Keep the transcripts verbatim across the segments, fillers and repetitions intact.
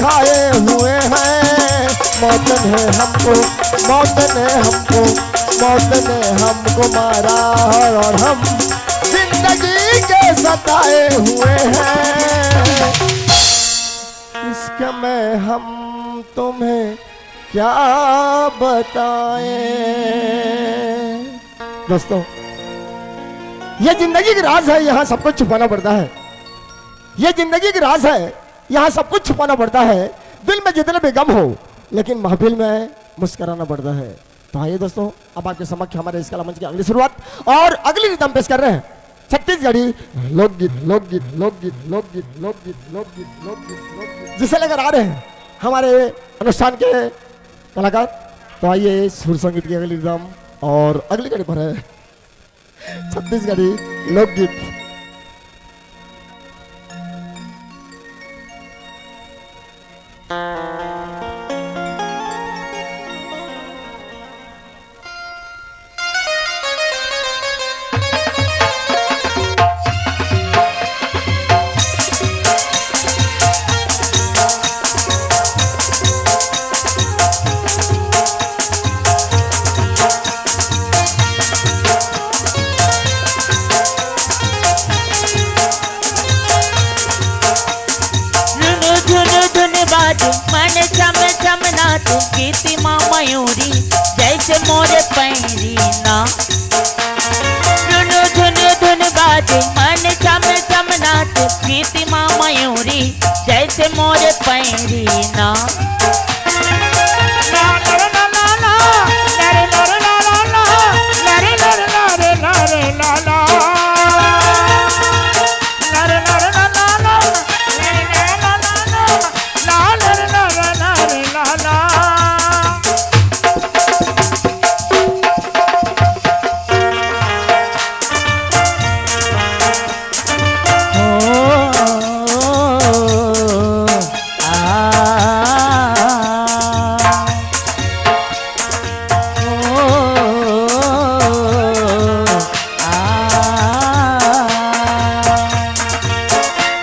खाए हुए हैं। मौत ने हमको, मौत ने हमको, मौत ने हमको मारा है और हम जिंदगी के सताए हुए हैं। इसके में हम तुम्हें क्या बताएं। दोस्तों, ये जिंदगी की राज है, यहाँ सब कुछ छुपाना पड़ता है। ये जिंदगी की राज है, यहाँ सब कुछ छुपाना पड़ता है। दिल में जितने भी गम हो, लेकिन महफिल में मुस्कुराना पड़ता है। तो आइए दोस्तों, अब आपके समक्ष हमारे इस कला मंच की अगली शुरुआत और अगली रिदम पेश कर रहे हैं, छत्तीसगढ़ी लोकगीत, लोकगीत, लोकगीत, लोकगीत, लोकगीत, लोकगीत, लोकगीत, लोकगीत, जिसे लेकर आ रहे हैं हमारे अनुष्ठान के कलाकार। तो आइए, सुर संगीत की अगली रिदम और अगली कड़ी पर है छत्तीसगढ़ी लोकगीत। झुनु झुनु धुन बाजे, मन छम छम नाचे, गीत मा मयूरी जैसे मोरे पैरी ना। झुनु झुनु धुन बाजे, मन छम छम नाचे, गीत मा मयूरी जैसे मोरे पैरी ना।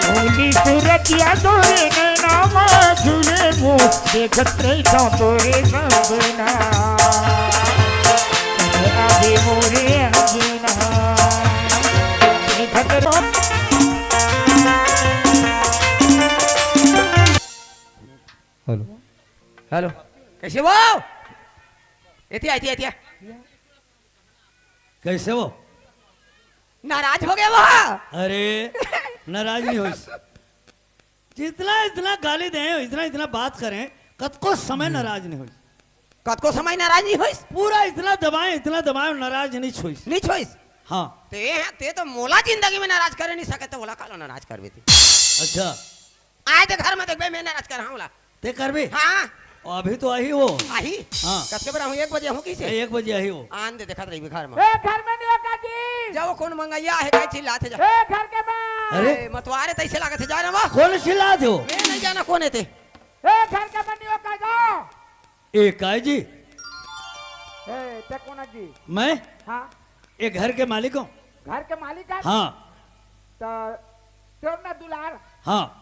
भोली सूरतिया तोरे नैना मा झूले वो, देखत रहिथंव तोरे सपना। अभी मोरे अंगना, देखत रह- हेलो। हेलो। कैसे हो? एतिया, एतिया, एतिया। कैसे हो? नाराज हो गए वो? अरे, नाराज नहीं होइस। जितना, इतना गाली दें, इतना, इतना बात करें, कतको समय नाराज नहीं होइस। कतको समय नाराज नहीं होइस? पूरा इतना दबाएं, इतना दबाएं, नाराज नहीं होइस। नहीं होइस? हाँ। ते, ते तो मोला जिंदगी में नाराज करे नहीं सके, तो ओला काला नाराज करबे ते। अच्छा। आए ते घर में देखबे, मैं नाराज कर, हाँ, ओला। ते करबे? हाँ। अभी तो आही वो। आही? हाँ। कब के बेरा हूँ, एक बजे हूँ किसे? एक बजे आही वो। आन दे, देखत रहिबे घर में। ए, घर में नहीं हो काकी। जा वो कौन मंगैया हे, काहे चिल्लात हे, जा। ए, घर के बाहर। अरे। ए, मतवारे तैसे लागत हे, जा ना वो। कौन चिल्लात हे वो? मैं नहीं जाना कौन हे ते। ए, घर के बाहर नहीं हो का, जाओ। ए, काय जी? ए, ते कौन हे जी? मैं? हाँ। ए घर के मालिक हूँ। घर के मालिक हे? हाँ। तो तोर ना दुलार। हाँ।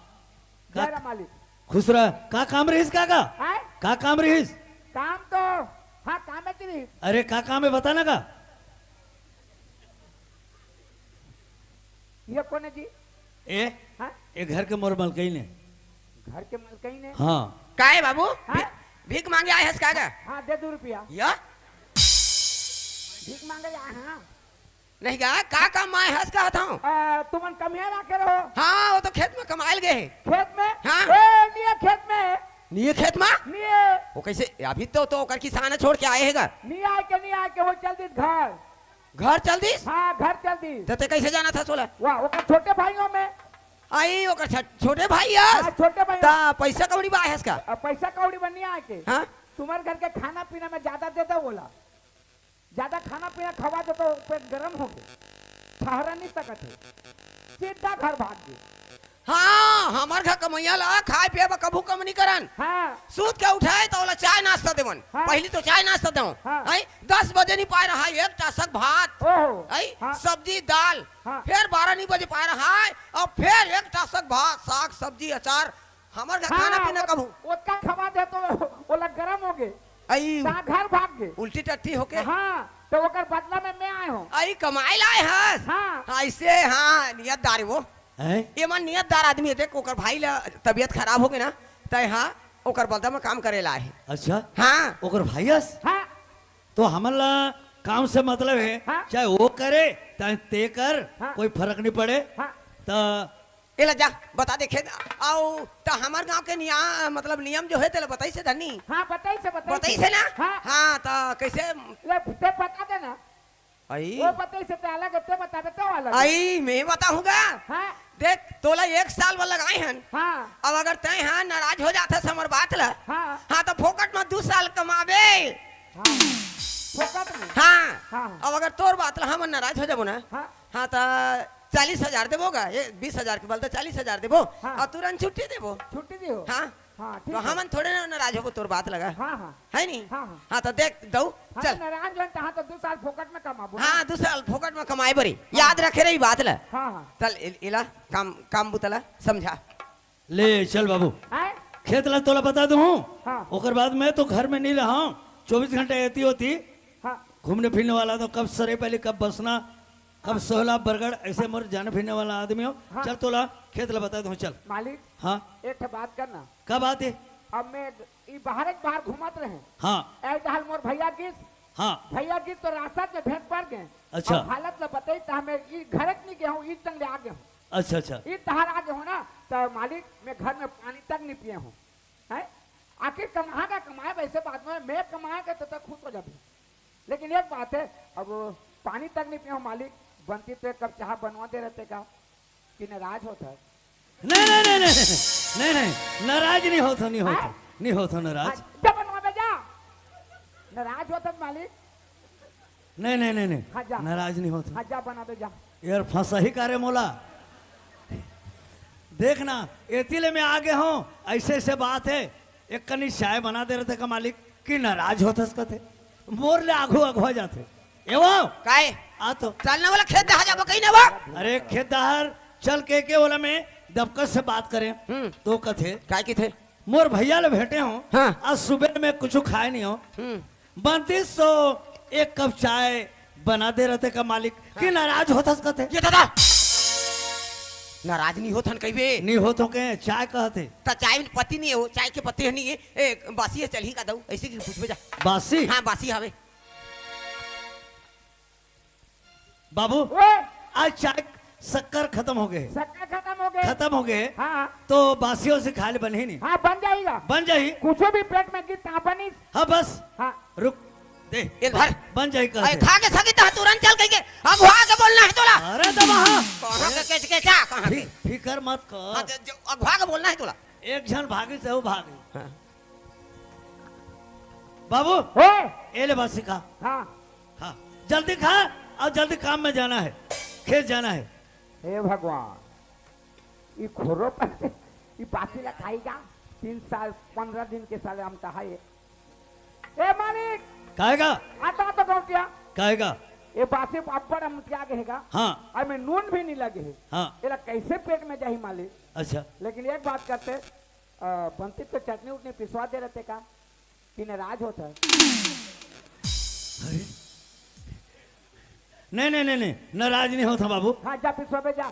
जय राम मालिक। खुश रह। का काम रहिस काका? आय? का काम रहिस? काम तो, हाँ, काम हे तेरी। अरे, का काम हे, बता ना का? ये कौन हे जी? ए? हाँ? ए घर के मोर मलकइन हे। घर के मलकइन हे? हाँ। का हे बाबू? हाँ? भी-, भीख मांगे आए हस का गा? हाँ, दे दू रुपया। या? भीख मांगे आए, हाँ। नहीं गा, का काम आए हस कहत हूँ? आ, तुमन कमिया ना करो। हाँ, वो तो खेत में कमाइल गए हे। खेत में? हाँ। ए, निये खेत में। निये खेत में? निये। वो कैसे? अभी तो, तो ओकर किसान छोड़ के आए हे गा। निये आए के, निये आए के, वो चल दिस घर। घर चल दिस? हाँ, घर चल दिस। त ते कैसे जानत हस ओला? वाह, ओकर छोटे भाइयों में। आई, ओकर छ-, छोटे भाई हस? हाँ, छोटे भाई। त पैसा कौड़ी बर आए हस का? अब पैसा कौड़ी बर नहीं आए के। हाँ? तुम्हर घर के खाना पीना में ज्यादा दे दो बोला। ज्यादा खाना पीना खवा दे तो पेट गरम हो गए। ठहरा नहीं सकत हे। सीधा घर भाग गए। हाँ, हमर घर कमैया ला खाए पिए बर कभू कम नहीं करन। हाँ। सूत के उठे त ओला चाय नाश्ता देवन। हाँ। पहली तो चाय नाश्ता देवन। हाँ। हैं? दस बजे नहीं पाए रहा एक टासक भात। ओहो। हैं? हाँ। सब्जी दाल। हाँ। फिर बारह नहीं बजे पाए रहा और फिर एक टासक भात, साग, सब्जी, अचार, हमर घर खाना हाँ, पीना कब हो? ओतका खवा दे तो ओला गरम हो गे। आई। तहाँ घर भाग गे। उल्टी टट्टी होके। हाँ, तो ओकर बदला में मैं आए हूँ। आई कमाई लाए हस। हाँ। ऐसे हाँ, नियतदार है वो। हैं? ये मन नियतदार आदमी है, देख ओकर भाई ला तबीयत खराब हो गे ना, तय हाँ, ओकर बदला में काम करे ला है। अच्छा। हाँ। ओकर भाई हस? हाँ। तो हमन ला काम से मतलब है, हाँ। चाहे वो करे, चाहे ते कर, हाँ। कोई फर्क नहीं पड़े। हाँ। तो एला जा, बता दे खेत। आओ, त हमर गांव के निया-, मतलब नियम जो है, तेला बताइस हे धनी? हाँ, बताइस हे, बताइस हे। बताइस हे ना? हाँ। हाँ, त कैसे? ले, ते बता दे ना। आई। वो बताइस हे, ते अलग हे, ते बताबे, तो अलग हे। आई, मैं बताहूँ गा। हाँ। देख, तोला एक साल बर लगाए हन। हाँ। अब अगर तैं हाँ नाराज हो जाथस हमर बात ला, हाँ। हाँ, त फोकट में दू साल कमाबे। हाँ। फोकट में? हाँ। हाँ। अब अगर तोर बात ला हम नाराज हो जाबो ना, हाँ। हाँ, त चालीस हजार देबो गा, ये बीस हजार के बदला चालीस हजार देबो, हाँ। अउ तुरंत छुट्टी देबो। छुट्टी दियो। हाँ। हाँ, ठीक तो हे। हमन थोड़े ना नाराज होबो तोर बात लगा। हाँ, हाँ। है नी? हाँ, हाँ। हाँ, तो देख दऊ, हाँ, चल। नाराज होन तहाँ तो दू साल फोकट में कमाबो ना। हाँ, दू साल फोकट में कमाए बरी। हाँ। याद रखे रही बात ला। हाँ, हाँ। चल, ए-, एला काम, काम बुता ला समझा। ले चल बाबू। आय? खेत ला तोला बता दूँ। हाँ। ओकर बाद मैं तो घर में नहीं रहा हूँ, चौबीस घंटे एती ओती। हाँ। घूमने फिरने वाला तो कब सरेपली, कब बसना, कब सोहला, बरगढ़, ऐसे मोर जाने फिरने वाला आदमी हो। हाँ। चल तोला खेत ला बता दूँ, चल। मालिक, हाँ। एक ठे बात करना। का बात है? अब मैं ई बाहर के बाहर घूमत रहे। हाँ। एक हाल मोर भैया गिस। हाँ। भैया गिस तो रास्ता में भेंट पड़ गए। अच्छा। अब हालत ला बताई त हमें ई घर के नहीं गए हूँ, ई तंग ले आ गए हूँ। अच्छा, अच्छा। ई तहार आ गए हो ना, तो मालिक मैं घर में पानी तक नहीं पिए हूँ। हैं? आखिर कमाहा का कमाए, वैसे बात में मैं कमाए के तो तक खुश हो जाबे। लेकिन एक बात है, अब पानी तक नहीं पिए हूँ मालिक, बनती तो एक कप चाह बनवा दे रहते का, कि नाराज होत है। नहीं, नहीं, नहीं, नहीं, नहीं, नहीं, नाराज नहीं होत हो, नहीं होत हो, हाँ? नहीं होत हो नाराज। हाँ, जा बनवा दे जा। नाराज होत है मालिक। नहीं, नहीं, नहीं, नहीं, हाँ, जा। नाराज नहीं होत हो। हाँ, जा बना दे जा। यार फंसा ही करे मोला। देख ना, एती ले मैं आ गए हूँ, ऐसे ऐसे बात है, एक कनी चाय बना दे रहते का मालिक, कि नाराज होत हस कथे, मोर ले आघू अघवा जाथे। ए वो, काय? आ तो। चल ना वाला खेत दहा जाबो कहीं ना वो। अरे खेत दहार चल के, के वाला में दबकत से बात करें, हम्म। तो कथे, काय की थे? मोर भैया ले भेंटे हो, हाँ। आज सुबह में कुछ खाए नहीं हो, हम्म। बनतीस तो एक कप चाय बना दे रहते का मालिक, कि हाँ। नाराज होत हस कथे। ये दादा, नाराज नहीं होत हन कहिबे। नहीं होत हो के, चाय कहते। त चाय में पत्ती नहीं हो, चाय के पत्ते नहीं है। ए, बासी है, चलही का दऊ, ऐसे की पूछबे जा। बासी? हाँ, बासी हवे। बाबू, ओए! आज चाय शक्कर खत्म हो गए। शक्कर खत्म हो गए। खत्म हो गए। हाँ। तो बासियों से खा ले, बन ही नहीं। हाँ, बन जाएगा। बन जाही। कुछ भी पेट में गिर ता बनी। हाँ, बस। हाँ। रुक, दे। ये धर। बन जाही अरे, कहते। खा के सकी तो तुरंत चल कही के। अगुआ के बोलना है तोला। अरे तो वहाँ। कहाँ के केच केचा, कहाँ के? फि-, फिकर मत कर। हाँ, जो, जो अगुआ के बोलना है तोला। एक झन भागी से वो भागी। हाँ। बाबू, ओए! ए ले बासी खा। हाँ। हाँ, जल्दी खा और जल्दी काम में जाना है, खेत जाना है। हे भगवान, ई खुरो पर से ई बासी ला खाई गा। तीन साल पन्द्रह दिन के साले अमटा है ये। ए मालिक, काहेगा? आता तो गौटिया। काहेगा? ये बासी अब्बड़ अमटिया गहेगा। हाँ। और में नून भी नहीं लगे है। हाँ। एला कैसे पेट में जाही मालिक? अच्छा। लेकिन एक बात करते, अ, बनती तो चटनी उटनी पिसवा दे रहते का? कि नाराज होत है? अरे, नहीं, नहीं, नहीं, नहीं, नाराज नहीं होत हँव बाबू। हाँ, जा पिसवाबे जा।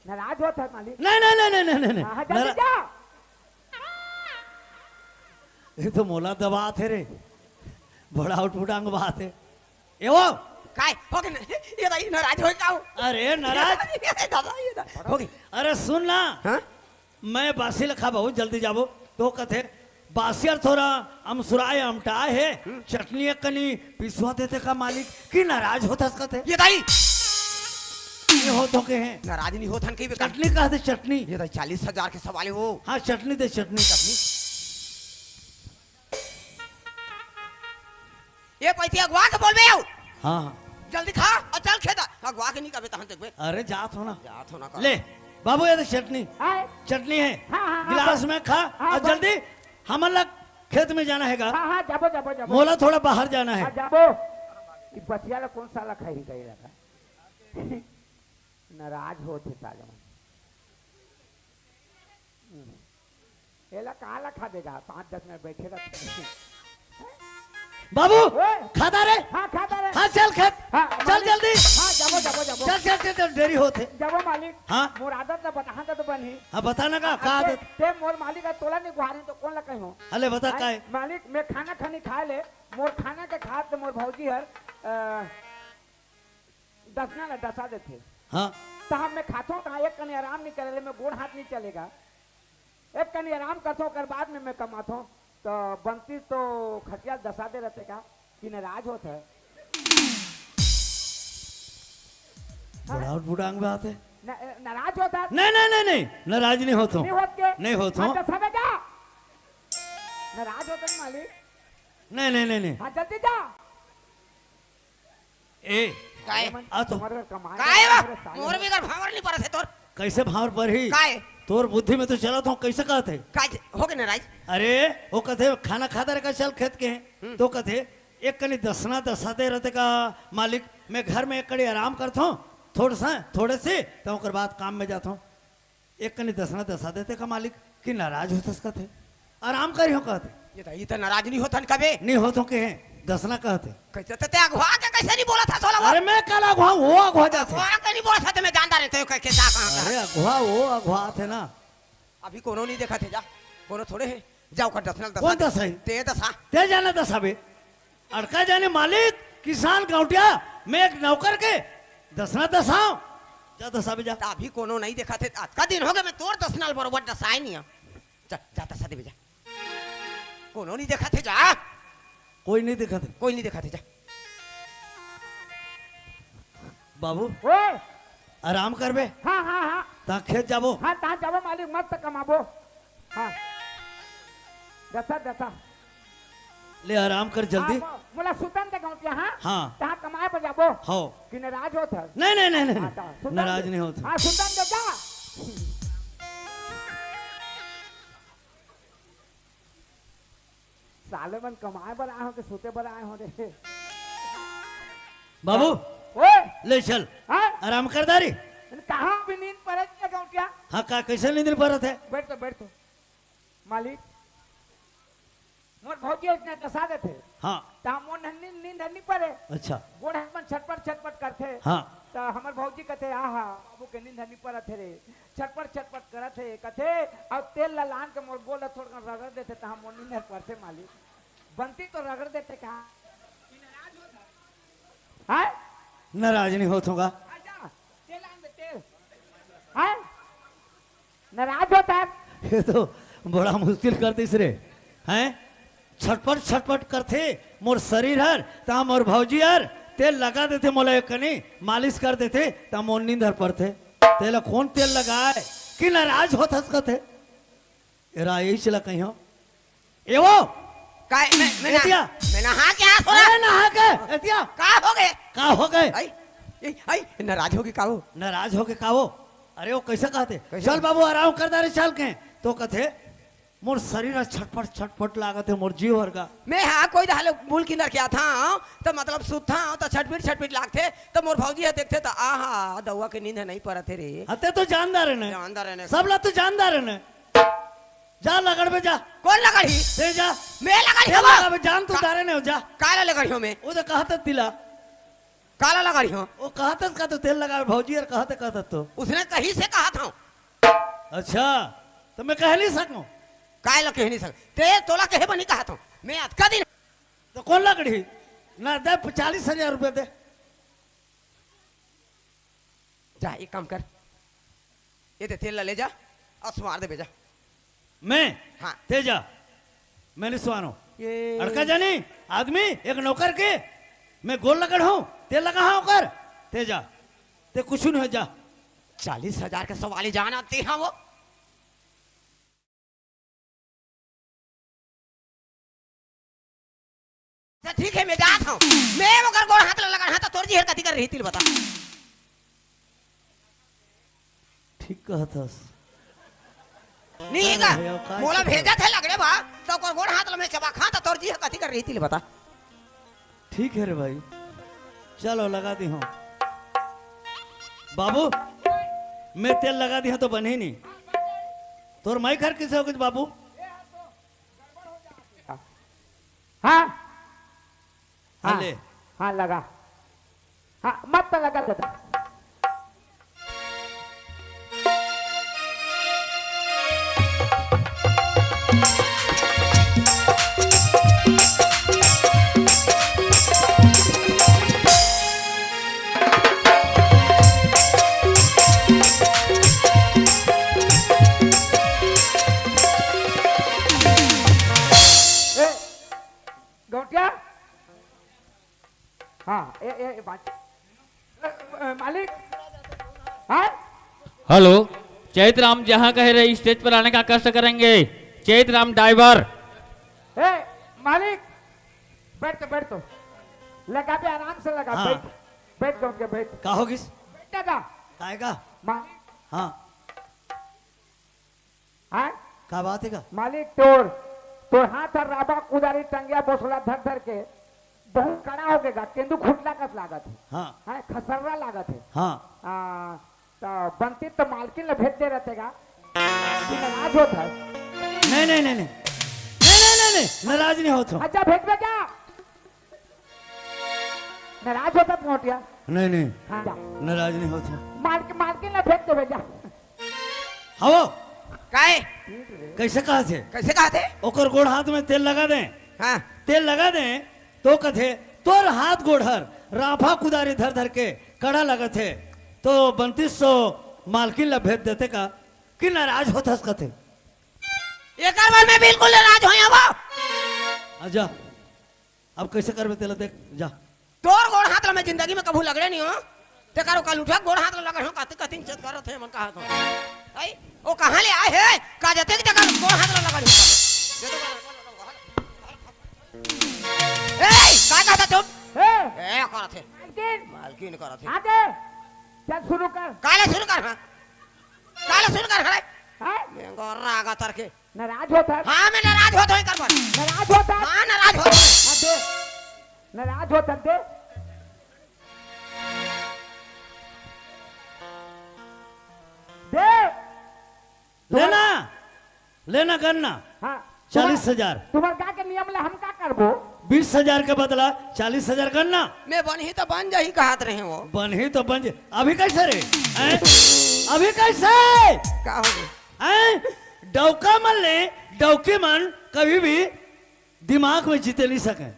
नाराज होत है मालिक। नहीं, नहीं, नहीं, नहीं, नहीं, नहीं, नहीं। हाँ, हाँ, जल्दी नारा-, जा। ये तो मोला दबात है रे, बड़ा उठउठांग बात है। ए वो, काय? हो गे ना? ये दाई नाराज होय का हो? अरे नाराज? ये दादा, ये दादा। हो गे। अरे सुन ना। हाँ? मैं बासी ल खाबो, जल्दी जाबो। तो कथे, "बासी अर थोरा अमसुराए अमटाए हे, हम्म। चटनी एक कनी पिसवा देते का मालिक, कि नाराज होत हस?" कथे। ये दाई! ये होत हो के हैं। नाराज नहीं होत हन कहीं बेकार। चटनी कहा थे, चटनी। ये दाई, चालीस हजार के सवाल है वो। हाँ, चटनी दे, चटनी। चटनी। ये पैती अगुआ के बोलबे आओ। हाँ, हाँ। जल्दी खा अउ चल खेत। अगुआ के नहीं कबे तहन देखबे। अरे जात हो ना। जात हो ना का। ले बाबू, ये तो चटनी। हाय। चटनी है। हाँ, हाँ, हाँ, गिलास बस। में खा हाँ, अउ बस। जल्दी हमन ला खेत में जाना है गा। हाँ, हाँ, जाबो, जाबो, जाबो। मोला थोड़ा बाहर जाना है। हाँ, जाबो। ई बसिया ला कौन साला खाई गई रखा? नाराज होत हे साले मन। एला कहाँ ला खा देगा? पाँच दस मिनट बैठे रहते हैं। बाबू, ओए! खाता रे। हाँ, खाता रे। हाँ, चल खेत। हाँ, चल मालिक। जल्दी। हाँ, जाबो, जाबो, जाबो। चल, चल, चल, चल, देरी होत हे। जाबो मालिक। हाँ। मोर आदत ला बताहा त तो बनही। हाँ, बता ना का, का आदत? ते मोर मालिक हे, तोला नहीं गुहारे तो कोन ला कहिहूँ? अले बता, हाँ, का हे? मालिक, मैं खाना खानी खाए ले, मोर खाना के खात ले मोर भौजी हर, अ, दसना ला डसा देथे। हाँ। त हम मैं खाथों, त एक कनी आराम नहीं करे ले, मैं गोड़ हाथ नहीं चलेगा। एक कनी आराम करथों, ओकर बाद में मैं कमाथों। त बंती तो खटिया डसा दे रहते का कि नाराज होत हे? बुढ़ाउट बुढ़ांग बात हे। न-, नाराज होत हे? नहीं, नहीं, नहीं, नहीं, नाराज नहीं होत हूँ। नहीं होत के? नहीं होत हूँ। हाँ, डसाबे जा। नाराज होत हे मालिक। नहीं, नहीं, नहीं, नहीं। हाँ, जल्दी जा। ए, काय? आ तो। तुम्हारे घर कमाए काय बा? तुम्हारे साले मोर हो। भी घर भांवर नहीं परत हे तोर। कैसे भांवर परही? काय? तोर बुद्धि में तो चलत हूँ, कैसे कहत हे? काय होगे नाराज? अरे, वो कहत हे, "खाना खाता रे का, चल खेत के।" हम्म। तो कहत हे, "एक कनी दसना डसा दे रहते का मालिक, मैं घर में एक कड़ी आराम करत हूँ, थोड़ा सा, थोड़े से, त ओकर बाद काम में जात हूँ।" एक कनी दसना डसा देते का मालिक कि नाराज होथस कहत हे, आराम करिहूँ कहत हे। ये त, ये त नाराज नहीं होथन कबे। नहीं होथों के हे, दसना कहत हे। कैसे त ते अगुआ के कैसे नहीं बोलत हस ओला वो? अरे मैं काला अगुआ, वो अगुआ जाथे। अगुआ के नहीं बोलत हस, त मैं जानता रहते हो कैसे जा कहाँ का। अरे अगुआ, वो अगुआ थे ना। अभी कोनो नहीं देखत हे जा, कोनो थोड़े हे। जा ओकर दसना ल डसा। कोन दसही? ते डसा। ते जाना डसाबे। अड़का जाने मालिक, किसान गौंटिया, मैं एक नौकर के दसना डसाओं। जा डसाबे जा। त अभी कोनो नहीं देखत हे, अतका दिन होगे मैं तोर दसना ल बरोबर डसाए नहीं हूँ। जा, जा डसा देबे जा। कोनो नहीं देखत हे जा। कोई नहीं देखत हे। कोई नहीं देखत हे जा। बाबू, ओए! आराम करबे? हाँ, हाँ, हाँ। तहाँ खेत जाबो? हाँ, तहाँ जाबो मालिक, मस्त कमाबो। हाँ। डसा, डसा। ले आराम कर जल्दी। हाँ, मो-, मोला सुतन दे गौंटिया, हाँ? हाँ। तहाँ कमाए बर जाबो। हो। कि नाराज होत हस? नहीं, नहीं, नहीं, नहीं, हाँ, नहीं। तहाँ सुतन नाराज दे। नहीं होत। हाँ, सुतन दे जा। साले मन कमाए बर आए हो कि सुते बर आए हो रे? बाबू, ओए! ले चल। हाँ? आराम कर दारी। कहाँ भी नींद परत हे गौंटिया? हाँ, का, कैसे नींद नहीं परत हे? बैठ तो, बैठ तो। मालिक, मोर भौजी अइसने डसा देथे। हाँ। त मोर नींद, नींद हर नहीं परे। अच्छा। गोड़ हाथ मन छटपट, छटपट करथे। हाँ। त हमर भौजी कथे, "आहा, बाबू के नींद हर नहीं परत हे रे।" छटपट छटपट करत हे, कथे, अउ तेल ला लान के मोर गोड़ ला थोड़कन रगड़ देथे, तहाँ मोर नींद हर परथे मालिक। बंती तो रगड़ देथे का? हैं? नाराज नहीं होत हूँ का? अच्छा, तेल लान दे, तेल। हैं? नाराज होत हे? ये तो बड़ा मुश्किल कर दिस रे, हैं? छटपट छटपट करथे मोर शरीर हर, त मोर भौजी हर तेल लगा देथे मोला एक कनी, मालिश कर देथे, त मोर नींद हर परथे। तेला कोन तेल लगाए कि नाराज होत हस कथे? एरा यही चला कहियो। ए वो! काय, मैं, मैं ना, एतिया! मैं नहा के आ थोड़ा। अरे नहा के, एतिया! का होगे? का होगे? आई, ए, आई, नाराज होगे का वो? नाराज होगे का वो? अरे वो कैसे कहथे? कैसे? "चल बाबू, आराम कर दारी, चल के।" तो कथे, "मोर शरीर ह छटपट, छटपट लागत हे, मोर जीव हर गा।" मैं हा कोई रहले मूल किंदर के आथंव, त मतलब सुतथंव, त छटपट, छटपट लागथे, त मोर भौजी ह देखथे, त आहा, दउवा के नींद ह नहीं परत हे रे। हाँ, ते तो जानदार हे न। जानदार हे न। सबला तो जानदार हे न। जा लगड़बे जा। कोन लगड़ही? ते जा। मैं लगड़ही ते हवं? लगड़बे, जान तो का-, दारे ने हो, जा। काला लगड़ही हवं मैं? वो तो कहत दिला। काला लगड़ही हवं? वो कहत का तो तेल लगावे भौजी अउ कहत, कहत तो। उसने कहिस हे कहत हंव। अच्छा, त मैं कह नहीं सकंव। काला कह नहीं सक-, ते तोला कहे बनी कहत हंव। मैं अतका दिन त कोन लगड़ही? ना दे, चालीस हजार रुपया दे। जा, एक काम कर, ये दे तेल ला ले जा अउ सुवार देबे जा। मैं? हाँ। ते जा, मैं नहीं सुवारंव। ये अड़का जानी आदमी, एक नौकर के मैं गोड़ लगड़हूँ, तेल लगाहूँ ओकर, ते जा, ते कुछ नहीं हो जा। चालीस हजार के सवाल ही जाना ते हाँ वो। त ठीक हे, मैं जात हंव। मैं ओकर गोड़ हाथ ल लगड़हूँ, त तोर जी हर कथी कर रही, तेला बता। ठीक कहत हस। नहीं का? अरे भैया, का मोला चक्कर? भेजत हे लगड़े बर, त ओकर गोड़ हाथ ल मैं चबाहूँ, त तोर जी हर कथी कर रही, तेला बता। ठीक हे रे भाई, चलो लगा दिहूँ। बाबू, मैं तेल लगा दिहूँ त बनही नहीं। तोर माई घर कइसे होगे बाबू? हाँ। हाँ, हाँ, ले। हाँ, लगा। हाँ, मत तो लगा दादा। ए, गौटिया। हाँ, ए, ए, ए, बात। ए, ए, मालिक। हाँ? हेलो, चैत राम जहाँ कहे रहे, स्टेज पर आने का कष्ट करेंगे। चैत राम ड्राइवर। ए, मालिक, बैठ तो, बैठ तो। लगा दे, आराम से लगा, हाँ। बैठ, बैठ, गौटिया, बैठ। का होगिस? बैठ दादा। काय का? मालिक। हाँ। हाँ? का बात हे का? मालिक तोर, तोर हाथ हर राबा कुदारी टंगिया बोसला धर धर के बहुत कड़ा हो गेगा, केंदू खुटला कस लागत हे। हाँ। हाँ, खसर्रा लागत हे। हाँ। आ, त बंती त मालकिन ल भेज दे रहते गा। कि नाराज होत हस। नहीं, नहीं, नहीं, नहीं। नहीं, नहीं, नहीं, नहीं। नाराज नहीं होत हूँ। अच्छा, भेजबे क्या? नाराज होत हस, गौटिया? नहीं, नहीं। हाँ, जा। नाराज नहीं होत हूँ। मालक-, मालकिन ल भेज देबे, जा। हवो। काय? कैसे कहा थे? कैसे कहा थे? ओकर गोड़ हाथ में तेल लगा दे। हाँ। तेल लगा दे, तो कथे, "तोर हाथ गोड़ हर राफा कुदारी धर धर के कड़ा लगत हे, तो बंतीस सौ मालकिन ला भेज देते का, कि नाराज होत हस?" कथे। एकर बर मैं बिल्कुल नाराज होय हवं। आजा, अब कैसे करबे तेला देख, जा। तोर गोड़ हाथ ला मैं जिंदगी में कभू लगड़े नहीं हो। तेकर ओकर लुठा गोड़ हाथ ला लगड़ हो, कति कति चेत करत हे, मन कहा तो। आई, ओ कहाँ ले आए हे? का जते की जगह गोड़ हाथ ला लगड़ हो। ए, का कहता चुप? ए! ए, करत हे। मालकिन। मालकिन करत हे। आगे। चल शुरू कर। काले शुरू कर, हाँ। काले शुरू कर, खड़े। हाँ? मैं गोर रागा तर के। नाराज होत हस? हाँ, मैं नाराज होत हूँ एकर बर। नाराज होत हस? हाँ, नाराज होत हूँ। हाँ, दे। नाराज होत हस, दे। दे। लेना, लेना गन्ना। हाँ। चालीस हजार। तुम्हर, तुम्हर गाँव के नियम ले हम का करबो? बीस हजार के बदला चालीस हजार गन्ना। मैं बनही तो बन जाही कहत रहे हो। बनही तो बन जा-, अभी कैसे रे? हैं? अभी कैसे? का हो गया? हैं? डौका मन ले, डौकी मन कभी भी दिमाग में जीते नहीं सके।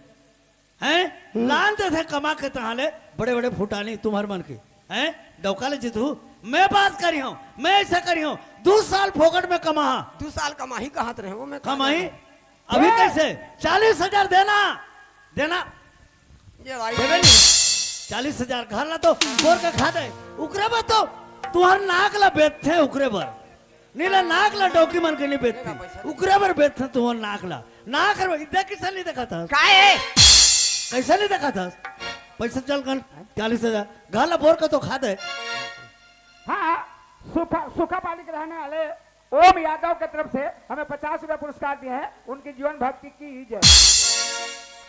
हैं? हम्म। लान देथे कमा के तहाँ ले, बड़े-बड़े फुटानी तुम्हर मन के। हैं? डौका ले जीतहू? मैं बात करी हूँ, मैं ऐसा करी हूँ, दू साल फोकट में कमाहा। दू साल कमाही कहत रहे हो, मैं कमाही? अभी ए! कैसे? चालीस हजार देना, देना। ये भाई। देबे नहीं। चालीस हजार घर ला तो बोर के खा दे, उकरे बर तो तुम्हर नाक ला बेचथे, उकरे बर। नीला नाक ला डौकी मन के नहीं बेचती। उकरे बर बेचथे तुमन नाक ला। नाक ला, देख कैसे नहीं देखत हस? काहे? कैसे नहीं देखत हस? पैसा चल कन, चालीस हजार। घर ला बोर के तो खा दे। हाँ, सूखा, सूखा पानी के रहने वाले ओम यादव के तरफ से हमें पचास रुपया पुरस्कार दिए हैं। उनकी जीवन भक्ति की जय।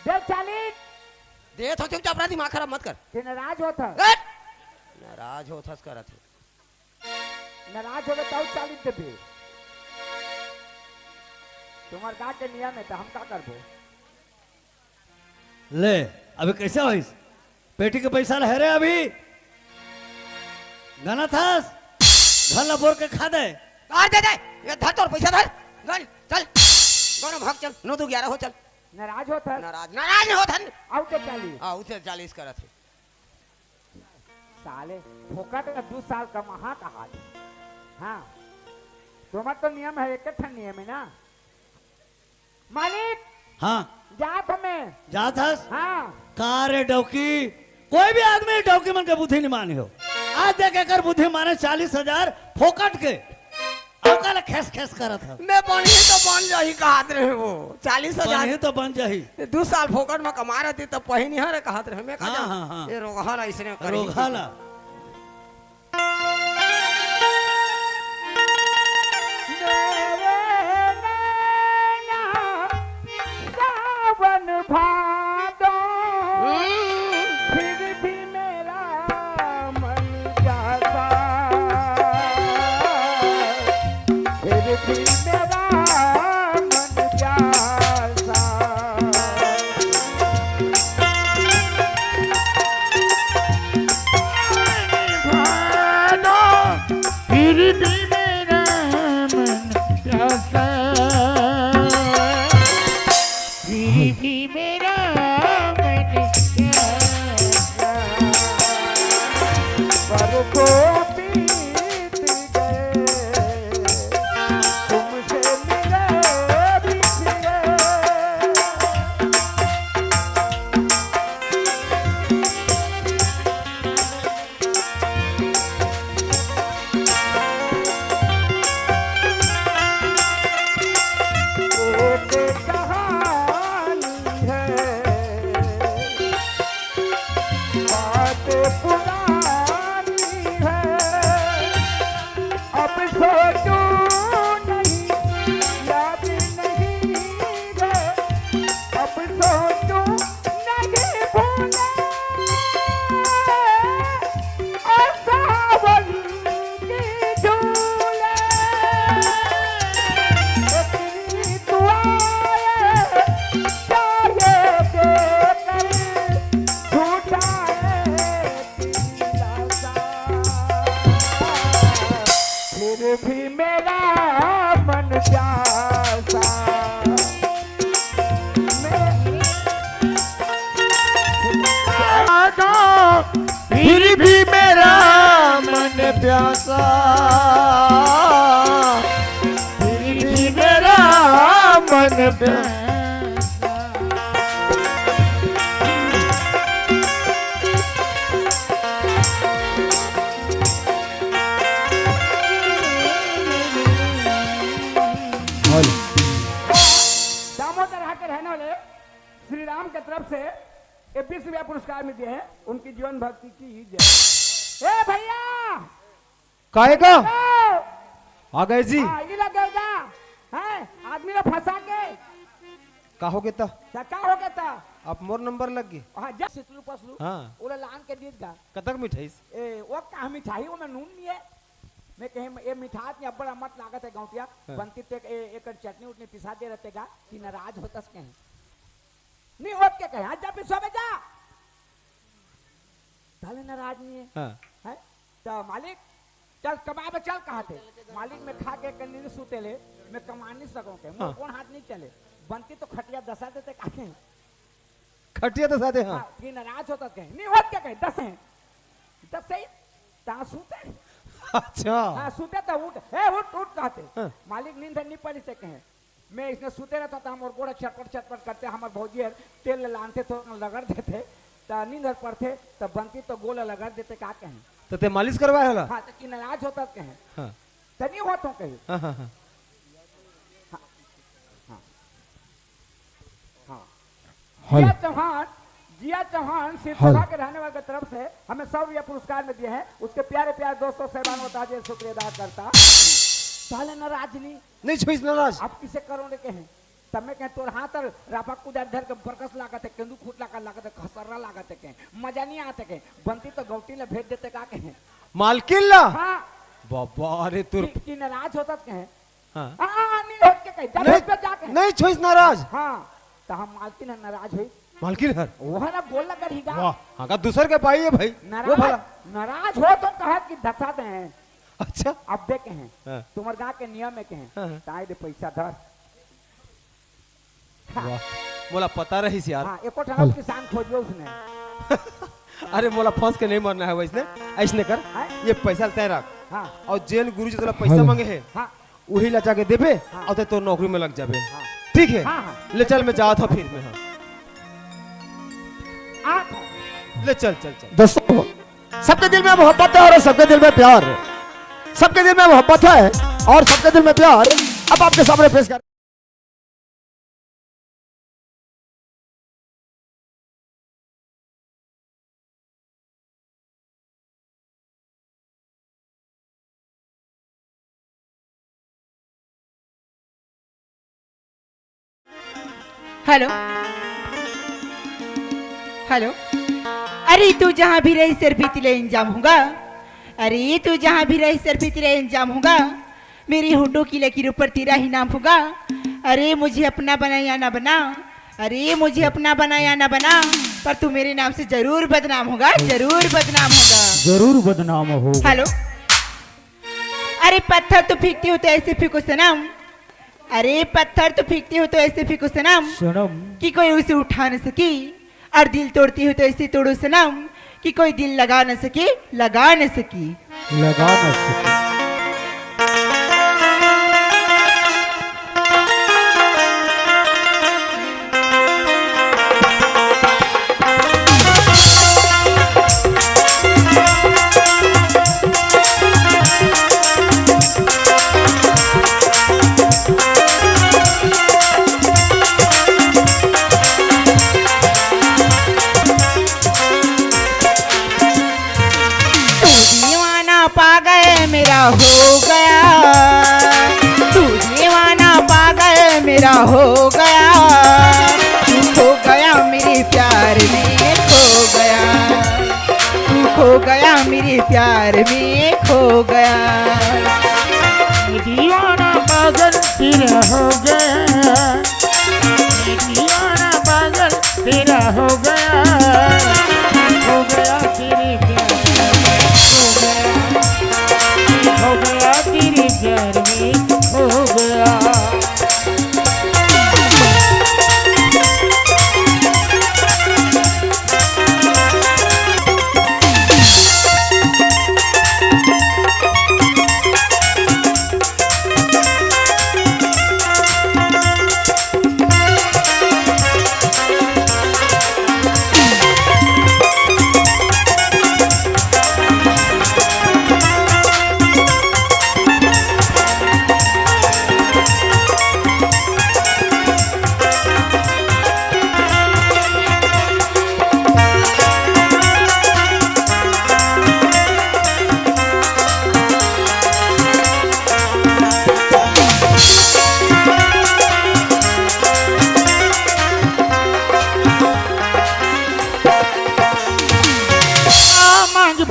दे चालीस। दे तो चुपचाप रह, दिमाग खराब मत कर। कि नाराज होत हस? हट! नाराज होत हस करत हे। नाराज होबे तब चालीस देबे। तुम्हर गाँव के नियम हे, त हम का करबो? ले, अभी कैसे होइस? पेटी के पैसा ल हेरे अभी। गनत हस? घर ला बोर के खा दे। और दे दे। ये धर तोर पैसा धर। चल, चल। दोनों भाग चल। नौ दू ग्यारह हो चल। नाराज होत हस? नाराज, नाराज नहीं होत हन। आउ दे चालीस। हाँ, उसे चालीस करत हे। साले, फोकट में दू साल कमाहा कहा दे। हाँ, तुम्हर तो नियम हे, एक ठन नियम हे ना। मालिक, हाँ। जात हमें। जात हस? हाँ। का रे डौकी, कोई भी आदमी डौकी मन के बुद्धि नहीं माने हो। आज देख एकर बुद्धि माने चालीस हजार फोकट के। अउ काला खेस खेस करत हस? मैं बनही तो बन जाही कहत रहे हो। चालीस हजार। बनही तो बन जाही। ये दू साल फोकट में कमा रहती तब पहिनी हरे कहत रहे। मैं कहा हाँ, जा, हाँ, हाँ। ये रोगहा ला इसने करही। रोगहा ला। मेरे नैना सावन भादो, हम्म। फिर भी मेरा मन प्यासा, फिर भी मेरा मन प्यासा। फिर भी मेरा मन प्यासा। हेलो। दामोदर के रहने वाले श्री राम की तरफ से ये बीस रुपया पुरस्कार में दिए हैं, उनकी जीवन भक्ति की जय। ए भैया, काहे का? आ गए जी। हाँ, ये लग गए जा। हैं, आदमी ला फंसा के। का हो गया ता? त का हो गया ता? अब मोर नंबर लग गए। हाँ, जा सितलू पसलू। हाँ। ओला लान के दीत गा। कतक मिठाईस? ए, वो का मिठाई, वो में नून नहीं है। मैं कहे, ये मिठात नहीं, अब्बड़ अमत लागत है गौंटिया। हाँ। बनती ते ए, एक चटनी उटनी पिसा दे रहते गा, कि नाराज होतस कहे। नहीं होत के कहे, हाँ, जा पिसवा में जा। ताले नाराज नहीं है। हाँ। हैं? तो मालिक, चल कमाए में चल कहा थे। मालिक, मैं खा के कल नहीं सूते ले, मैं कमा नहीं सकूं के। मोर हाँ। कौन हाथ नहीं चले। बनती तो खटिया दसा देते काहे? खटिया दसा दे, हाँ। हाँ, कि नाराज होता कहे। नहीं होत के कहे, दस हैं। दस है, ता सूते। अच्छा। हाँ, सूते तो उठ, ए, उठ, उठ कहते। हाँ। मालिक नींद नहीं पड़ी से कहे। मैं इसने सूते रहता था, हमर गोड़ छटपट छटपट करते, हमर भौजी हर तेल लानते तो लगड़ देते, त नींद हर पड़ते, त बनती तो गोल लगड़ देते, का कहें? तो ते मालिश करवाए हला? हाँ, तो कि नाराज होता कहें? हाँ। त नहीं होता कहीं। हाँ, हाँ, हाँ। हाँ, हाँ। हाँ। हेलो। जिया चौहान, जिया चौहान सिरसोला हेलो। के रहने वाले की तरफ से हमें सौ रुपया पुरस्कार में दिए हैं। उसके प्यारे प्यारे दोस्तों, साहबान, होता है, शुक्रिया अदा करता। साले नाराज नहीं। नहीं छुईस नाराज। अब किसे करोड़े के हैं? तब मैं कहें, तोर हाथ और रापा कुदार धर के बरकस लागत है, केंदू खूट लागत, लागत है, खसर्रा लागत है, कहें, मजा नहीं आते कहें, बनती तो गौटी ला भेज देते का कहें? मालकिन ला? हाँ। बाबा रे, तोर कि, कि नाराज होता कहें? हाँ। हाँ, हाँ, नहीं होत के कहें, जब नहीं, पे जाके। नहीं छुईस नाराज। हाँ, तो हम मालकिन है नाराज हुई। मालकिन हर? वो है ना, गोल लग रही गा। वाह, हाँ का दूसर के पाई है भाई। वो नाराज, भला। नाराज हो तो कहा कि धसा दे हैं। अच्छा। अब दे कहें, हाँ। तुम्हारे गाँव के नियम में कहें, हाँ, हाँ। ताए दे पैसा धर। हाँ। वाह, मोला पता रहिस यार। हाँ, एको ठन हेलो। किसान खोजबे उसने। अरे, मोला फंस के नहीं मरना है वैसने। ऐसने कर, हैं? ये पैसा तय रख। हाँ। और जेन गुरुजी तोला पैसा हेलो। मांगे है, हाँ। वही ला जाके देबे हाँ। और तय तोर नौकरी में लग जाबे। हाँ। ठीक है? हाँ, हाँ। ले चल, मैं जात हूँ फिर मैं, हाँ। आप हो। ले चल, चल, चल। दोस्तों, सबके दिल में मोहब्बत है और सबके दिल में प्यार। सबके दिल में मोहब्बत है और सबके दिल में प्यार। अब आपके सामने पेश कर हेलो, हेलो। अरे, तू जहाँ भी रही, सर भी तिले इंजाम होगा। अरे, तू जहाँ भी रही, सर भी तिले इंजाम होगा। मेरी होठों की लकीरों पर तेरा ही नाम होगा। अरे, मुझे अपना बना या ना बना, अरे, मुझे अपना बना या ना बना, पर तू मेरे नाम से जरूर बदनाम होगा, जरूर बदनाम होगा। जरूर बदनाम होगा। हेलो। अरे, पत्थर तो फेंकती हो तो ऐसे फेंको सनम। अरे, पत्थर तो फेंकती हो तो ऐसे फेंको सनम। सनम। कि कोई उसे उठा न सके। और दिल तोड़ती हो तो ऐसे तोड़ो सनम कि कोई दिल लगा न सके, लगा न सके। लगा न सके। तू दीवाना पागल मेरा हो गया, तू दीवाना पागल मेरा हो गया, तू खो गया मेरे प्यार में, खो गया, तू खो गया मेरे प्यार में, खो गया। दीवाना पागल तेरा हो गया, दीवाना पागल तेरा हो गया, हो गया तेरे प्यार में, हो गया, हो गया तेरे प्यार में, हो गया।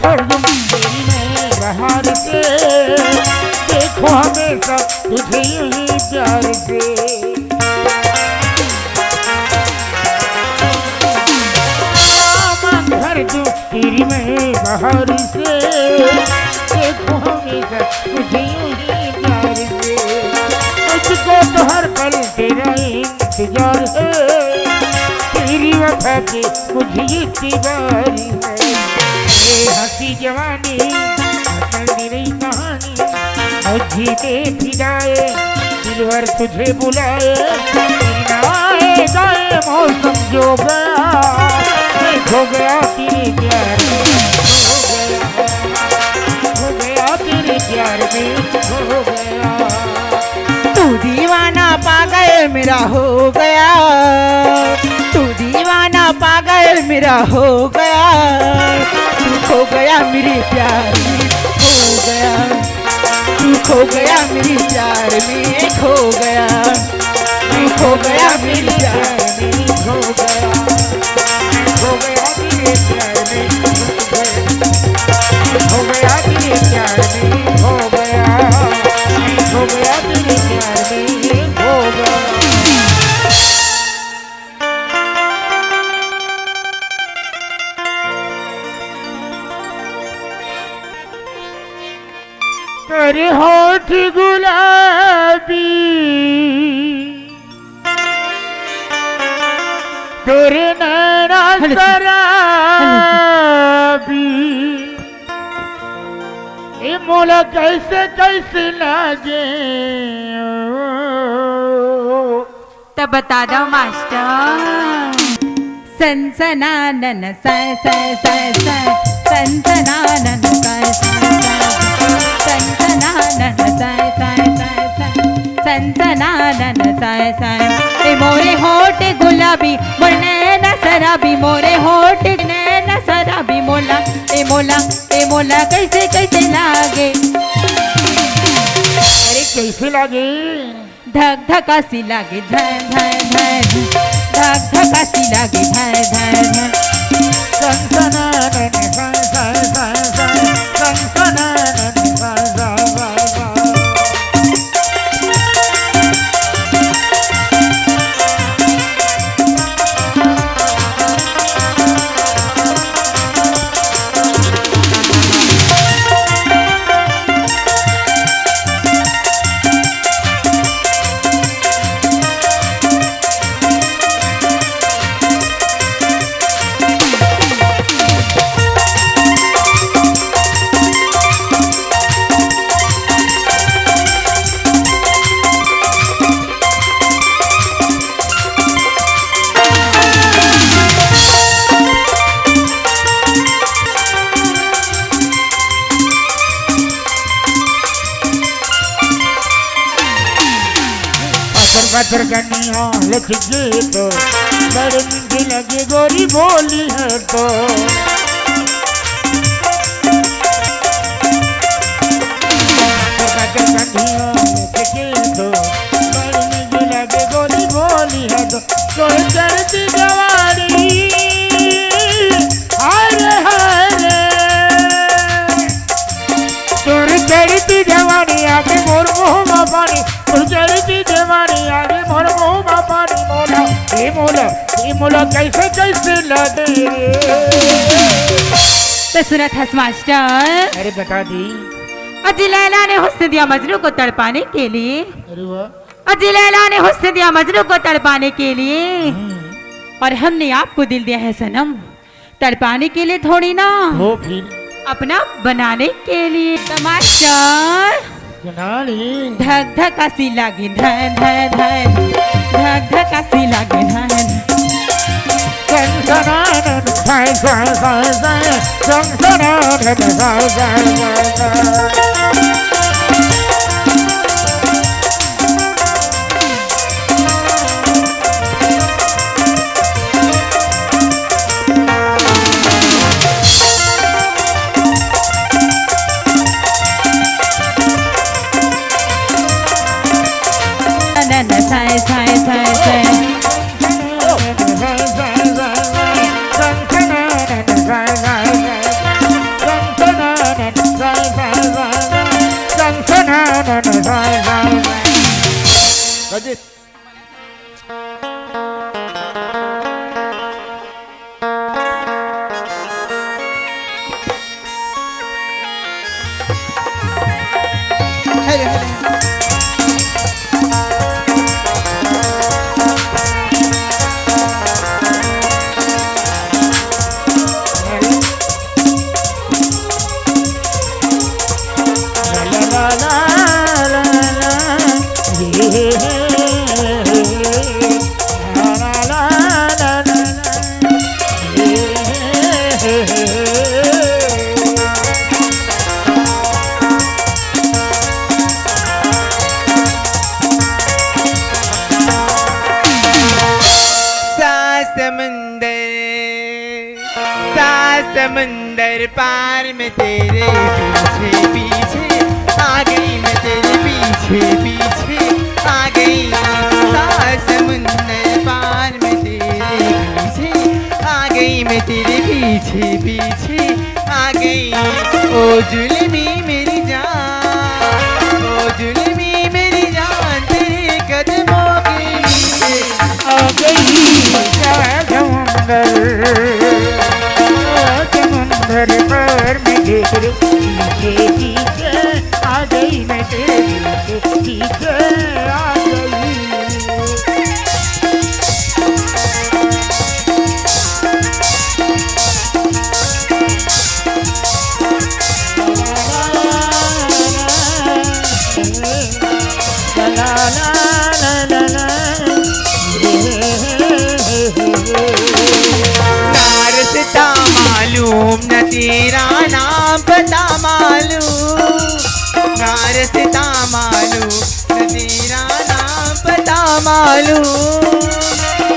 भर दूं तेरी मैं बहार से, देखो हमेशा तुझे यूं ही प्यार से। सामान भर दूं तेरी मैं बहार से, देखो हमेशा तुझे यूं ही प्यार से। मुझको तो हर पल तेरा इंतजार है, तेरी वफा की मुझे ये दीवारी है। ये हंसी जवानी, असल मेरी कहानी, मुझे पे फिदाए, दिलवर तुझे बुलाए, फिर ना आए जाए मौसम जो गया, मैं खो गया तेरे प्यार में, खो गया, खो गया तेरे प्यार में, खो गया। तू दीवाना पागल मेरा हो गया, तू दीवाना पागल मेरा हो गया, तू खो गया मेरे प्यार में, खो गया, तू खो गया मेरे प्यार में, खो गया, तू खो गया मेरे प्यार में, खो गया, खो गया तेरे प्यार में, खो गया। हो गया तेरे प्यार में, हो गया, हो गया तेरे प्यार में, हो गया। तेरे होठ गुलाबी, तोरे नैना हेलो जी। हेलो जी। शराबी, ए मोला कैसे कैसे लागे। त बता दव मास्टर। सनसनानन सै सै सै सै, सनसनानन सै सै सै सै, सनसनानन सै सै सै सै, सनसनानन सै सै। ए मोरे होठ गुलाबी, मोर नैना शराबी, मोरे होठ नैना शराबी, मोला, ए मोला, ए मोला, कैसे, कैसे लागे? अरे कैसे लागे? धक धकासी लागे धै धै धै, धक धकासी लागे धै धै धै। सनसनानन सै सै सै सै, सनसनानन सै सै सै सै। पत्थर पत्थर कन्या लचके तो, बड़ मीठी लगे गोरी बोली है तो। पत्थर पत्थर कन्या लचके तो, बड़ मीठी लगे गोरी बोली है तो। तोर चढ़ती जवानी, हाय रे, हाय रे। तोर चढ़ती जवानी आगे मोर मुँह मा पानी, तोर चढ़ती जवानी आगे मोर मुँह मा पानी। मोला, ए मोला, ए मोला, कैसे, कैसे लगे रे? त सुनत हस मास्टर। अरे बता दी। अजी लैला ने हुस्न दिया मजनू को तड़पाने के लिए। अरे वाह। अजी लैला ने हुस्न दिया मजनू को तड़पाने के लिए। हम्म। और हमने आपको दिल दिया है सनम, तड़पाने के लिए थोड़ी ना, हो फिर। अपना बनाने के लिए। त मास्टर। सुना ली। धक धकासी लागे धै धै धै, धक धकासी लागे धै धै। सनसनानन सै सै सै सै, सनसनानन सै सै सै सै। नन सै सै सै सै। समंदर पार में तेरे पीछे पीछे आ गई मैं, तेरे पीछे पीछे आ गई। सात समंदर पार में तेरे पीछे आ गई मैं, तेरे पीछे पीछे आ गई। ओ जुल्मी मेरी जान, ओ जुल्मी मेरी जान, तेरे कदमों के नीचे आ गई। समंदर, समंदर पार में तेरे पीछे पीछे आ गई मैं, तेरे पीछे पीछे आ गई। ना रास्ता मालूम, न तेरा नाम पता मालूम। ना रास्ता मालूम, न तेरा नाम पता मालूम।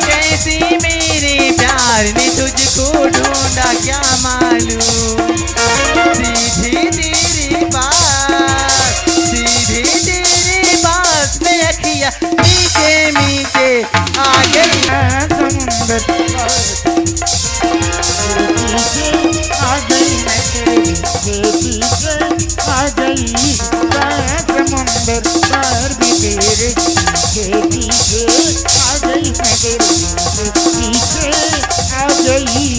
कैसे मेरे प्यार ने तुझको ढूंढा, क्या मालूम। सीधे तेरे पास, सीधे तेरे पास में अखियाँ मीठे मीठे आ गई। समुंदर पार पीछे आ गई मैं, तेरे पीछे पीछे आ गई। समुंदर पार भी तेरे पीछे पीछे आ गई मैं, तेरे पीछे पीछे आ गई।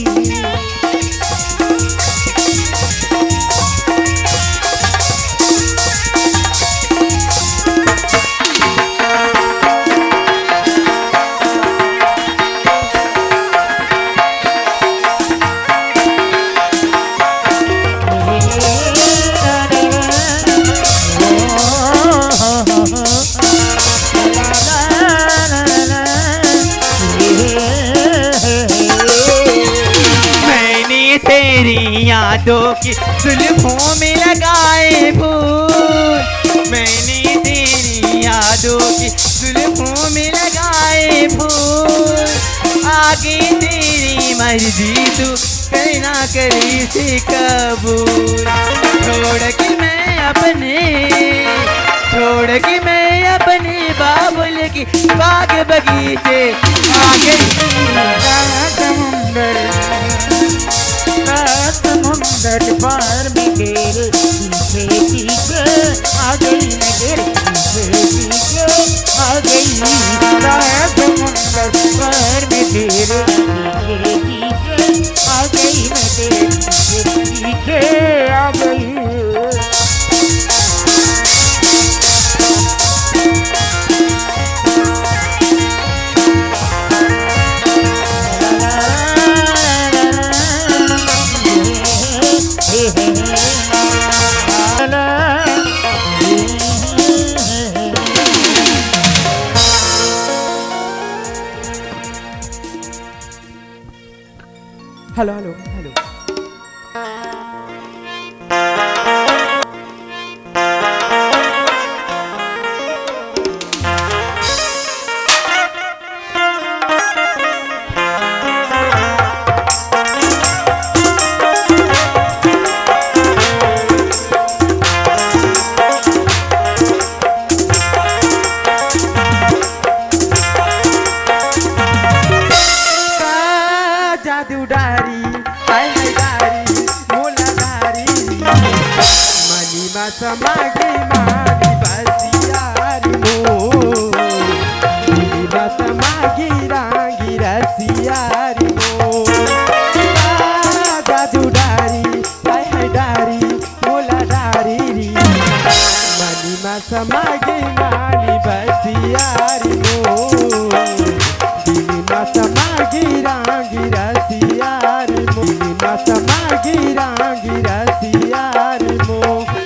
मैंने तेरी यादों की जुल्फों में लगाए फूल, मैंने तेरी यादों की जुल्फों में लगाए फूल। आगे तेरी मर्जी, तू करना करे से कबूल। छोड़ के मैं अपने, छोड़ के मैं अपने बाबुल की बाग बगीचे आ गई। समुंदर, समुंदर पार में तेरे पीछे पीछे आ गई मैं, तेरे पीछे पीछे आ गई। समुंदर पार में तेरे पीछे पीछे आ गई मैं, तेरे पीछे पीछे आ गई। Hello, hello, hello. का जादू डारी, हाय हाय डारी, मोला डारी। मनी मा समा गे मानी बसियारी मोर, मनी मा समा गे रांगी रसियारी मोर। का जादू डारी, हाय हाय डारी, मोला डारी री। मनी मा समा गे मानी बसियारी मोर, दिल मा समा गे रांगी रसियारी मोर, दिल मा समा गे रांगी रसियारी मोर।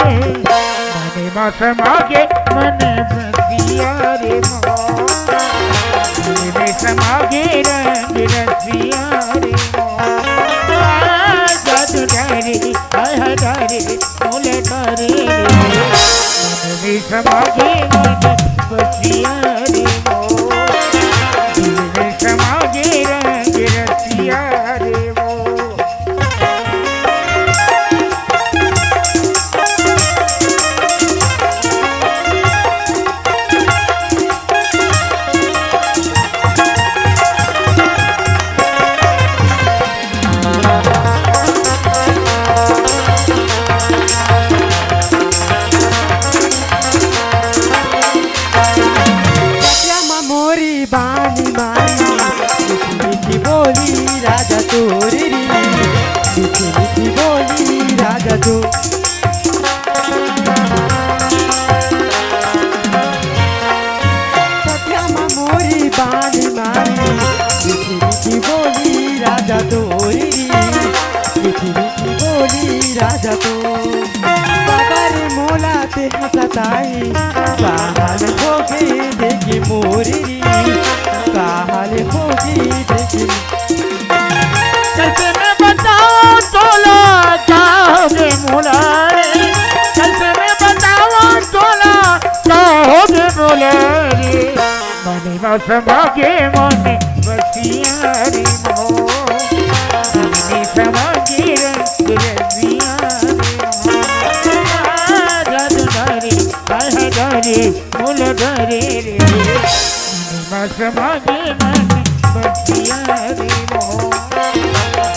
रे, मन मा समा गे मन बसिया रे मोर। दिल में समा गे रंग रसिया रे मोर। आ, जादू डारे, हाय हाय डारे, मोला डारे रे। मन में समा गे मन बसिया रे मोर। दिल में समा गे रंग रसिया रे मोर। सतिया मा मोरी बानी मारी, मीठी मीठी बोली राजा तोरी री, मीठी मीठी बोली राजा तोरी। सतिया मा मोरी बानी मारी, मीठी मीठी बोली राजा तोरी री, मीठी मीठी बोली राजा तो। बाबा रे मोला ते सताई, काहल होगे देखी मोरी री, काहल होगे देखी। कैसे मैं बताऊं तोला का होगे मोला रे, कैसे मैं बताऊं तोला का होगे मोला रे। मन मा समा गे मन बसिया रे मोर, मन में समा गे रंग रसिया रे मोर। आ, जादू डारे, हाय हाय डारे, मोला डारे रे। मन मा समा गे मन बसिया रे मोर।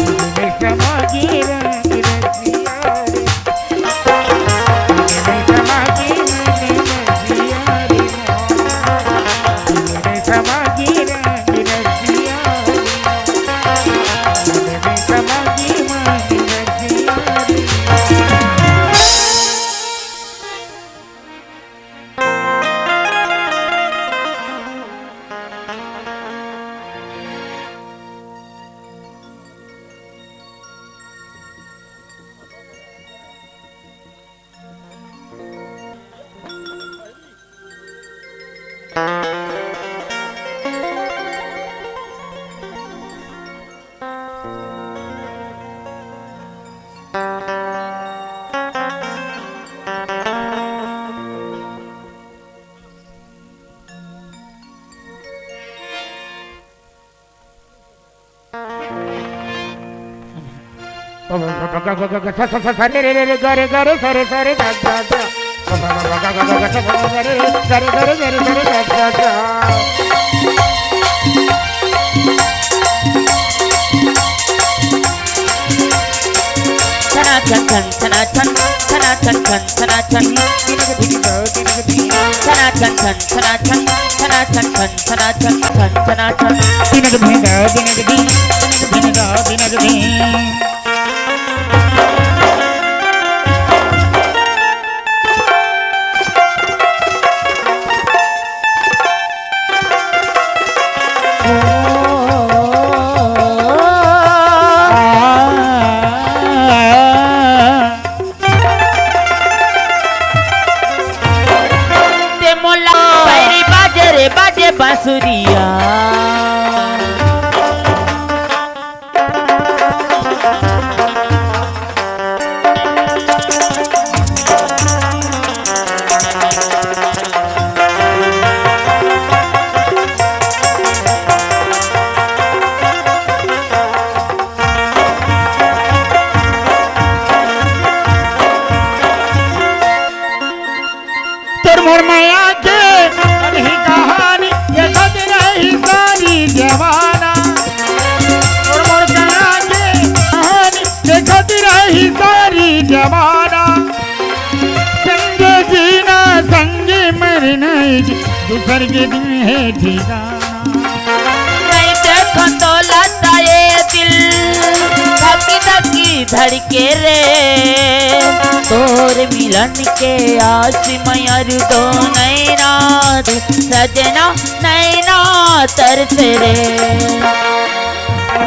मन में समा गे रंग रसिया रे। मन में समा गे मन बसिया रे मोर। मन में समा गे रंग रसिया रे। मन में समा गे मन बसिया रे। सा सा सा सा रे रे रे रे गा रे गा रे सा रे सा रे गा गा गा। सा सा सा सा गा गा गा सा सा सा रे रे गा रे गा रे गा रे सा रे सा रे गा गा गा। छना छन छन छना छन छना छन छन छना छन। छना छन छन छना छन छना छन छन छना छन छन छना छन। दिनक धिन दा दिनक धिन, दिनक धिन दा दिनक धिन। ते मोला पैरी बाजे रे बाजे बांसुरिया। तोर मोर मया के अनही कहानी देखत रही सारी जमाना। तोर मोर मया के कहानी देखत रही सारी जमाना। संगे जीना संगे मरना, एक दूसर के दिन है ठिकाना। नहीं देखो तो लता ये दिल धकी धकी धड़के रे। तोर मिलन के आस में अरु दो नैना, सजना नैना तरसे रे।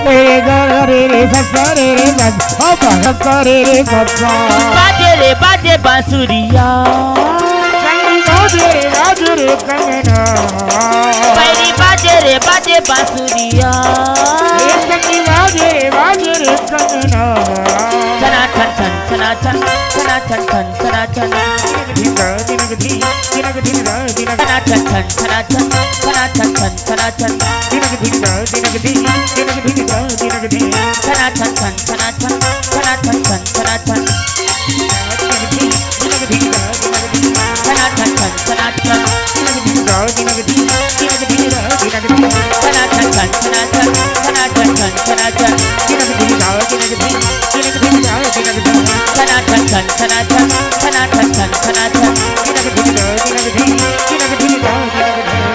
रे गा रे रे सा सा रे रे सा, ओ बा सा सा रे रे सा सा। बाजे रे बाजे बांसुरिया। बाजे रे बाजे रे कंगना। बैरी बाजे रे बाजे बांसुरिया। ए संगी बाजे रे बाजे रे कंगना। छना छन छन छना छन छना छन छन छना छन। दिनक धिन दा, दिनक धी, दिनक धिन दा, दिनक छना छन छन छना छन छना छन छन छना छन। दिनक धिन दा, दिनक धी, दिनक धिन दा, दिनक धी। छना छन छन छना छन छना छन छन छना छन। दिनक धी, दिनक धिन दा, दिनक धी। छना छन छन छना छन। दिनक धिन दा, दिनक धी, दिनक धिन दा, दिनक धी। छना छन छन छना छन छना छन छन छना छन। दिनक धिन दा, दिनक धी, दिनक धिन दा, दिनक धी। छना छन छन छना छन छना छन छन छना छन। दिनक धिन दा, दिनक धी, दिनक धिन दा, दिनक धी।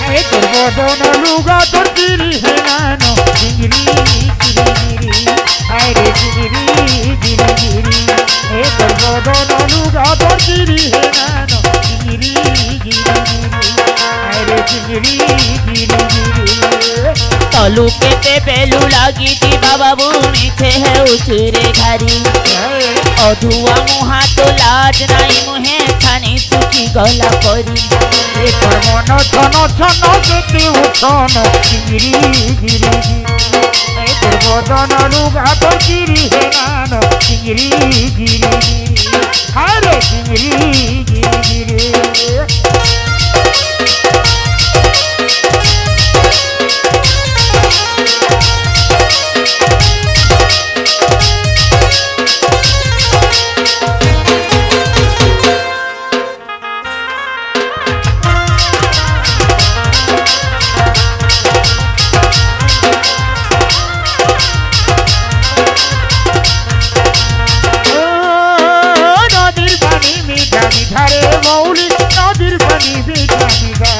ए तोर बदन लुगा तोर चिरी हे नानो, चिरी, चिरी, चिरी। अरे चिरी, चिरी, चिरी। ए तोर बदन लुगा तोर चिरी हे नानो, चिरी, चिरी, चिरी। अरे चिरी, चिरी, चिरी। तलु के ते बेलु लागी दी बाबा भूमि छे हे उचुरे घरी। अधुआ मुहा तो लाज नाई मुहे खानी सुखी गला परी। एकर मन छन छन बेटी उठन, गिरी गिरी। एकर बदन लुगा तो गिरी हे नान, गिरी गिरी। हाय रे गिरी गिरी गिरी। ओ, नदीर पानी मीठा मीठा रे मौली, नदीर पानी मीठा मीठा।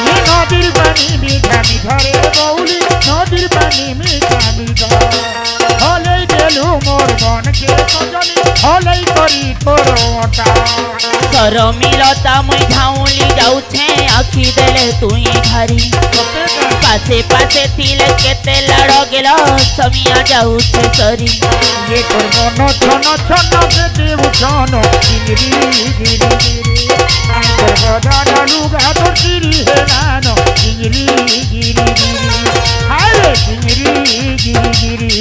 ये नदीर पानी मीठा मीठा रे मौली, नदीर पानी मीठा मीठा। हलै देलु मोर मन के सजनी, हलै करी तोर ओटा। सरमिलता मुई झाउली जाउछे, आखी देले तुई घरी। पासे पासे तिले केते लड़ गेल, समिया जाउछे सरी। ये तोर मन छन छन बेटी उठन, गिरी गिरी गिरी। तोर बदन लुगा तोर चिरी हे नान, गिरी गिरी गिरी। हाय रे गिरी गिरी गिरी।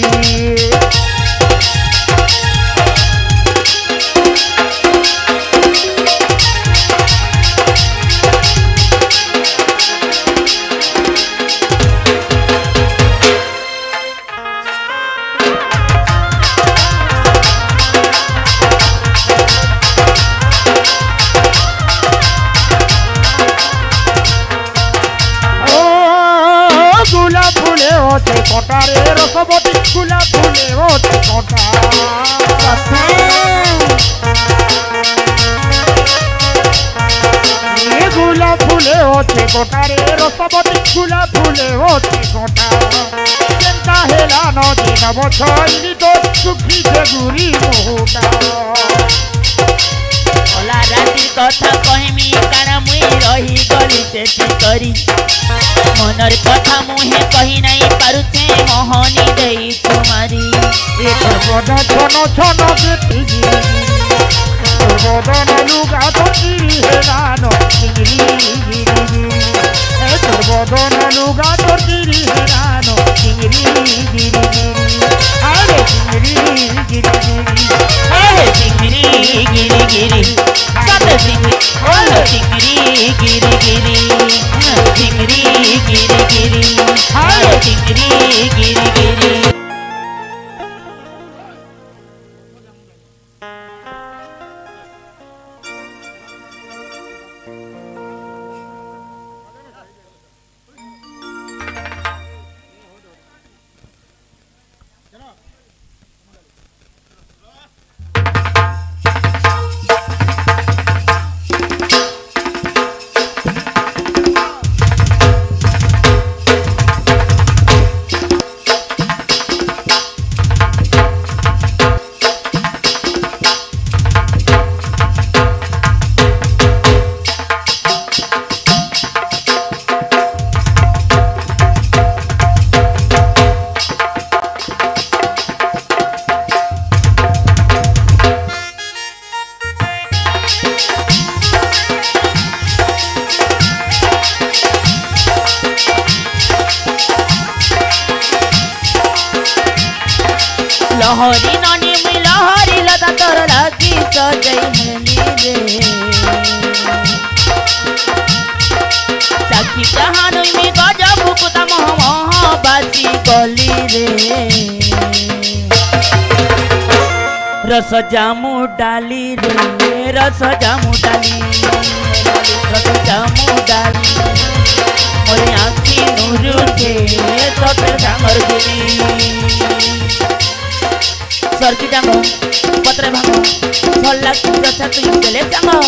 ओ गुलाब फुले होते कोटा रे रसवती, गुलाब फुले होते कोटा। ये गुलाब फुले होते कोटा रे रसवती, गुलाब फुले होते कोटा। केन्ता हेला न दिन बछरी तो सुखी से दूरी मोटा। ओला रातिर कथा कहिमी, कारण मुई रहि गली तेती करी। मनर कथा मुहे कहि नाई पारुछे, मोहनी देई तुम्हारी। ए तोर बदन छन छन बेटी गिरी गिरी। तोर बदन लुगा तो चिरी हे नान, गिरी गिरी गिरी। ए तोर बदन लुगा तो चिरी हे नान, गिरी गिरी गिरी। अरे गिरी गिरी गिरी। अरे गिरी गिरी गिरी। सात गिरी, अरे गिरी गिरी गिरी। गिरी गिरी गिरी। अरे अरे टिंगरी गिरी गिरी। लहरी ननी मुई लहरी लदा तोर लागी सजई हेली रे। साखी जहानुई मी गजब कुता मह मह बाजी गली रे। रस जामु डाली रे, रस जामु डाली, रस जामु डाली। मोरे आँखी नुरुचे, तोते सामर गुली। सरकी डांगो, पत्रे भांगो, भल लाग रस तुई देले सामर।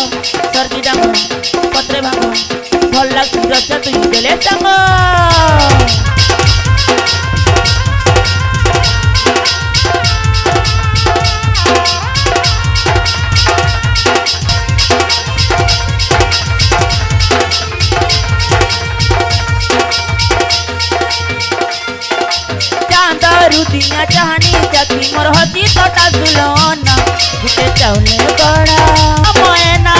सरकी डांगो, पत्रे भांगो, भल लाग रस तुई देले सामर। चांदरू दिया चाहनी जाती मोर हसी तोटा दुलना, गुटे चावले बड़ा मयना।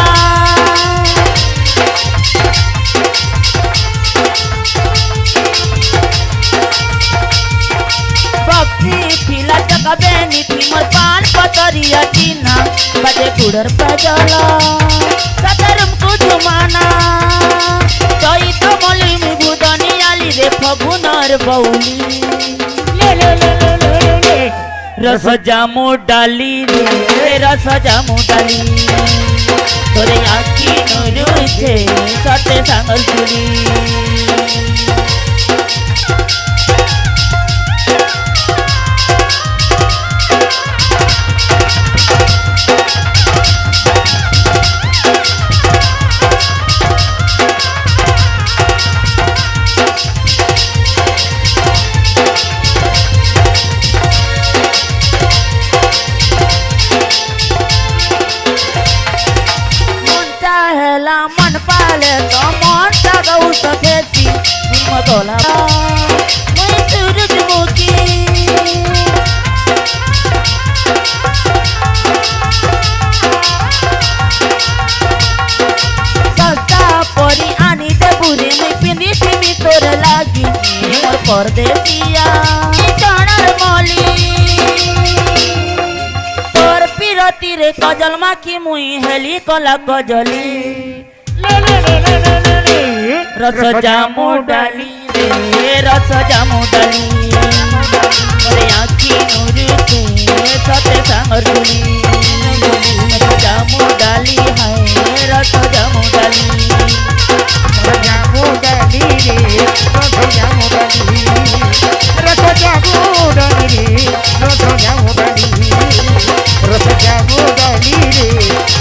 भक्ति फिला चकबे नीति मोर पान पतरिया टीना, बजे कुड़र पजला सतरम कुझुमाना। तई तो मोली मी बुदनी आली रे फगुनर बौली। ले, ले, ले। रस जामु डाली रे, रस जामु डाली। तोरे आँखी नुरुचे, सते सांगल तुली। मन चाहेला मन पाले तो मन सगऊ सखेती, तुम तोला मैं सूरजमुखी। सस्ता परी आनी दे बुरे मैं पिंदी पिंदी तोर लागी, मोर परदेसिया चणर मोली। तोर पिरती रे कजल माखी मुई हेली कला कजली। रस जामु डाली रे, रस जामु डाली। मोरे आँखी नुरुचे, सते सांगर तुली। रस जामु डाली हाय, रस जामु डाली। रस जामु डाली रे, रस जामु डाली। रस जामु डाली रे, रस जामु डाली। रस जामु डाली रे,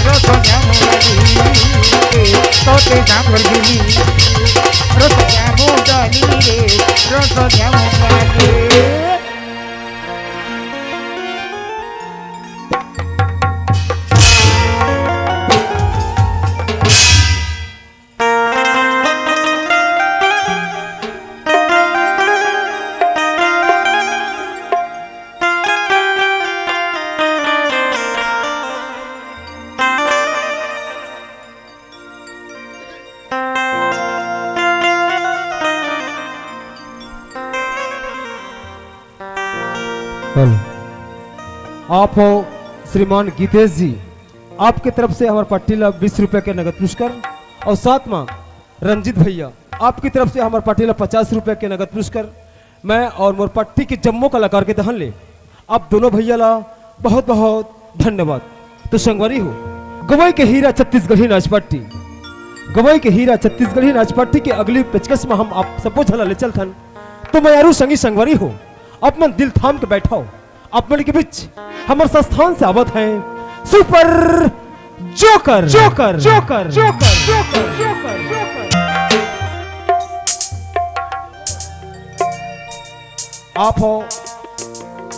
रस जामु डाली। तोते सांगर तुली। रस जामु डाली रे, रस जामु डाली। हेलो, आप हो श्रीमान गीतेश जी, आपके तरफ से हमर पार्टी ला बीस रुपया के नगद पुरस्कार और साथ में रंजीत भैया, आपकी तरफ से हमर पार्टी ला पचास रुपया के नगद पुरस्कार। मैं और मोर पट्टी के जम्मो कलाकार के डहन ले आप दोनों भैया ला बहुत बहुत धन्यवाद। तो संगवारी हो, गवई के हीरा छत्तीसगढ़ी नाच पट्टी, गवई के हीरा छत्तीसगढ़ी नाच पट्टी के अगली पेचकस में हम आप सबो झन ला ले चलथन। तो मयारू संगी संगवारी हो, आप मन दिल थाम के बैठव। आप मन के बीच हमर संस्थान से आवत हैं super joker, joker, joker, joker, joker, joker, joker. आप हो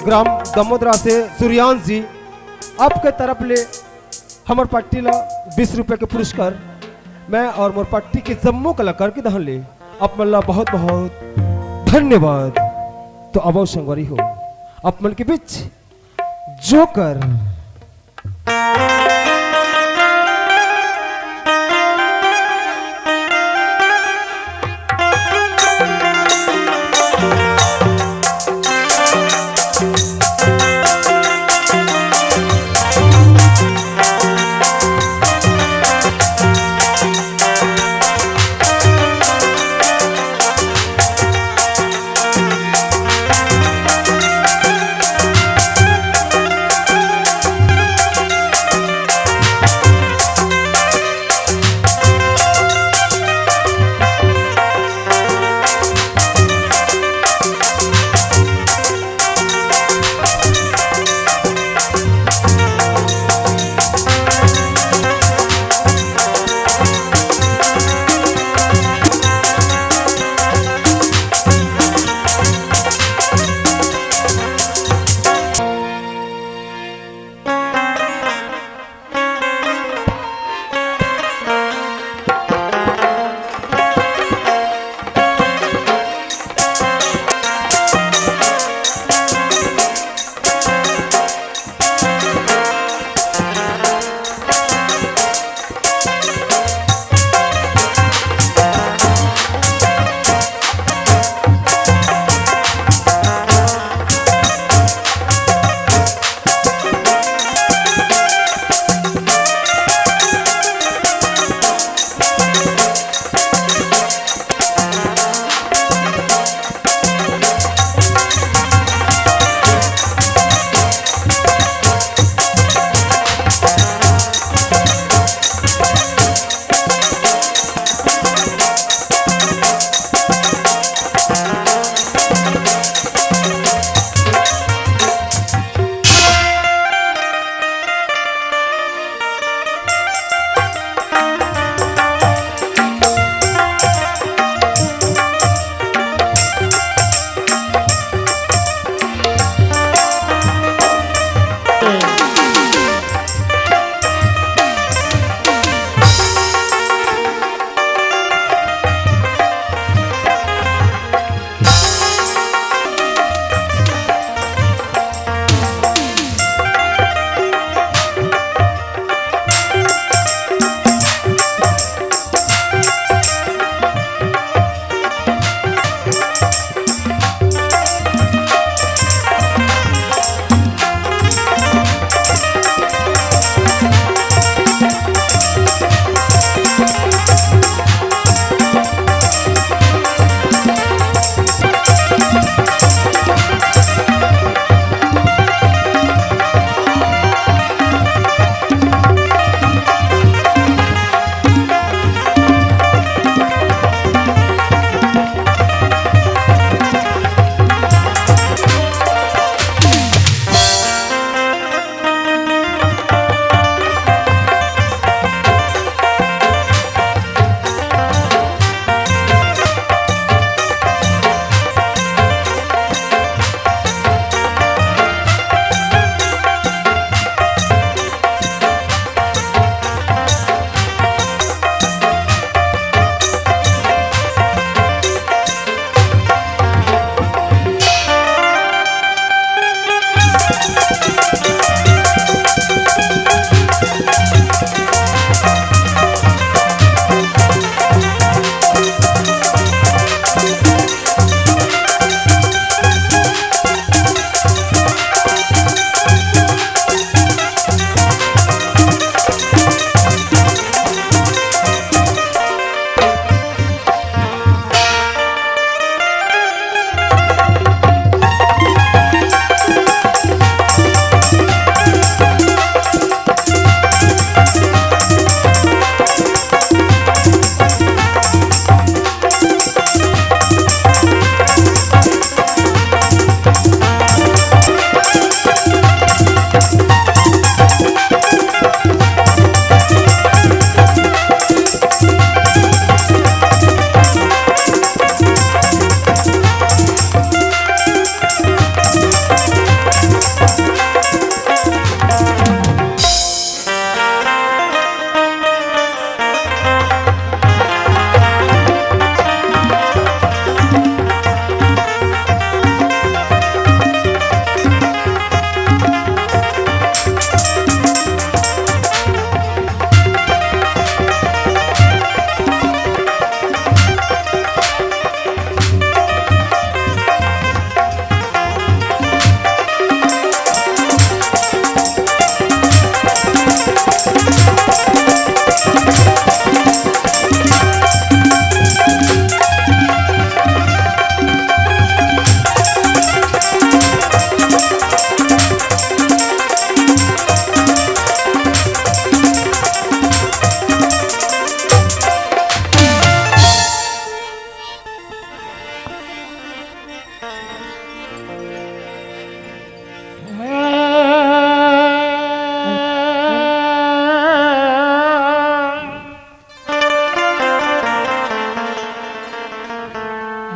ग्राम दमोदरा से सूर्यांश जी, आपके तरफ ले हमर पट्टी ला बीस रुपए के पुरस्कार। मैं और मोर पट्टी के जम्मो कलाकार के डहन ले आप मन ला बहुत बहुत धन्यवाद। तो आवव संगवारी हो, आप मन के बीच जोकर।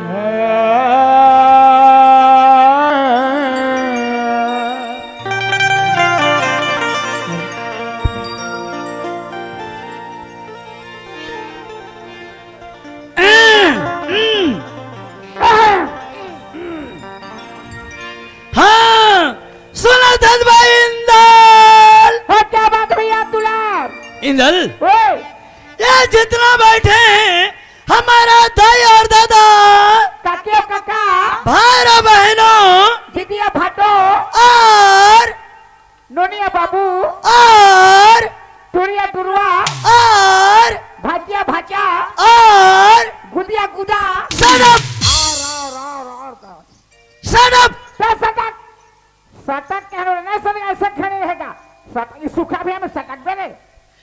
हाँ, सुनत हस भाई इंदल। हाँ, क्या बात भैया दुलार? इंदल, ओए। ये जितना बैठे हैं, हमारा दाई और दादा, काकी और काका, भाई और बहनों, दीदी और भाटो, और नोनिया बाबू, और टुरिया टुरुआ, और भाटिया भाचा, और गुदिया गुदा। Shut up! Shut up! तो सटक, सटक कह रहे हो? नहीं सटक, ऐसे खड़े रहेगा। सटक, ये सूखा भी हमें सटक दे रे।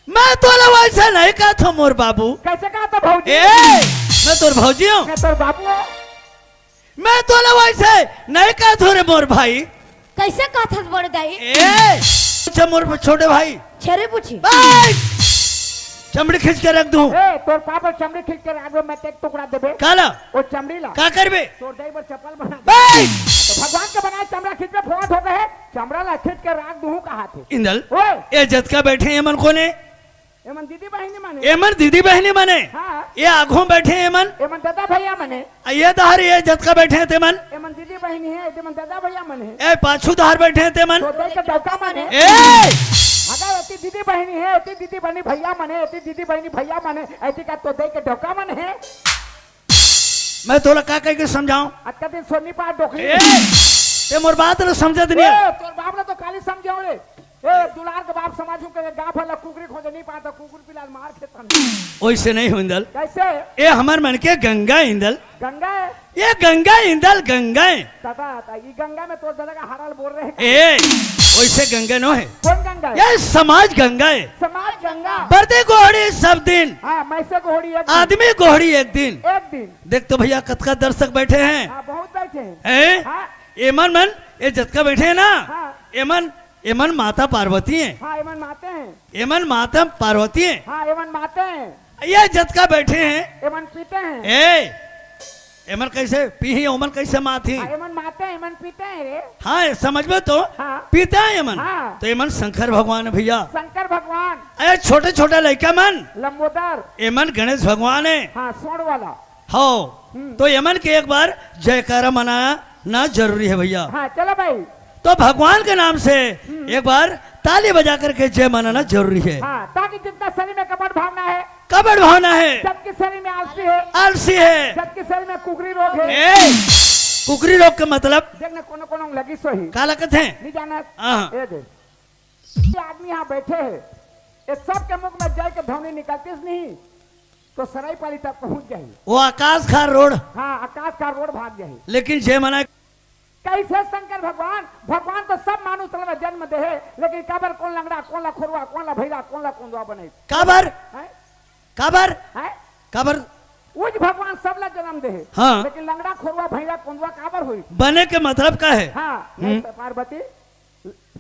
मैं तोला वैसे नहीं कहत हूँ मोर बाबू। कैसे कहत हस भौजी? ए, मैं तोर भौजी हूँ। मैं तोर बाबू हूँ। मैं तोला वैसे नहीं कहत हूँ रे मोर भाई। कैसे कहत हस बड़े दाई? ए, अच्छा मोर छोटे भाई। छेरी पूछी। भाई, चमड़ी खींच के रख दूँ। ए, तोर पापा चमड़ी खींच के रख दो, मैं तेक टुकड़ा देबे। काला? वो चमड़ी ला। का करबे? तोर दाई बर चप्पल बना दे। भाई! तो भगवान के बनाए चमड़ा खींच में फोकट हो गए है। चमड़ा ला खींच के राख दूँ कहा थे। इंदल, ओए! ये जतका बैठे हैं, एमन कोन है? एमन दीदी बहिनी मने। एमन दीदी बहिनी मने। हाँ। ये आगू बैठे हैं, एमन? एमन दादा भैया मने। आ, ये दहर ये जतका बैठे हैं, तेमन? एमन दीदी बहिनी है, एमन दादा भैया मने। ए, पाछू दहर बैठे हैं, तेमन? तो देख के डौका मने। ए! अगर एती दीदी बहिनी है, एती दीदी बहिनी भैया मने, एती दीदी बहिनी भैया मने, एती का तो देख के डौका मने। मैं तोला का कह के समझाऊं? अतका दिन सोनी पार डोकरी। ए, ते मोर बात ल समझत नहीं है। ए, तोर बाप ल तो काली समझाऊं रे। ए, दुलार के बाप समझू के गाँव भर ला कुकरी खोजे नहीं पाता, कुकुर पिलाल मार खेतन। ओइसे नहीं हो इंदल। कैसे? ए, हमर मन के गंगा इंदल। गंगा है? ये गंगा इंदल, गंगा है। दादा, ता ई गंगा में तोर दादा का हरल बोल रहे हैं। ए, ओइसे गंगा नो है। कौन गंगा है? ये समाज गंगा है। समाज गंगा। बरदे गोहड़ी सब दिन। हाँ, मैसे गोहड़ी एक दिन। आदमी गोहड़ी एक दिन। एक दिन। देख तो भैया, कतका दर्शक बैठे हैं। हाँ, बहुत बैठे हैं। हैं? हाँ। एमन मन, ये जतका बैठे हैं ना, हाँ। एमन, एमन माता पार्वती हैं। हाँ, एमन माते हैं। एमन माता पार्वती हैं। हाँ, एमन माते हैं। ये जतका बैठे हैं। एमन पीते हैं। ए, एमन कैसे पीही, ओमन कैसे माती? हाँ, एमन माते हैं, एमन पीते हैं रे। हाँ, समझ में तो हाँ। पीते हैं एमन। हाँ। तो एमन शंकर भगवान है भैया। शंकर भगवान। अरे छोटे छोटे लइका मन। लंबोदर। एमन गणेश भगवान है। हाँ, सोंड़ वाला। हो, हम्म। तो एमन के एक बार जयकारा मनाना जरूरी है भैया। हाँ, चलो भाई। तो भगवान के नाम से हम्म। एक बार ताली बजा करके जय मनाना जरूरी है। हाँ, ताकि जितना शरीर में कपट भावना है, कपट भावना है। जबकि शरीर में आलसी है। आलसी है। जबकि शरीर में कुकरी रोग है। ए, कुकरी रोग के मतलब? देख ना, कोनो कोनो लगी सोही। का लगत है? नहीं जाना। हाँ। ये दे। ये आदमी यहाँ बैठे हैं, ये सबके मुख में जय के ध्वनि निकलतीस नहीं, तो सरायपाली तक पहुँच जाही। वो आकाश खार रोड। हाँ, आकाश खार रोड भाग जाही। लेकिन जय मना कैसे शंकर भगवान? भगवान तो सब मानुष ला जन्म दे हे, लेकिन काबर कोन लंगड़ा, कोन ला खोरवा, कोन ला भैरा, कोन ला कोंदवा बने? काबर? हैं? काबर? हैं? काबर? उज भगवान सब ला जन्म दे हे। हाँ। लेकिन लंगड़ा, खोरवा, भैरा, कोंदवा काबर होई? बने के मतलब का है? हाँ, हम्म। नहीं, पार्वती,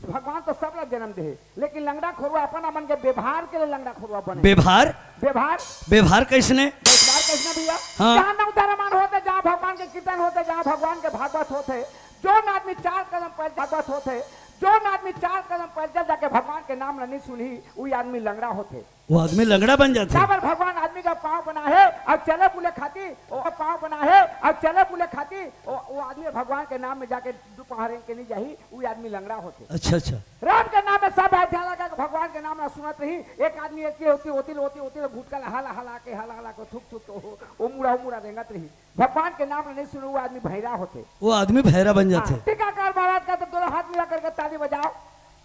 भगवान तो सब ला जन्म दे हे, लेकिन लंगड़ा खोरवा अपन अपन के व्यवहार के लिए लंगड़ा खोरवा बने। व्यवहार? व्यवहार। व्यवहार कैसने? व्यवहार कैसने भैया? हाँ। जहाँ नौ धर्मान होते, जहाँ भगवान के कीर्तन होते, जहाँ भगवान के भागवत होते, जोन आदमी चार कदम पैदल भागवत होते, जोन आदमी चार कदम पैदल जाके भगवान के नाम ला नहीं सुनही, वही आदमी लंगड़ा होते। वो आदमी लंगड़ा बन जाते। काबर भगवान आदमी का पाँव बना है और चले बुले खाती, और पाँव बना है और चले बुले खाती, वो, वो आदमी भगवान के नाम में जाके दोपहर के नहीं जाही, वो आदमी लंगड़ा होते। अच्छा, अच्छा। राम के नाम में सब अयोध्या लगा के भगवान के नाम ना सुनत रही। एक आदमी ऐसी होती, होती, होती, होती, तो घुटका ला हला, हला के, हला, हला के थूक, थूक, तो वो, वो मुड़ा, वो मुड़ा रेंगत रही। भगवान के नाम नहीं सुने, वो आदमी भैरा होते। वो आदमी भैरा बन जाते। हाँ, टीकाकार महाराज का तो दोनों हाथ मिला करके ताली बजाओ।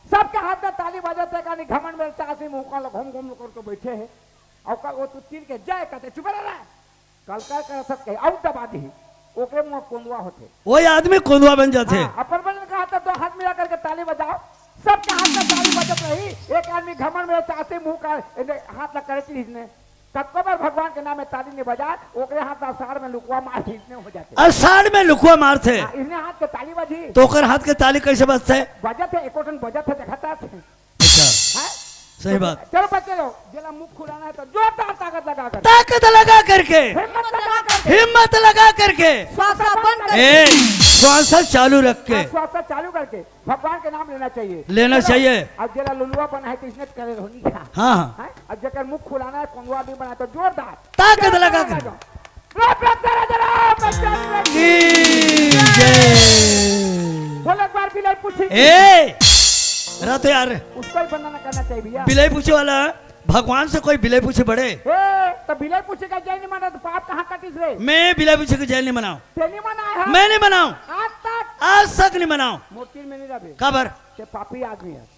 सबके हाथ में ताली बजाते, कहानी घमंड में चासी मुंह का घूम घूम करके बैठे हैं। और का, वो तो तीर के जय कहते, चुप रह रहा है। कल का कर सकते, और दबा दी, ओकरे मुंह कोंदवा होते। वही आदमी कोंदवा बन जाते। हाँ, अपन बन कहा था, दो हाथ मिला करके ताली बजाओ। सबके हाथ में ताली बजत रही। एक आदमी घमंड में चाहते मुंह का, एने हाथ ला करे चीज ने। कतको बार भगवान के नाम में ताली नहीं बजा, ओकरे हाथ ला साड़ में लुकवा मार, इसने हो जाते। और साड़ में लुकवा मारते। हाँ, इसने हाथ के ताली बजी। तो ओकर हाथ के ताली कैसे बजते? बजत है, एकोटन बजत है, देखता है। अच्छा। हैं? सही बात। चलो बच्चे लोग, जेला मुख खुलाना है तो जोरदार ताकत लगा कर। ताकत लगा करके। हिम्मत लगा करके। हिम्मत लगा करके। श्वास बंद करके। ए, श्वास चालू रख के। हाँ, श्वास चालू करके भगवान के नाम लेना चाहिए। लेना चाहिए। अब जेला लुलुआ बना है तो इसने करे रहो नहीं क्या? हाँ, हाँ। हैं? अब जेकर मुख खुलाना है, कोंगवा भी बना तो जोरदार। ताकत लगा कर। प्रेम से राजा राम की जय। बोलो एक बार बिलाई पूछी। ए, रह तो यार। उसको ही वंदना करना चाहिए भैया। बिलाई पूछे वाला, भगवान से कोई बिलाई पूछे बड़े? ए, तो बिलाई पूछे का जय नहीं मना तो पाप कहाँ कटिस रे? मैं बिलाई पूछे का जय नहीं मनाऊं। ते नहीं मनाए है? मैं नहीं मनाऊं। आज तक? आज तक नहीं मनाऊं। मूर्ति में नहीं रहे। काबर? ते पापी आदमी है।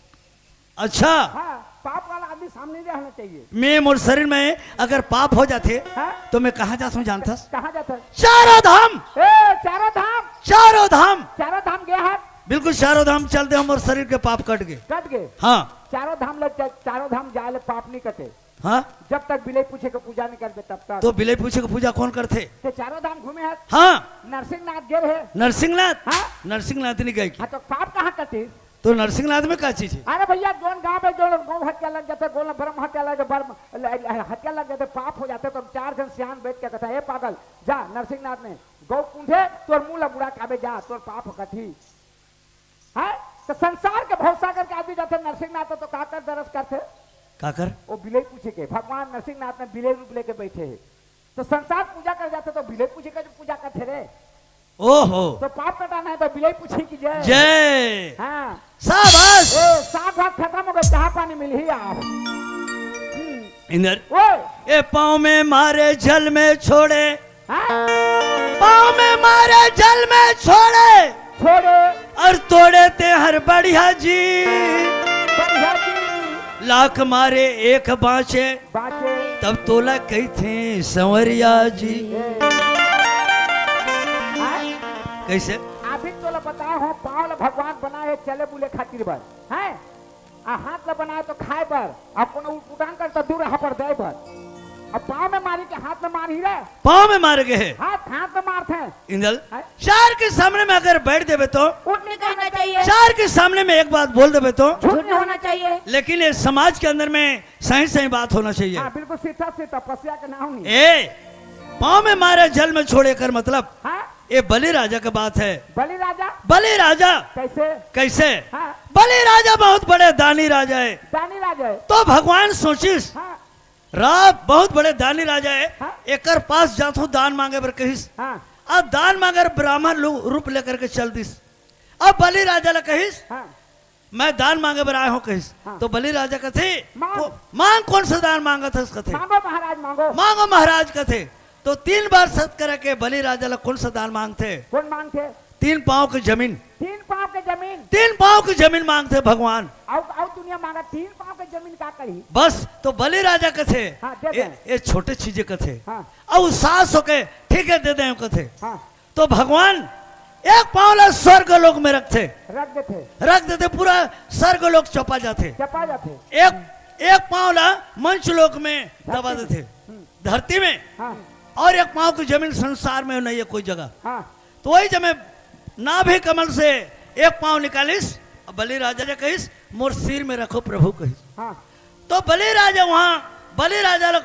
अच्छा। हाँ, पाप वाला आदमी सामने नहीं रहना चाहिए। मैं मोर शरीर में अगर पाप हो जाते, हाँ? तो मैं कहाँ जाता हूँ जानता? कहाँ जाता है? चारों धाम। ए, चारों धाम। चारों धाम। चारों धाम गया है? बिल्कुल, चारों धाम चल दे, हमर शरीर के पाप कट गए। कट गए। हाँ। चारों धाम लग जा-, चारों धाम जाए ले पाप नहीं कटे। हाँ। जब तक बिलाई पूछे के पूजा नहीं करते तब तक। तो बिलाई पूछे के पूजा कौन करते? ते चारों धाम घूमे है। हाँ। नरसिंहनाथ गे रहे। नरसिंहनाथ? हाँ। नरसिंहनाथ नहीं गए की? हाँ, तो पाप कहाँ कटे? तो नरसिंहनाथ में का चीज है? अरे भैया, जोन गाँव में जोन गौ हत्या लग जाते, गोन ब्रह्म हत्या लग, ब्रह्म ल-, ल-, हत्या लग जाते, पाप हो जाते, तो चार झन सियान बैठ के कहता है, "ए पागल, जा नरसिंहनाथ में गौ पूंधे, तोर मुंह ला मुड़ा काबे जा, तोर पाप कटही।" हैं? तो संसार के भवसागर के आदमी जाते नरसिंहनाथ तो का कर दरस करते? का कर? वो बिलाई पूछे के, भगवान नरसिंहनाथ में बिलाई रूप लेके बैठे हैं। तो संसार पूजा कर जाते तो बिलाई पूछे का जो पूजा करते रे। ओहो। तो पाप कटाना है तो बिलाई पूछे की जय। जय। हाँ। शाबाश। ए, साग भात खत्म हो गए, चाह पानी मिल ही आप। हम्म। इंदर। ओए। ए पाँव में मारे जल में छोड़े। हाँ? पाँव में मारे जल में छोड़े। छोड़े। और तोड़े ते हर बढ़िया जी। बढ़िया जी। लाख मारे एक बाँचे। बाँचे। तब तोला कहिथे संवरिया जी। ए। हाँ? कैसे? अभी तोला बताए हो, पाँव ला भगवान बनाए हे चले बुले खातिर बर, हैं? आ हाथ ला बनाए तो खाए बर, अब कोनो उटपुटांग कर तो दूर रहा पर दे बर। अब पाँव में मारी के हाथ में मार ही रे। पाँव में मार गए है। हाथ, हाथ में मारथे। इंदल, हैं? चार के सामने में अगर बैठ देबे तो? उठ नहीं कहना चाहिए। चार के सामने में एक बात बोल देबे तो? झूठ नहीं होना चाहिए। लेकिन ये समाज के अंदर में सही सही बात होना चाहिए। हाँ, बिल्कुल सीधा सीधा, तपस्या के नाम नहीं। ए, पाँव में मारे जल में छोड़े कर मतलब, हाँ? ये बलि राजा के बात है। बलि राजा? बलि राजा। कैसे? कैसे? हाँ। बलि राजा बहुत बड़े दानी राजा है। दानी राजा है। तो भगवान सोचिस, हाँ। राम बहुत बड़े दानी राजा है, हाँ। एकर पास जाथों दान मांगे बर कहिस। हाँ। अब दान मांगे बर ब्राह्मण लो-, रूप लेकर के चल दिस। अब बलि राजा ला कहिस, हाँ। मैं दान मांगे बर आए हों कहिस। हाँ। तो बलि राजा कथे, मांग। को-, मांग कौन सा दान मांगत हस कथे? मांगो महाराज, मांगो। मांगो महाराज कथे। तो तीन बार सत करे के बलि राजा ला कौन सा दान मांगथे? कौन मांगथे? तीन पाँव के जमीन। तीन पाँव के जमीन। तीन पाँव के जमीन मांगथे भगवान। अउ, अउ दुनिया मांगा, तीन पाँव के जमीन का करी? बस, तो बलि राजा कथे, हाँ, दे ए, दे। ए छोटे चीजे कथे। हाँ। अउ सास होके, ठीक है, दे दे कथे। हाँ। तो भगवान एक पाँव ला स्वर्ग लोक में रखथे। रख देथे। रख देथे, पूरा स्वर्ग लोक चपा जाथे। चपा जाथे। एक, एक पाँव ला मंच लोक में दबा धरती में। देथे। हम्म। धरती में। हाँ। और एक पाँव की जमीन संसार में नहीं है कोई जगह। हाँ। तो वही जब मैं नाभि कमल से एक पाँव निकालिस, अब बलि राजा ने कहिस, "मोर सिर में रखो प्रभु," कहिस। हाँ। तो बलि राजा वहाँ, बलि राजा लोग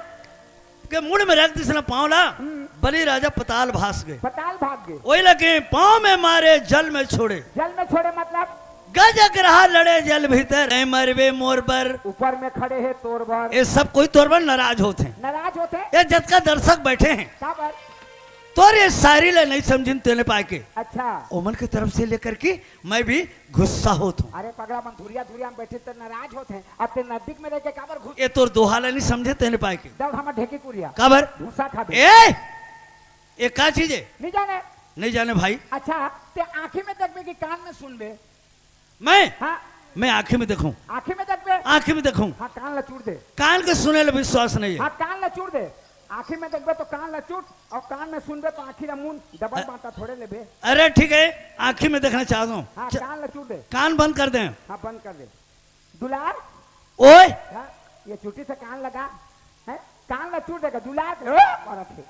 के मुड़ में रख दिस ना पाँव ला, हम्म। बलि राजा पताल भास गए। पताल भाग गए। वही लगे पाँव में मारे जल में छोड़े। जल में छोड़े मतलब? गज अग्रहा लड़े जल भीतर, नहीं मरबे मोर बर। ऊपर में खड़े हैं तोर बर। ये सब कोई तोर बर नाराज होते हैं। नाराज होते हैं? ये जतका दर्शक बैठे हैं। का बर? तोर ये शायरी ले नहीं समझिन तेने पाए के। अच्छा। ओमन के तरफ से लेकर के मैं भी गुस्सा होत हूँ। अरे पगला मन धुरिया धुरिया में बैठे तो नाराज होते हैं, अब ते नजदीक में रह के काबर घुस? ये तोर दोहा ला नहीं समझे तेने पाए के। दौड़ हमर ढेकी कुरिया। काबर? भूसा खाबे। ए! ये का चीज है? नहीं जाने। नहीं जाने भाई। अच्छा, ते आँखी में देखबे कि कान में सुनबे? मैं? हाँ। मैं आँखी में देखूं। आँखी में देखबे? आँखी में देखूं। हाँ, कान ला चूड़ दे। कान के सुने ले विश्वास नहीं है। हाँ, कान ला चूड़ दे। आँखी में देखबे तो कान ला चूड़, और कान में सुनबे तो आँखी ला मुन, डबल अ-, बांटा थोड़े लेबे। अरे ठीक है, आँखी में देखना चाहता हूँ। हाँ, च-, कान ला चूड़ दे। कान बंद कर दें। हाँ, बंद कर दे। दुलार। ओए। हाँ, ये चुटी से कान लगा, हैं? कान ला चूड़ देगा, दुलार के, ओ, मारत है।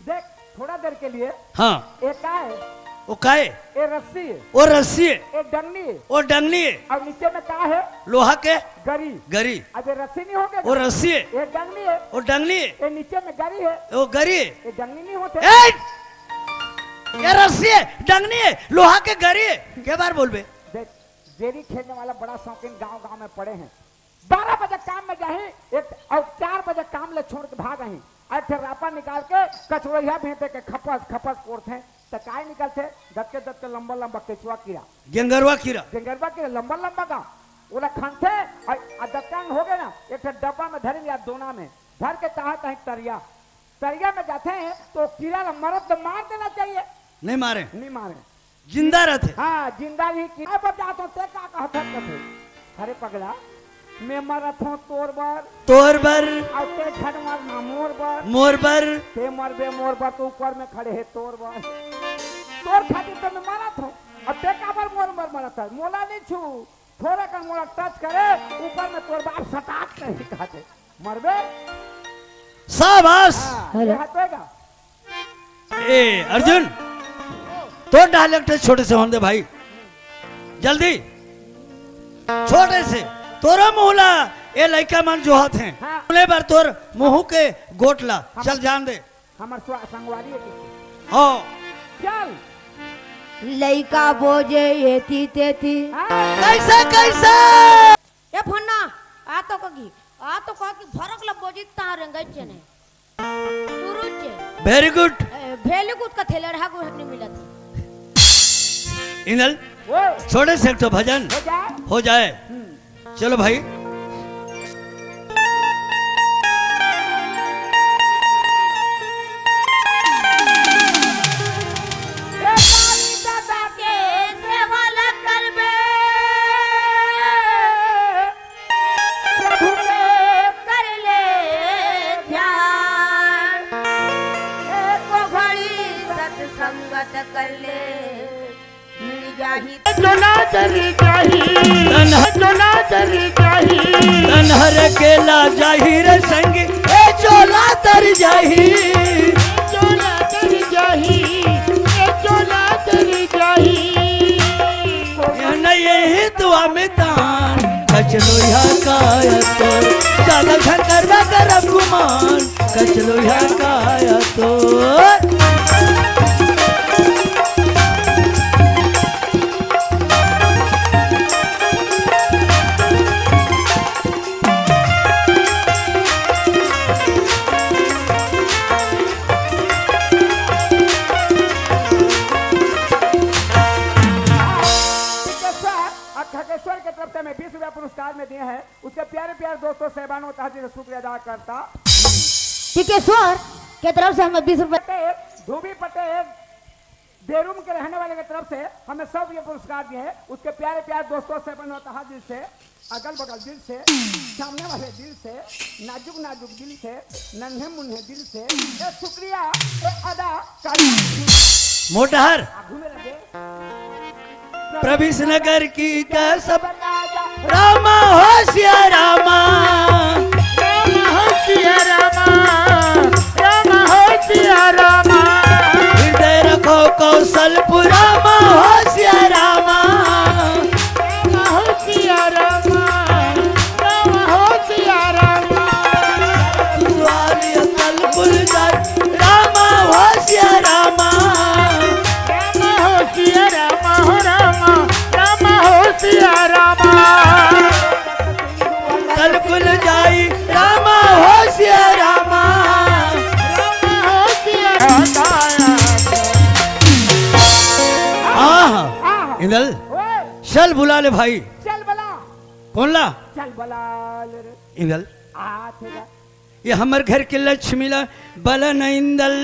देख, थोड़ा देर के लिए। हाँ। ये का है? वो का है? ये रस्सी है। वो रस्सी है। ये डंगनी है। वो डंगनी है। और नीचे में का है? लोहा के। गरी। गरी। अब ये रस्सी नहीं होगे? वो रस्सी है। ये डंगनी है। वो डंगनी है। ये नीचे में गरी है। वो गरी है। ये डंगनी नहीं होते। ए! ये रस्सी है, डंगनी है, लोहा के गरी है। के बार बोलबे? देख, जेरी खेलने वाला बड़ा शौकीन गांव-गांव में पड़े हैं। बारह बजे काम में जाही, एक, और चार बजे काम ले छोड़ के भाग आही। एक ठे रापा निकाल के कचरोहिया भेंटे के खपस, खपस कोरथे, त काय निकलथे? दतके, दतके लंबा, लंबा केचुआ कीरा। गेंगरवा कीरा। गेंगरवा कीरा लंबा, लंबा का। ओला खनथे, और, और दतकान हो गए ना, एक ठे डब्बा में धरेंगे या दोना में, धर के तहाँ तहीं तरिया, तरिया में जाथे, तो कीरा ला मरत तो मार देना चाहिए। नहीं मारे। नहीं मारे। जिंदा रथे। हाँ, जिंदा नहीं की। अब जात हो, ते का कहत हस कथे? अरे पगला, मैं मरत हों तोर बर। तोर बर। अउ ते झन मरना मोर बर। मोर बर। ते मरबे मोर बर, तो ऊपर में खड़े हे तोर बर। तोर खातिर तो मैं मरत हों। अब ते काबर मोर बर मरत हस? मोला नहीं छू। थोड़ा कन मोला टच करे, ऊपर में तोर बाप सटाक नहीं कहते। मरबे। शाबाश। हाँ, हेलो। ये हटवेगा। ए, अर्जुन, तोर डायलेक्ट छोटे से होन दे भाई। जल्दी। छोटे से। तोरो मुँह ला, ए लइका मन जोहत हैं। हाँ। सुने बर तोर मुँह के गोठ ला। हाँ। चल जान दे। हमर स्वा-, संगवारी है किसी। हाँ। चल। लइका बोजे एती तेती। हाँ। कैसे, कैसे? ए फन्ना, आ तो कगी, आ तो कगी भरक ल बोजित ता रेंगई चने। सुरुज। Very good। ए, very good का थेलर हा गुहर नहीं मिलत। इंदल, वो। छोटे से एक ठो भजन हो जाए। हो जाए। हम्म। चलो भाई। ए काली दादा के सेवा ला करबे, प्रभु के कर ले ध्यान। एको घड़ी सत्संगत कर ले, मिल जाही। चोला तर जाही, तन ह-, चोला तर जाही। तन हर केला जाही रे संगी, ए चोला तर जाही। चोला तर जाही, ए चोला तर जाही। यह नहीं यही दुआ में तान, कचलो यहाँ का तो, ज्यादा झंकर बा करब गुमान। कचलो यहाँ का आया तो। खगेश्वर, खगेश्वर की तरफ से हमें बीस रुपया पुरस्कार में दिए हैं। उसके प्यारे प्यारे दोस्तों, साहबानों, तहे दिल से शुक्रिया अदा करता। टिकेश्वर के तरफ से हमें बीस रुपए। पटेल, धोबी पटेल, देरुम के रहने वाले की तरफ से हमें सब ये पुरस्कार दिए हैं। उसके प्यारे प्यारे दोस्तों, साहबानों, तहे दिल से, अगल बगल दिल से, सामने वाले दिल से, नाजुक नाजुक दिल से, नन्हे मुन्ने दिल से, ये शुक्रिया, ये अदा कर। मोटहर। आगू में लगे। प्रभीस नगर की का सब रामा हो सिया रामा। रामा हो सिया रामा, रामा हो सिया रामा। हृदय रखो कौशलपुर रामा हो सिया रामा। रामा हो सिया रामा, रामा हो सिया रामा। दुआरी अकलपुर जाए रामा हो सिया रामा। रामा हो सिया रामा, हो रामा, रामा हो सिया रामा। कल कुल जाई रामा हो सिया रामा। रामा हो सिया रामा। आहा, आहा। इंदल, ओए। चल बुला ले भाई। चल बुला। कौन ला? चल बुला ले रे। इंदल। आ, ठीक है। ये हमर घर के लक्ष्मी ला बला न इंदल।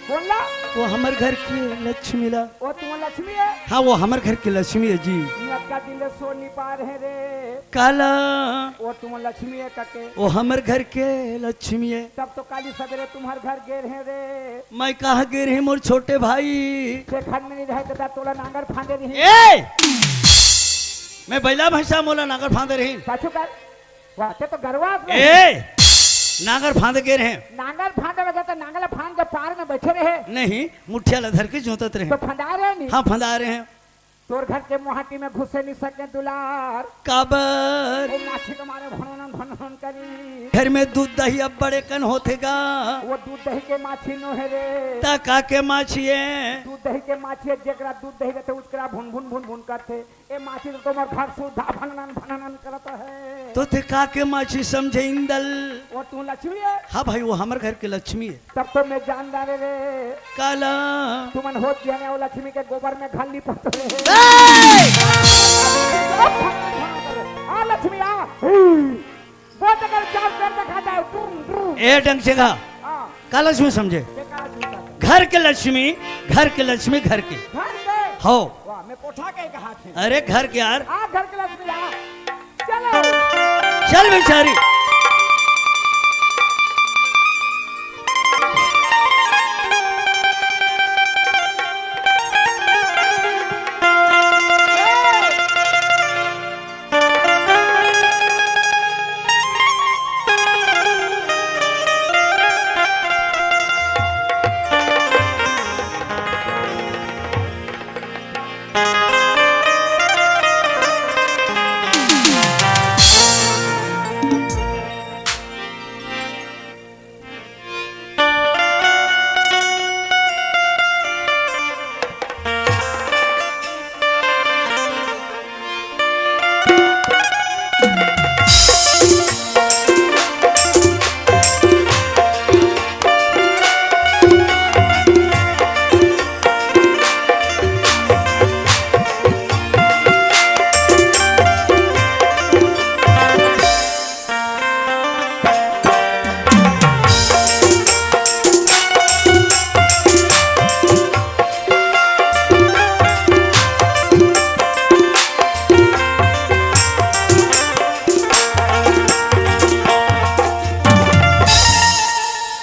कौन ला? वो हमर घर के लक्ष्मी ला। वो तुम लक्ष्मी है? हाँ, वो हमर घर के लक्ष्मी है जी। नक्का दिल सो नहीं पा रहे रे। काला। वो तुम लक्ष्मी है कके? वो हमर घर के लक्ष्मी है। तब तो काली सवेरे तुम्हार घर गे रहे रे। मैं कहाँ गे रहे मोर छोटे भाई? ते घर में नहीं रहे तो तोला नांगर फांदे रही। ए! मैं बैला भैंसा मोला नांगर फांदे रही। पाछू कर। वाह, ते तो गरवा ए! नांगर फांद गे रहे। नांगर फांद लगा तो नांगर फांद के पार में बैठे रहे। नहीं, मुठिया ला धर के जोतत रहे। तो फंदा रहे नहीं? हाँ, फंदा रहे। तोर घर के मुहाटी में घुसे नहीं सके दुलार। काबर? वो माछी के मारे भनन भनन करी। घर में दूध दही अब बड़े कन होथे गा। वो दूध दही के माछी नो हे रे। त का के माछी हे? दूध दही के माछी हे, जेकरा दूध दही रहते, उसकरा भुन भुन भुन भुन करथे। ए माछी तो तुम्हार घर सुद्धा भनन भनन करत हे। तो ते का के माछी समझे इंदल? वो तू लक्ष्मी हे? हाँ भाई, वो हमर घर के लक्ष्मी हे। तब तो मैं जान डारे रे। काला? तुमन होत जाने वो लक्ष्मी के गोबर में घाल नहीं पड़ते रे। ए! आ लक्ष्मी आ। वो तो कर चाल कर दिखा जाए। टूम, टूम। ए डंग जगह। हाँ। का लक्ष्मी समझे? ये का लक्ष्मी का? घर के लक्ष्मी, घर के लक्ष्मी, घर के। घर के? हो। वाह, मैं कोठा के कहा थे। अरे घर के यार। आ घर के लक्ष्मी आ। चलो। चल बेचारी।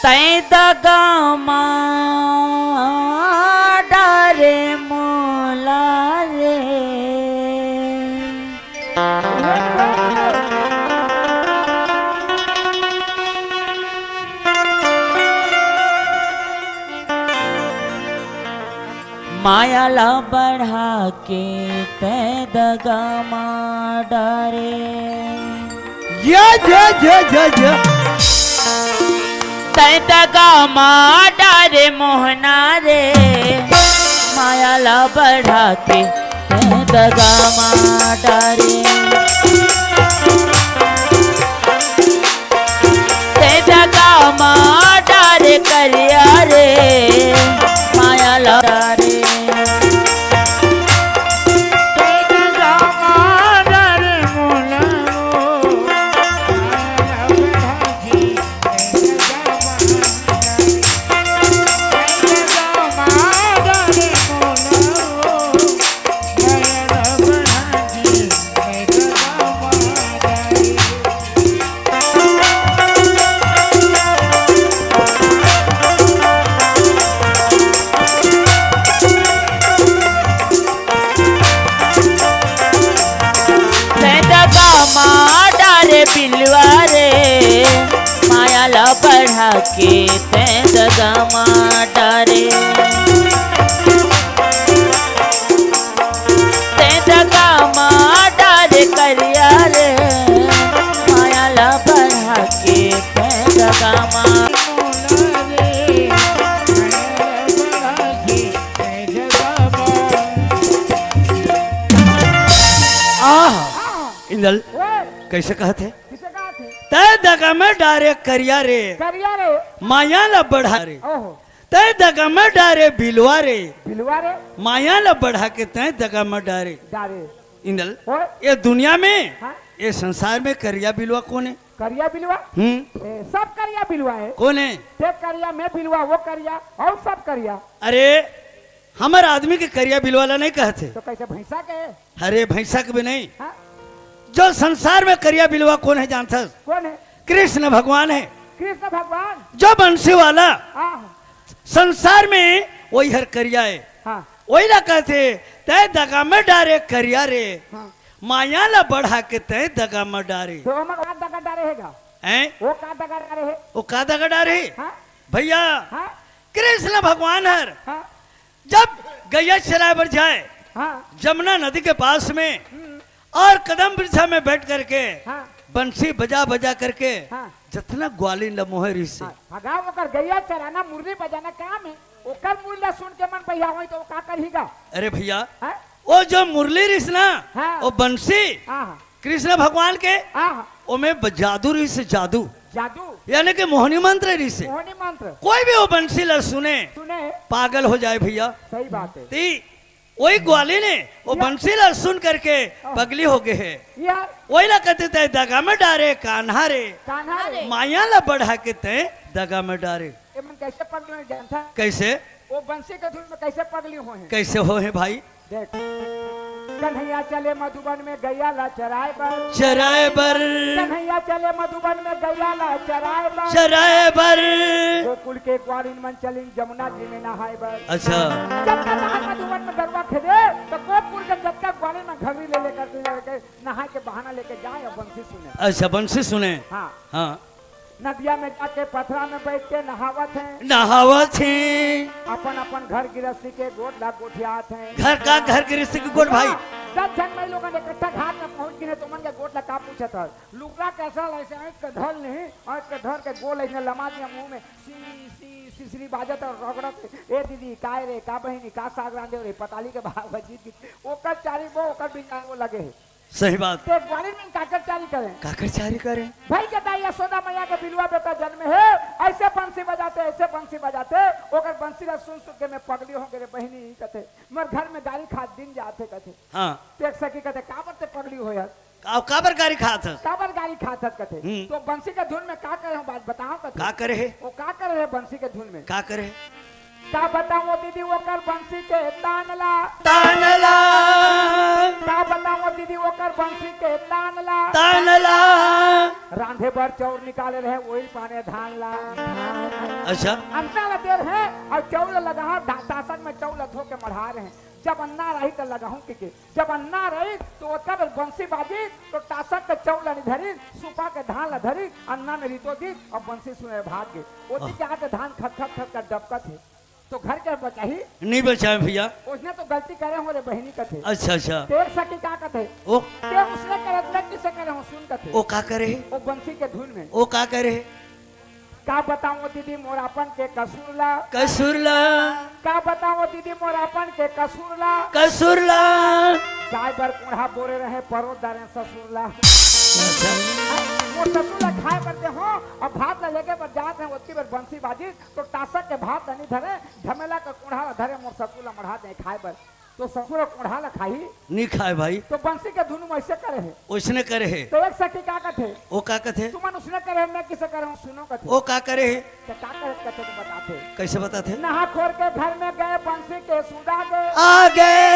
तैं दगा मा डारे मोला रे। माया ला बढ़ा के तैं दगा मा डारे। या, या, या, या, या। तैं दगा मा डारे मोहना रे, माया ला बढ़ा के तैं दगा मा डारे। तैं दगा मा डारे करिया रे, माया ला डारे। तैं दगा मा डारे बिलवा रे, माया ला बढ़ा के तैं दगा मा डारे। तैं दगा मा डारे करिया रे, माया ला बढ़ा के तैं दगा मा। आह, इंदल, ओए, कैसे कहत हे? किसे कहत हे? तैं दगा में डारे करिया रे, करिया रे। माया ला बढ़ा रे। ओहो। तैं दगा में डारे बिलवा रे। बिलवा रे। माया ला बढ़ा के तैं दगा में डारे। डारे। इंदल, ओए। ये दुनिया में, हाँ? ये संसार में करिया बिलवा कौन हे? करिया बिलवा? हम्म। ए, सब करिया बिलवा हे। कौन हे? ते करिया, मैं बिलवा, वो करिया, अउ सब करिया। अरे, हमर आदमी के करिया बिलवा ला नहीं कहत हे। तो कैसे भैंसा के? अरे, भैंसा के भी नहीं। हाँ? जो संसार में करिया बिलवा कौन हे जानथस? कौन हे? कृष्ण भगवान हे। कृष्ण भगवान? जो बंसी वाला। हाँ। संसार में वही हर करिया हे। हाँ। वही ला कहत हे, तैं दगा में डारे करिया रे। हाँ। माया ला बढ़ा के तैं दगा में डारे। तो ओमन का दगा डारे हे गा? हैं? वो का दगा डारे हे? वो का दगा डारे हे? हाँ? भैया, हाँ? कृष्ण भगवान हर हाँ? जब गैया चराए बर जाए, हाँ। जमुना नदी के पास में हम्म। और कदम वृक्षा में बैठ करके हाँ। बंसी बजा बजा करके हाँ। जतना ग्वालिन ल मोहे रहिस हे। हाँ, भगाओ ओकर गैया चराना, मुरली बजाना काम हे। ओकर मुरली ला सुन के मन बहिया होई तो वो का करही गा? अरे भैया, हाँ? वो जो मुरली रहिस ना, हाँ। वो बंसी हाँ, हाँ। कृष्ण भगवान के, हाँ, हाँ। ओमे ब-, जादू रहिस हे, जादू। जादू? यानी कि मोहनी मंत्र रहिस हे। मोहनी मंत्र। कोई भी वो बंसी ला सुने, सुने। पागल हो जाए भैया। सही बात हे। ती वही ग्वालिन हे, वो या- बंसी ला सुन करके हाँ। पगली हो गे हे। यार। वही ला कथे तैं दगा में डारे कान्हा रे। कान्हा रे। माया ला बढ़ा के तैं दगा में डारे। ये मन कैसे पगली होय जानथा? कैसे? वो बंसी के धुन में कैसे पगली होय हे? कैसे होय हे भाई? देख, कन्हैया चले मधुबन में गैया ला चराए बर। चराए बर। कन्हैया चले मधुबन में गैया ला चराए बर। चराए बर। गोकुल के ग्वालिन मन चलिन जमुना जी में नहाए बर। अच्छा। जब तक नहाए मधुबन में गरुवा खेदे, तो गोकुल के जब तक ग्वालिन में घघरी ले लेकर के नहाए के बहाना लेके जाए और बंसी सुने। अच्छा, बंसी सुने। हाँ। हाँ। नदिया में जाके पथरा में बैठ के नहावत हे। नहावत हे। अपन अपन घर गृहस्थी के गोठ ला गोठियात हे। घर का घर गृहस्थी के गोठ भाई? दस झन माई लोगन इकट्ठा घाट में पहुंच गिने तो मन के गोठ ला का पूछत हे? लुगरा कैसा लइसे ऐंठ के धर नहीं, ऐंठ के धर के गोल ऐसने लमा दिया मुंह में, सी, सी, सिसरी बाजत और रगड़त, "ए दीदी, काय रे, का बहिनी, का साग रांधे रे, पताली के भाव भजीत गीत।" ओकर चारी वो, ओकर बिंजान वो लगे हे। सही बात। ते ग्वालिन में काकर चारी करे? काकर चारी करे? भाई के दाई यशोदा मैया के बिलवा बेटा जन्म हे, ऐसे बंसी बजाते, ऐसे बंसी बजाते, ओकर बंसी ला सुन सुन के मैं पगली हो गे रे बहिनी, कथे, मोर घर में गारी खात दिन जाथे, कथे। हाँ। ते एक सखी कथे, "काबर ते पगली हो यार?" का-, काबर गारी खात हस? काबर गारी खात हस कथे। हम्म। तो बंसी के धुन में का करे हो, बात बताओ कथे। का करे हे? वो का करे हे बंसी के धुन में? का करे हे? का बताओ दीदी ओकर बंसी के तान ला। तान ला। का बताओ दीदी ओकर बंसी के तान ला। तान ला। रांधे बर चौर निकाले रहे, वही पाने धान ला। अच्छा। अन्ना ला दे रहे और चौर लगा, धा-, तासक में चौर ला धो के मढ़ा रहे। जब अन्ना रही तो लगाहूं के, के जब अन्ना रही तो ओतका बेर बंसी बाजी तो टासक के चौल ल नी धरी, सुपा के धान ल धरी, अन्ना में रितो दी, अब बंसी सुने भाग गे। ओती के आके धान खट खट खट खट डबकत हे, तो घर के बचाही? नहीं बचाए भैया। उसने तो गलती करे हो रे बहिनी कथे। अच्छा, अच्छा। तेर सखी का कथे? ओ। ते उसने करे, मैं किसे करे हूँ सुन कथे। ओ का करे? ओ बंसी के धुन में। ओ का करे? का बताओ दीदी मोरापन के कसूर ला। कसूर ला। का बताओ दीदी मोरापन के कसूर ला। कसूर ला। गाय बर कोढ़ा बोरे रहे परोस डारे ससुर ला। अच्छा। मोर ससुर ला खाए बर दे हो, अब भात ला लेके बर जात हे, ओतकी बेर बंसी बाजी, तो टासक के भात ला नी धरे, झमेला के कोढ़ा ला धरे, मोर ससुर ला मढ़ा दे खाए बर। तो ससुर कोढ़ा ल खाही? नी खाए भाई। तो बंसी के धुन में ऐसे करे हे। ओइसने करे हे। तो एक सखी का कथे? ओ का कथे? तुमन उसने करे हे, मैं किसे करे हूँ, सुनो कथे। ओ का करे हे? तो का करे कथे तो बताथे। कैसे बताथे? नहा खोर के घर में गए बंसी के सुदा गे। आ गे।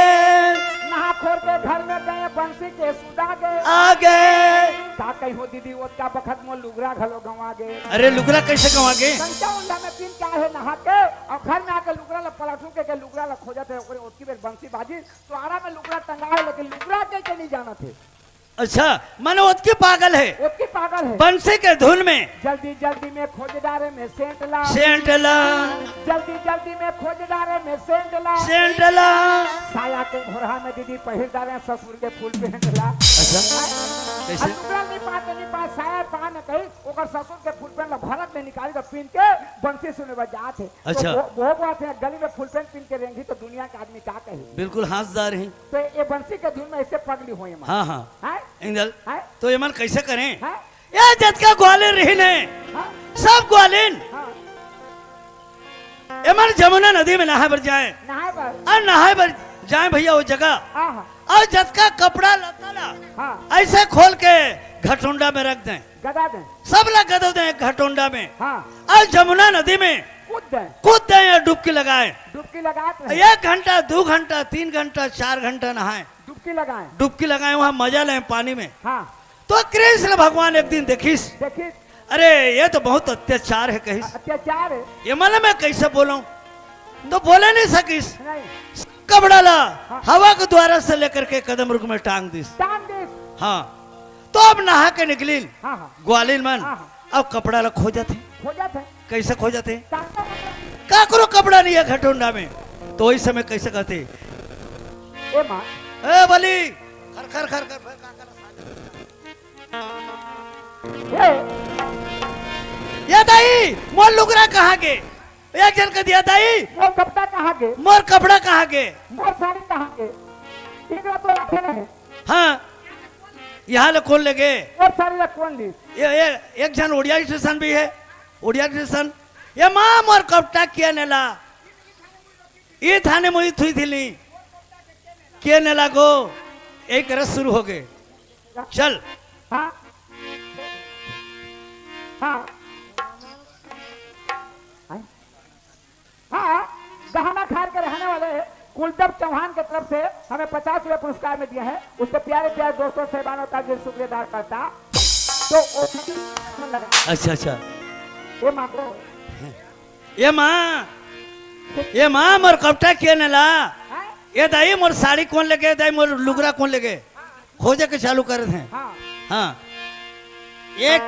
नहा खोर के घर में गए बंसी के सुदा गे। आ गे। का कही हो दीदी, ओतका बखत मोर लुगरा घलो गंवा गे। अरे लुगरा कैसे गंवा गे? कंचा उंडा में पीन के आए हे नहा के, और घर में आके लुगरा ल पलटू के, के लुगरा ल खोजत हे, ओकरे ओतकी बेर बंसी बाजी, तो आड़ा में लुगरा टंगा हे, लेकिन लुगरा के, के नहीं जानत हे। अच्छा, माने ओतकी पागल हे। ओतकी पागल हे। बंसी के धुन में। जल्दी जल्दी में खोज डारे में सेंट ला। सेंट ला। जल्दी जल्दी में खोज डारे में सेंट ला। सेंट ला। साया के घोरहा में दीदी पहिर डारे ससुर के फुल पैंट ला। अच्छा। कैसे? अब लुगरा नहीं पाते, नहीं पाते, साया पा न कही, ओकर ससुर के फुल पैंट ला भरत में निकाल के पीन के बंसी सुने बर जात हे। अच्छा। तो वो, वो बात हे, गली में फुल पैंट पीन के रेंगी तो दुनिया के आदमी का कही? बिल्कुल हंस जा रही। तो ये बंसी के धुन में ऐसे पगली होय एमन। हाँ, हाँ। हैं? इंदल, हैं? तो एमन कैसे करें? हैं? ये जतका ग्वालिन रहिन हे, हाँ। सब ग्वालिन। हाँ। एमन जमुना नदी में नहाए बर जाए। नहाए बर। और नहाए बर जाए भैया वो जगह। हाँ, हाँ। और जतका कपड़ा लत्ता ला, हाँ। ऐसे खोल के घटोंडा में रख दें। गदा दें। सब ला गदो दें एक घटोंडा में। हाँ। और जमुना नदी में कूद दें। कूद दें या डुबकी लगाए। डुबकी लगात रहे। एक घंटा, दो घंटा, तीन घंटा, चार घंटा नहाए। डुबकी लगाए। डुबकी लगाए, वहाँ मजा लें पानी में। हाँ। तो कृष्ण भगवान एक दिन देखिस, देखिस। अरे, ये तो बहुत अत्याचार हे कहिस। अत्याचार हे। एमन ल मैं कैसे बोलूं? तो बोले नहीं सकिस। नहीं। कपड़ा ला हाँ। हवा के द्वारा से लेकर के कदम रुख में टांग दिस। टांग दिस। हाँ। तो अब नहा के निकलिन। हाँ, हाँ। ग्वालिन मन। हाँ, हाँ। अब कपड़ा ला खोजत हे। खोजत हे। कैसे खोजत हे? काकरो कपड़ा नहीं हे घटोंडा में। तो वही समय कैसे कहते? ए माँ। ए बली, खर खर खर खर, खर, खर, खर। ए। ए दाई, मोर लुगरा कहाँ गे? एक झन कहिथे, ए दाई, मोर कपड़ा कहाँ गे? मोर कपड़ा कहाँ गे? मोर साड़ी कहाँ गे? एकरा तो रखे नहीं। हाँ, यहाँ ले कोन लेगे? मोर साड़ी ला कोन ली? ये, ये एक झन उड़िया स्टेशन भी हे, उड़िया स्टेशन। ए माँ, मोर कपड़ा के नेला? ए थाने मुई थुई थिली। के नेला गो? एक रस शुरू होगे। चल। हाँ। हाँ। हाँ, गहना खार के रहने वाले कुलदीप चौहान के तरफ से हमें पचास रुपये पुरस्कार में दिए हैं। उसके प्यारे प्यारे दोस्तों, साहिबानों का दिल शुक्रिया अदा करता। तो ओ-, अच्छा, अच्छा। ये माँ को ए माँ, ए माँ, मोर कपटा के नेला? हाँ? ए दाई, मोर साड़ी कोन लेगे? ए दाई, मोर लुगरा कोन लेगे? खोजे के चालू करत हे। हाँ। हाँ। एक,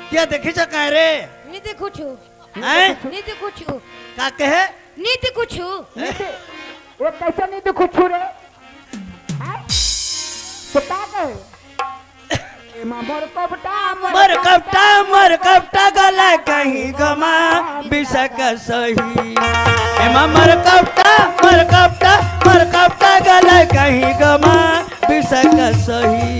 क्या देखी छ काय रे? नहीं देखू छु। हैं? नहीं देखू छु। का कहे? नहीं देखू छु। नहीं दे-, ये कैसे नहीं देखू छु रे? हैं? तो का कहे? एमा मोर कपटा, मोर मोर कपटा, मोर कपटा गला कहीं गमा बिसक सही। एमा मोर कपटा, मोर कपटा, मोर कपटा गला कहीं गमा बिसक सही।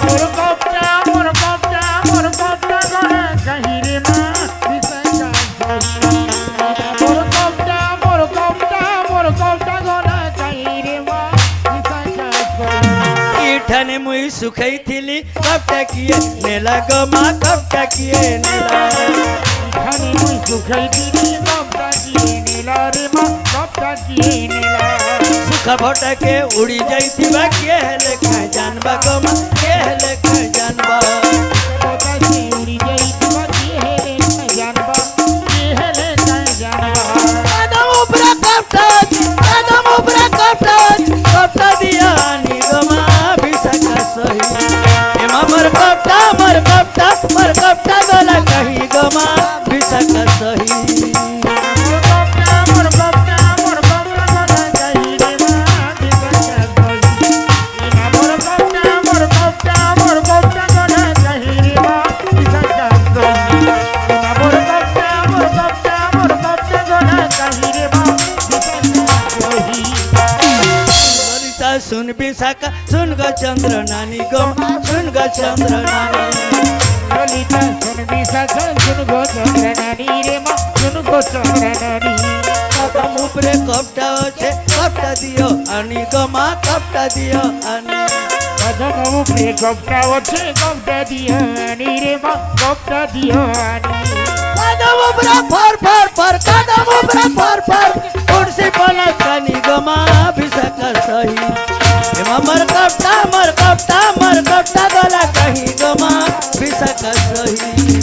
मोर कपटा, मोर कपटा, मोर कपटा गला कहीं रे माँ बिसक सही। मोर कपटा, मोर कपटा, मोर कपटा गला कहीं रे माँ बिसक सही। इठने मुई सुखई थिली, कब तकिए नेला गमा, कब तकिए नेला। इठने मुई सुखई थिली, कब तकिए नेला रे माँ, कब तकिए नेला। सुखा भोटा के उड़ी जाई थिबा, के हेले कह जानबा गमा, के हेले कह जानबा। भोटा के उड़ी जाई थिबा, के हेले कह जानबा। कदम उपरा कपटा, कदम उपरा कपटा, कपटा दिया निगमा बिसक सही। एमा मर कपटा, मर कपटा, मर कपटा गला कहीं गमा बिसक सही। ललिता सुन बिसाखा, सुन गो चंद्र नानी गो, सुन गो चंद्र नानी। ललिता सुन बिसाखा, सुन गो चंद्र नानी रे माँ, सुन गो चंद्र नानी। कदम उपरे कपटा छे, कपटा दियो आनी गो माँ, कपटा दियो आनी। कदम उपरे कपटा छे, कपटा दियो आनी रे माँ, कपटा दियो आनी। कदम उपरा फर फर फर, कदम उपरा फर फर। तुलसी पलक कनी गमा बिसक सही। एमा मर कपटा, मर कपटा, मर कपटा गला कहीं गमा बिसक सही।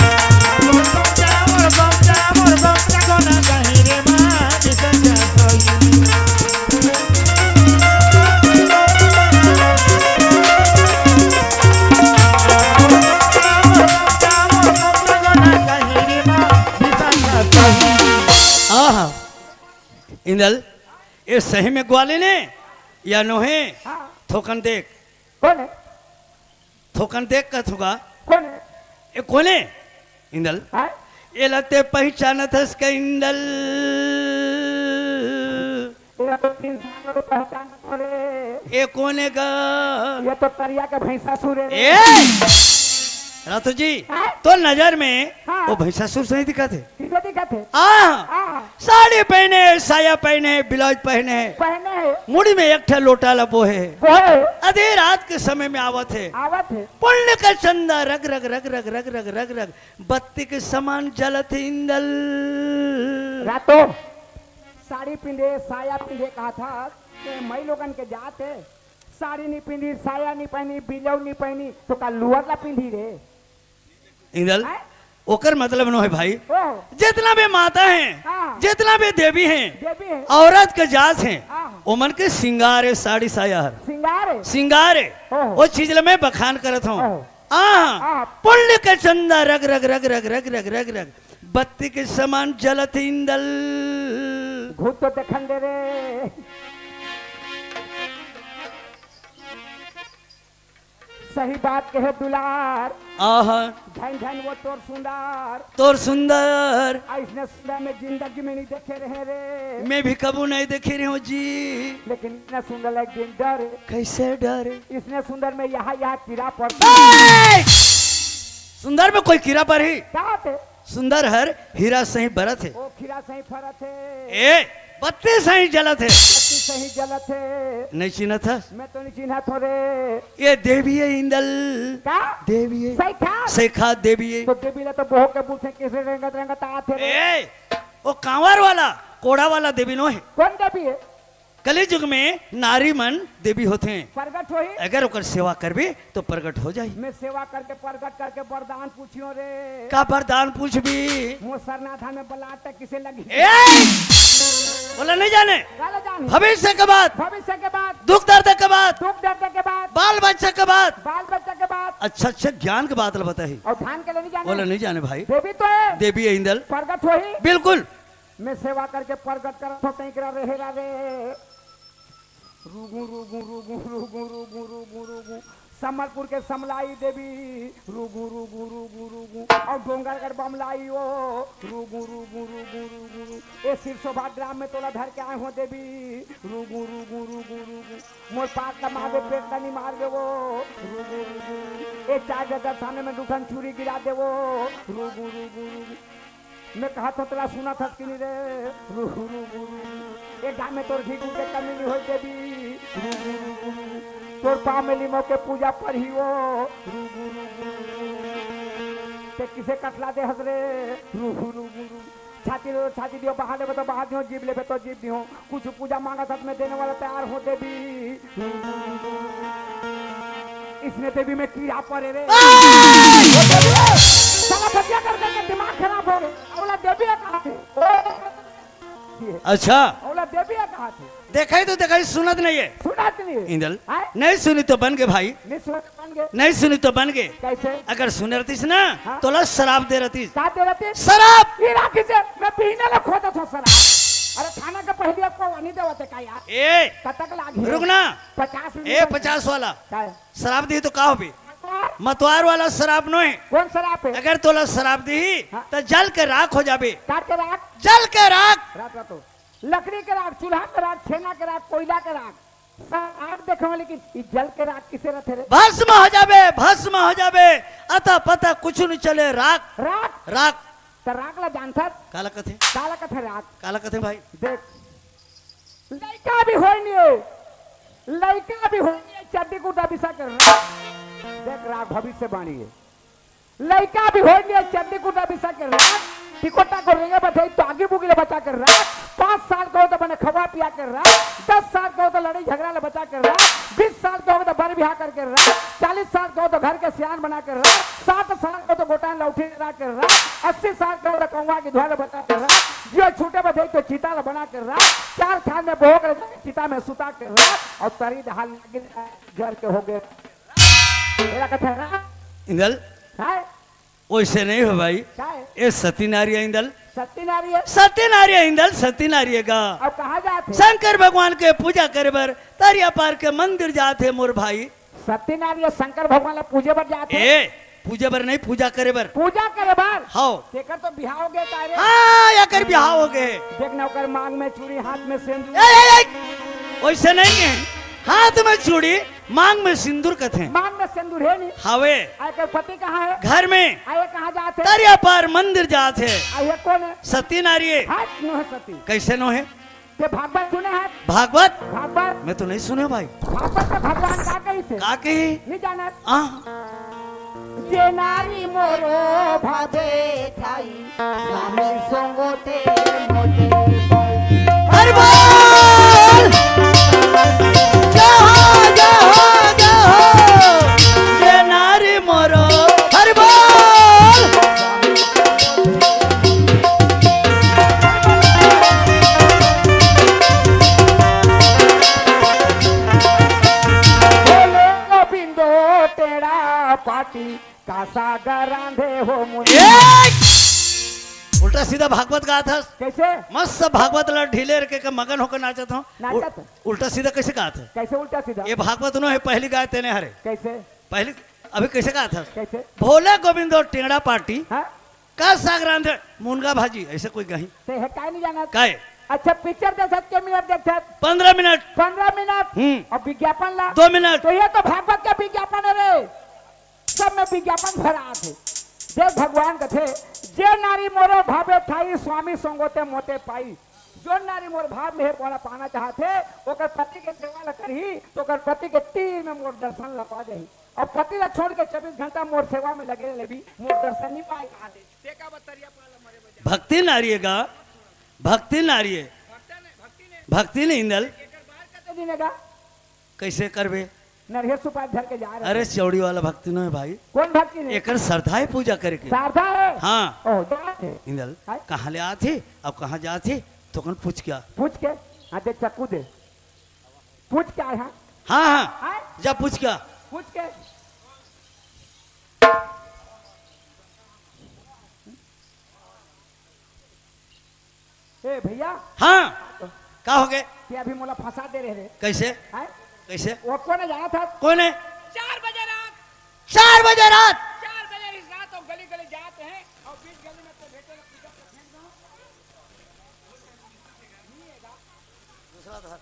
आहा। इंदल, ये सही में ग्वाले ने या नोहे? हाँ। थोकन देख। कोन हे? थोकन देख का थोका। कोन हे? ए कोन हे? इंदल। हाँ? एला ते पहिचानत हस का इंदल? ये तो तीन साल में पहचान करे। ए कोन हे गा? ये तो करिया के भैंसासुर हे रे। ए! रातू जी, हाँ? तो नजर में हाँ। वो भैंसासुर सही दिखत हे। किसे दिखत हे? आ, आ। साड़ी पहने, साया पहने, ब्लाउज पहने, पहने हे। मुड़ी में एक ठे लोटा ल बोहे हे। बोहे हे। आधी रात के समय में आवत हे। आवत हे। पुण्य का चंदा रग रग रग रग बत्ती के समान जलत हे इंदल। रातो साड़ी पिंधे, साया पिंधे कहा था, ते मई लोगन के जात हे। साड़ी नी पिंधी, साया नी पहनी, ब्लाउज नी पहनी, तो का लुअर ला पिंधी रे? इंदल, हैं? ओकर मतलब नो हे भाई। ओहो। जितना भी माता हे, हाँ। जितना भी देवी हे, देवी हे। औरत के जात हे, हाँ। ओमन के सिंगार हे साड़ी साया हर। सिंगार हे। सिंगार हे। ओहो। वो चीज ला मैं बखान करत हूँ। ओहो। आह, आह। पुण्य के चंदा रग रग रग रग बत्ती के समान जलत इंदल। भूत तो देखन दे रे। सही बात कहे दुलार। आहा। धन धन वो तोर सुंदर। तोर सुंदर। अइसने सुंदर मैं जिंदगी में नहीं देखे रहे रे। मैं भी कबू नहीं देखे रहे हूँ जी। लेकिन इतना सुंदर एक दिन डरे। कैसे डरे? इसने सुंदर में यहाँ यहाँ कीड़ा पड़। ए! सुंदर में कोई कीड़ा पड़ही? का थे? सुंदर हर हीरा सही बरत हे। ओ खीरा सही फरत हे। ए, बत्ती सही जलत हे। बत्ती सही जलत हे। नहीं चिन्हत हस? मैं तो नहीं चिन्हत हो रे। ये देवी हे इंदल। का? देवी हे। सही का? सही का देवी हे। तो देवी ला तो बहुत के बोलथे, किसे रंगत रंगत आथे रे। ए, वो कांवर वाला, कोड़ा वाला देवी नो हे। कौन देवी हे? कलयुग में नारी मन देवी होथे। प्रगट होही। अगर ओकर सेवा करबे तो प्रगट हो जाही। मैं सेवा करके, प्रगट करके वरदान पूछियो रे। का वरदान पूछबी? मोर सरना धाम में बलाट किसे लगही? ए! बोला नहीं जाने। काला जान। भविष्य के बात। भविष्य के बात। दुख दर्द के बात। दुख दर्द के बात। बाल बच्चा के बात। बाल बच्चा के बात। अच्छा अच्छा ज्ञान के बात ल बताही। और धान के ले नहीं जाने। बोला नहीं जाने भाई। देवी तो हे। देवी हे इंदल। प्रगट होही। बिल्कुल। मैं सेवा करके प्रगट करत हो तैं करा रहे रे। रुगु रुगु रुगु रुगु रुगु रुगु रुगु। समलपुर के समलाई देवी। रुगु रुगु रुगु रुगु। और डोंगरगढ़ बमलाई ओ। रुगु रुगु रुगु रुगु रुगु। ए सिरसोभा ग्राम में तोला धर के आए हो देवी। रुगु रुगु रुगु रुगु। मोर पात ला मार दे, पेट ला नहीं मार दे वो। रुगु रुगु। ए चार जगह सामने में दुठन छुरी गिरा दे वो। रुगु रुगु रुगु। मैं कहा तो तेला सुना था कि नहीं रे? रुगु रुगु रुगु। ए गाँव में तोर घी गुड़ के कमी नहीं होई देवी। रुगु रुगु रुगु। तोर पाँव में लिमो के पूजा पढ़ी वो। रुगु रुगु रुगु। ते किसे कटला दे हस रे? रुगु रुगु रुगु। छाती ले छाती दियो, बाहर लेबे तो बाहर दियो, जीभ लेबे तो जीभ दियो। कुछ पूजा मांगा था, मैं देने वाला तैयार हो देवी। इसने देवी में कीड़ा पड़े रे। ए! साला बतिया कर देंगे, दिमाग खराब हो गए। अवला देवी हे कहा थे। अच्छा। अवला देवी हे कहा थे। देखाई तो देखाई, सुनत नहीं हे। सुनत नहीं हे। इंदल, आय? नहीं सुनी तो बन गे भाई। नहीं सुनत बन गे। नहीं सुनी तो बन गे। कैसे? अगर सुने रहतीस ना, हाँ? तोला शराब दे रहतीस। का दे रहतीस? शराब। ये राखी से मैं पीने ले खोदत हो शराब। अरे थाना के पहले आपको नहीं देवत हे का यार? ए, कतक लागी? रुक ना। पचास रुपये ए, का। पचास वाला। का हे? शराब दी तो का होबे? मतवार। मतवार वाला शराब नो हे। कौन शराब हे? अगर तोला शराब दी, हाँ। तो जल के राख हो जाबे। का के राख? जल के राख। राख, राख तो। लकड़ी के राख, चूल्हा के राख, छेना के राख, कोयला के राख। शराब देखे में, लेकिन ई जल के राख किसे रथे रे? भस्म हो जाबे, भस्म हो जाबे। अता पता कुछ नहीं चले, राख। राख? राख। त राख ला जानथस? काला कथे? काला कथे राख? काला कथे भाई? देख, लइका भी होय नहीं हे, लइका भी होय नहीं हे, चड्डी कुर्ता बिसा के राख। देख राख, भविष्यवाणी हे। लइका भी होय नहीं हे, चड्डी कुर्ता बिसा के राख, टिकोटा को रेंगे बधे तो आगी बुगी ले बचा के राख, पाँच साल के हो तो बने खवा पिया के राख, दस साल के हो तो लड़ाई झगड़ा ले बचा के राख, बीस साल के हो तो बर बिहा करके राख, चालीस साल के हो तो घर के सियान बना के राख, साठ साल के हो तो गोटान लौठी ला के राख, अस्सी साल के हो तो कौवा की धुआ ले बचा के राख, जियो छूटे बधे तो चीता ले बना के राख, चार खान में भोग ले जाके चिता में सुता के राख, और तरी दहाल लागे घर के हो गए। तेरा कथा ना? इंदल, काय? वैसे नहीं हो भाई। काय? ए सती नारी हे इंदल। सती नारी हे? सती नारी हे इंदल, सती नारी हे गा। अब कहाँ जात हे? शंकर भगवान के पूजा करे बर तरिया पार के मंदिर जात हे मोर भाई। सती नारी हे, शंकर भगवान ला पूजे बर जात हे? ए, पूजे बर नहीं, पूजा करे बर। पूजा करे बर? हाव। तेकर तो बिहाव हो गए का रे? हाँ, एकर बिहाव हो गए। देख ना, ओकर मांग में चूड़ी, हाथ में सेंदूर। ए, ए, ए, वैसे नहीं हे। हाथ में चूड़ी, मांग में सिंदूर कथे। मांग में सिंदूर हे नहीं। हावे। आ एकर पति कहाँ हे? घर में। आ ये कहाँ जात हे? तरिया पार मंदिर जात हे। आ ये कौन हे? सती नारी हे। हाथ नो हे सती। कैसे नो हे? ते भागवत सुने हे? भागवत? भागवत। मैं तो नहीं सुने भाई। भागवत में भगवान का कही थे? का कही? नहीं जाना। आ? जे नारी मोरो भावे थाई, स्वामी संगते मोते। हर बोल। जय हो, जय हो, जय हो। जे नारी मोरो। हर बोल। बोले गोविंदो तेरा पाटी कासा गरांधे हो मुनि। ए! उल्टा सीधा भागवत गात हस। कैसे? मस्त भागवत ला ढीले रखे के मगन होकर नाचत हो। नाचत हो। उल्टा सीधा कैसे गात है? कैसे उल्टा सीधा? ये भागवत नो है, पहली गाय तेने हरे। कैसे? पहली, अभी कैसे गात हस? कैसे? भोले गोविंद और टेंगड़ा पार्टी। हाँ? का साग रांधे? मुनगा भाजी, ऐसे कोई कहीं? ते है काय नहीं जाना? काय? अच्छा, पिक्चर देखत के मिनट देखत? पंद्रह मिनट। पंद्रह मिनट। हम्म। और विज्ञापन ला? दो मिनट। तो ये तो भागवत का विज्ञापन है रे। सब में विज्ञापन भरा थे। देख भगवान कथे, "जे नारी मोरो भावे ठाई, स्वामी संगोते मोते पाई।" जो नारी मोर भाव में हे, मोला पाना चाहत हे, ओकर पति के सेवा ल करही, तो ओकर पति के तीर में मोर दर्शन ल पा जाही। और पति ल छोड़ के चौबीस घंटा मोर सेवा में लगे लेबी, मोर दर्शन नहीं पाई। भक्ति नारी है गा, भक्ति नारी है। भक्ति नहीं इंदल। कैसे करबे? नरियर सुपारी धर के जा रहे। अरे, चौड़ी वाला भक्ति नो है भाई। कौन भक्ति नहीं? एकर श्रद्धा है पूजा करे के। श्रद्धा है? हाँ। ओह, जात है। इंदल, हाँ? कहाँ ले आत है, अब कहाँ जात है, तो कौन पूछ क्या? पूछ के? हाँ, दे चक्कू दे। पूछ क्या है? हाँ, हाँ। हाँ? जा पूछ क्या? पूछ के? ए भैया। हाँ। का हो गए? ते अभी मोला फंसा दे रहे रे। कैसे? हैं? कैसे? वो कौन है जाना था? कौन है? चार बजे रात। चार बजे रात? चार बजे इस रात हम गली गली जाते हैं और बीच गली में तो भेटे लोग pickup से फेंक दो। दूसरा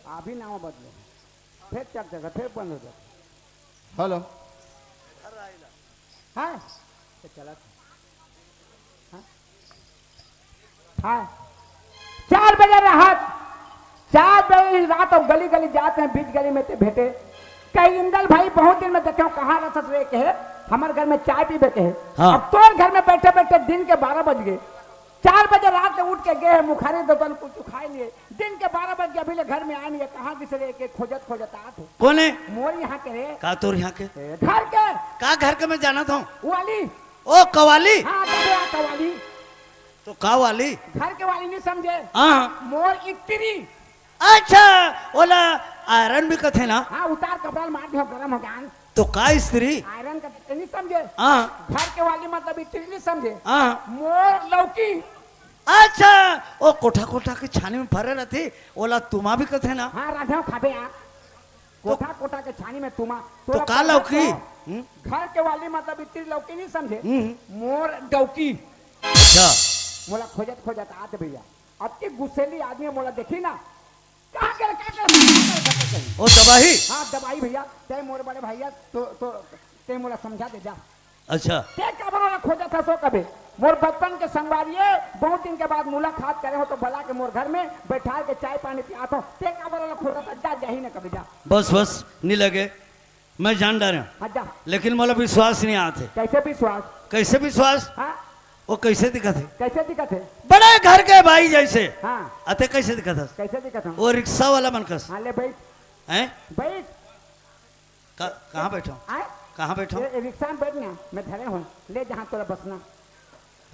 था। अभी नाम बदलो। फिर चक देगा, फिर बंद हो जाता। हेलो। हाँ? तो चला था। हाँ? हाँ। चार बजे रहत, चार बजे ही रात और गली गली जाते हैं, बीच गली में ते भेटे। कहीं, "इंदल भाई, बहुत दिन में देखे हो, कहाँ रहत रे?" कहे, "हमारे घर में चाय पीबे के है।" हाँ। अब तोर घर में बैठे बैठे दिन के बारह बज गए। चार बजे रात में उठ के गए हैं, मुखारी दोतन कुछ खाए नहीं है। दिन के बारह बज के अभी ले घर में आए नहीं है, कहाँ किसी रे के खोजत खोजत आत हो। कौन है? मोर यहाँ के रे। का तोर यहाँ के? ए, घर के। का घर के मैं जानत हूँ? वाली। ओ कवाली? हाँ, गधे कवाली। तो का वाली? घर के वाली नहीं समझे? हाँ। मोर इत्री। अच्छा, ओला आयरन भी कथे ना? हाँ, उतार कपड़ा मार दे, गरम हो जान। तो का स्त्री? आयरन का तो नहीं समझे? हाँ। घर के वाली मतलब इतनी नहीं समझे? हाँ। मोर लौकी। अच्छा, ओ कोठा कोठा के छानी में भरे रहती, ओला तुमा भी कथे ना? हाँ, रांधे खाबे यार। तो कोठा कोठा के छानी में तुमा। तो तोरा का पता लौकी? तो? हम्म? घर के वाली मतलब इतनी लौकी नहीं समझे? हम्म। मोर डौकी। अच्छा। मोला खोजत खोजत आत भैया। अति गुस्सेली आदमी मोला देखी ना, का करे, का करे, का करे, का करे? ओ दबाही? हाँ, दबाही भैया, ते मोर बड़े भैया, तो, तो, ते मोला समझा दे जा। अच्छा। ते काबर ओला खोजत हस ओ कबे? मोर बचपन के संगवारी ए, बहुत दिन के बाद मुलाकात करे हो तो बला के मोर घर में बैठा के चाय पानी पियात हो। ते काबर ओला खोजत हस? जा, जाही न कबे, जा। बस, बस, नहीं लगे। मैं जान डारे हूँ। हाँ, जा। लेकिन मोला विश्वास नहीं आत हे। कैसे विश्वास? कैसे विश्वास? हाँ? वो कैसे दिखत हे? कैसे दिखत हे? बड़े घर के भाई जैसे। हाँ। अते कैसे दिखत हस? कैसे दिखत हूँ? वो रिक्शा वाला मन कस। हाँ, ले बैठ। हैं? बैठ। का-, कहाँ बैठा हूँ? आए? कहाँ बैठा हूँ? ए, ए, रिक्शा में बैठ ना, मैं धरे हूँ, ले जहाँ तोरा बसना।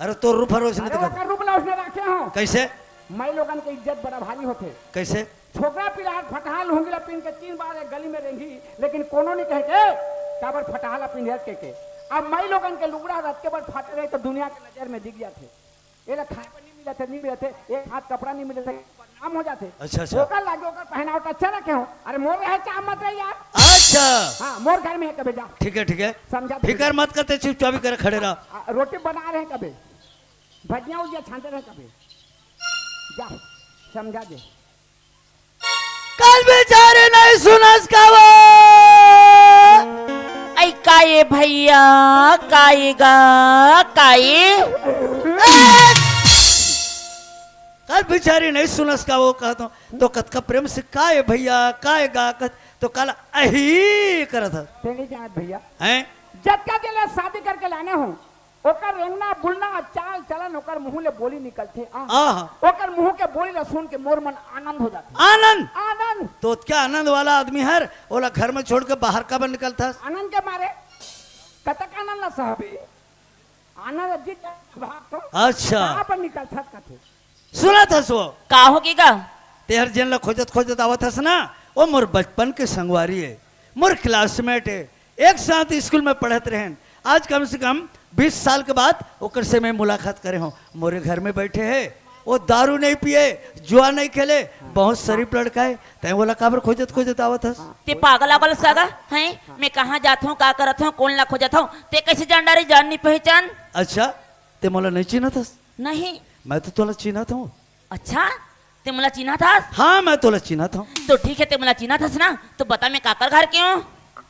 अरे, तोर रूप हर वैसने अरे, दिखत हे। ओकर रूप ला उसने राखे हो। कैसे? माई लोगन के इज्जत बड़ा भारी होथे। कैसे? छोकरा पिलार फटहा लुंगी ला पहन के तीन बार एक गली में रेंगी, लेकिन कोनो नहीं कहे के, "ए, काबर फटहा ला पहने हस?" के, के। अब माई लोगन के लुगड़ा रत के बर फाटे रहे तो दुनिया के नजर में दिख जाथे। एला खाए बर नहीं मिलत हे, नहीं मिलत हे, एक हाथ कपड़ा नहीं मिलत हे, बदनाम हो जाथे। अच्छा, अच्छा। ओकर लागे ओकर पहनावट अच्छा रखे हो। अरे मोर रहे चाह मत रहे यार। अच्छा। हाँ, मोर घर में है कबे जा। ठीक है, ठीक है। समझा दे। फिकर मत करते, चुपचाप ही करे खड़े रहो। आ, रोटी बना रहे कबे, भजिया उजिया छांटे रहे कबे। जा, समझा दे। कल बिचारी नहीं सुनस का वो। आई काये भैया, काये गा, काये। कल बिचारी नहीं सुनस का वो कहत हूँ, तो कतका प्रेम से काये भैया, काये गा कहत, तो कल अही करत हे। ते नहीं जानत भैया। हैं? जतका दिन ले शादी करके लाने हो, ओकर रेंगना, बुलना, चाल, चलन, ओकर मुंह ले बोली निकलथे। आ, आह। ओकर मुंह के बोली ला सुन के मोर मन आनंद हो जाथे। आनंद? आनंद। तो क्या आनंद वाला आदमी हर, ओला घर में छोड़ के बाहर काबर निकलथस? आनंद के मारे। कतक आनंद ला सहबे? आनंद जित भाग तो अच्छा। कहाँ पर निकलथस कथे? सुनत हस वो? का हो गे गा? तेहर जेन ला खोजत खोजत आवत हस ना, वो मोर बचपन के संगवारी हे, मोर classmate हे, एक साथ स्कूल में पढ़त रहेन। आज कम से कम बीस साल के बाद ओकर से मैं मुलाकात करे हंव। मोरे घर में बैठे हे, वो दारू नहीं पिए, जुआ नहीं खेले, बहुत शरीफ लड़का हे। तैं ओला काबर खोजत खोजत आवत हस? ते पागल आगल हस का गा? हैं? मैं कहाँ जात हंव, का करत हंव, कोन ला खोजत हंव, ते कैसे जान डारे, जान नहीं पहचान? अच्छा, ते मोला नहीं चिन्हत हस? नहीं। मैं तो तोला चिन्हत हंव। अच्छा, ते मोला चिन्हत हस? हाँ, मैं तोला चिन्हत हंव। तो ठीक हे, ते मोला चिन्हत हस ना, तो बता मैं काकर घर के हंव?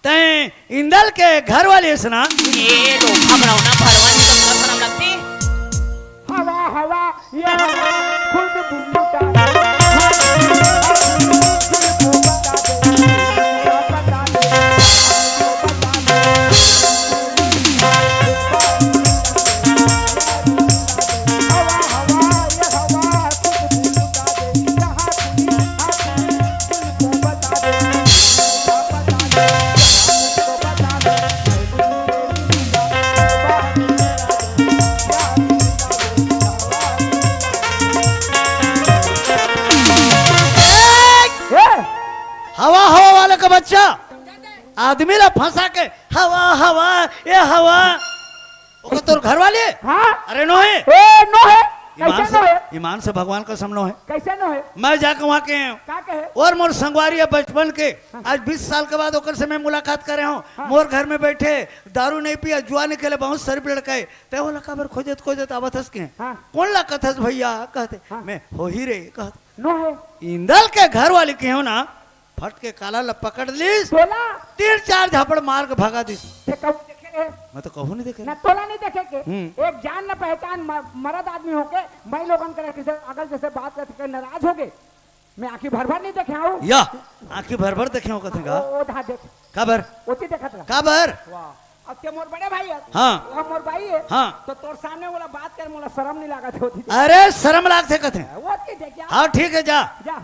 तैं इंदल के घर वाली हस ना? ए, रोखा बड़ौना भरवा, नहीं तो मोला शरम लगथे। हवा, हवा, ये हवा, खुशबू लुटा दे। ए! हवा हवा वाले का बच्चा, आदमी ला फंसा के हवा हवा, ये हवा। ओकर तोर घर वाली? हाँ। अरे नोहे। ए, नोहे। ईमान कैसे से, नोहे? ईमान से भगवान कसम नोहे। कैसे नोहे? मैं जाके वहाँ के का कहे? और मोर संगवारी हे बचपन के, हाँ। आज बीस साल के बाद ओकर से मैं मुलाकात करे हंव। हाँ। मोर घर में बैठे, दारू नहीं पिया, जुआ नहीं खेले, बहुत शरीफ लड़का हे। तैं ओला काबर खोजत खोजत आवत हस के? हाँ। कोन ला कथस भैया? कहते, हाँ। मैं होही रे कहत। नोहे। इंदल के घर वाली कहेंव ना, फट के काला ला पकड़ लिस, तोला? तीन चार झापड़ मार के भगा दिस। ते कहूँ देखे रहे? मैं तो कहूँ नहीं देखे। ना तोला नहीं देखे के? हम्म। एक जान न पहचान म-, मरद आदमी होके, मैं लोगन करे किसे अगल जैसे बात करके नाराज हो गए। मैं आँखी भर भर नहीं देखे हूँ। या, आँखी भर भर देखे हंव कथे का? ओ, ओ, धा देख। काबर? ओती देखत रह। काबर? वाह। अब ते मोर बड़े भाई हे। हाँ। वो मोर भाई हे। हाँ। तो तोर सामने वाला बात कर, मोला शरम नहीं लागत होती। अरे, शरम लागथे कथे। ओती देख यार। हाँ, ठीक हे, जा। जा।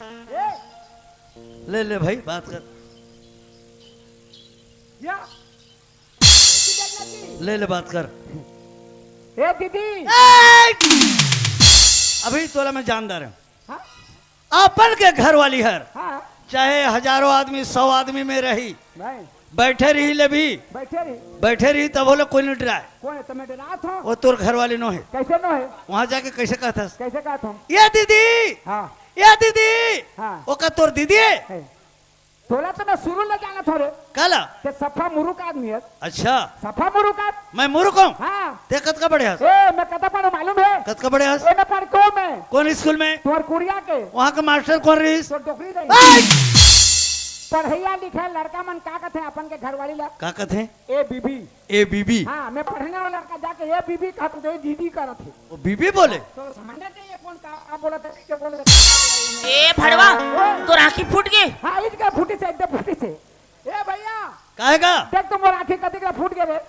ए। ले, ले भाई, बात कर। या। ले, ले, बात कर। ए दीदी। ए! अभी तोला मैं जान डारे हंव। हाँ? अपन के घर वाली हर, हाँ। चाहे हजारों आदमी, सौ आदमी में रही, नहीं। बैठे रही ले भी, बैठे रही। बैठे रही तब होले कोई नहीं डराए। कोई तो मैं डरात हंव। वो तोर घर वाली नोहे। कैसे नोहे? वहाँ जाके कैसे कहत हस? कैसे कहत हंव? ये दीदी, हाँ। ये दीदी, हाँ। ओकर तोर दीदी हे। हे। तोला तो मैं शुरू ले जानत हंव रे। काला? ते सफा मुरुख आदमी हस। अच्छा। सफा मुरुख आदमी। मैं मुरुख हंव? हाँ। ते कतका पढ़े हस? ए, मैं कतका पढ़े हंव मालूम हे? कतका पढ़े हस? ए, मैं पढ़ के हंव मैं। कोन स्कूल में? तोर कुरिया के। वहाँ के मास्टर कोन रहिस? तोर डोकरी रहिस। ए! पढ़इया लिखइया लड़का मन का कथे अपन के घरवाली ला? का कथे? ए बीबी। ए बीबी। हाँ, मैं पढ़ने वाला लड़का जाके ए बीबी कहत हंव, तो ए दीदी करत हे। वो बीबी बोले? तो समझना चाहिए कौन का, का बोलत हे, कैसे बोलत हे। ए भड़वा, ओए। तोर आँखी फूट गे। हाँ, इनका फूटी से, एकदम फूटी से। ए भैया। काहे का? देख तो मोर आँखी कतिक फूट गे रे।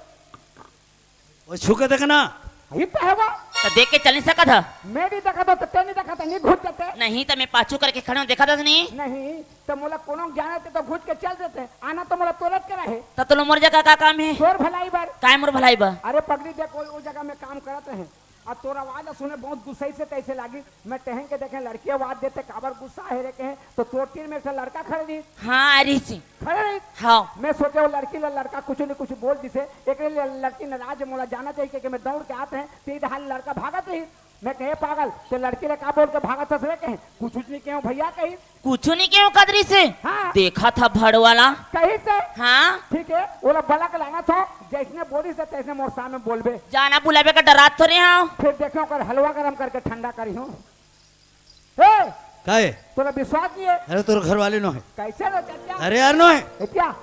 वो छू के देखना। ये तो हे वो। तो देख के चल नहीं सकत हे। मैं नहीं देखत हंव, तो ते नहीं देखत हे, नहीं घुस जाते। नहीं, तो मैं पाछू करके खड़े हंव, देखत हस नहीं? नहीं। तो मोला कोनो जाने ते तो घुस के चल देते, आना तो मोला तोरत के रहे। त तोला मोर जगह का काम हे? तोर भलाई बर। काय मोर भलाई बर? अरे पगली देख, कोई वो जगह में काम करत हे, अब तोर आवाज ला सुने बहुत गुस्साइस हे, तइसे लागिस। मैं टहन के देखेंव, लड़की आवाज देथे, काबर गुस्सा हे रे कहेंव, तो तोर तीर में एक ठन लड़का खड़े रहिस। हाँ, रहिस। खड़े रहिस। हाँ। मैं सोचेंव वो लड़की ला लड़का कुछ न कुछ बोल दिस हे, एकरे लिए लड़की नाराज हे, मोला जाना चाहिए, कि मैं दौड़ के आत रहेंव, ते इधर लड़का भागत रहिस। मैं कहेंव, "पागल, ते लड़की ला का बोल के भागत हस रे?" कहे, "कुछू नहीं कहेंव भैया," कहिस। कुछू नहीं कहेंव कदरी से? हाँ। देखत हस भड़वाला। कहिस से? हाँ। ठीक हे, ओला बला के लानत हंव, जइसने बोलिस हे तइसने मोर सामने बोलबे। जाना बुलाबे का डरात थोरे हंव। फिर देखेंव ओकर हलवा गरम करके ठंडा करिहूँ। ए, काहे? तोला विश्वास नहीं हे? अरे, तोर घरवाली नोहे। कैसे रे चचा? अरे यार, नोहे। ए, क्या?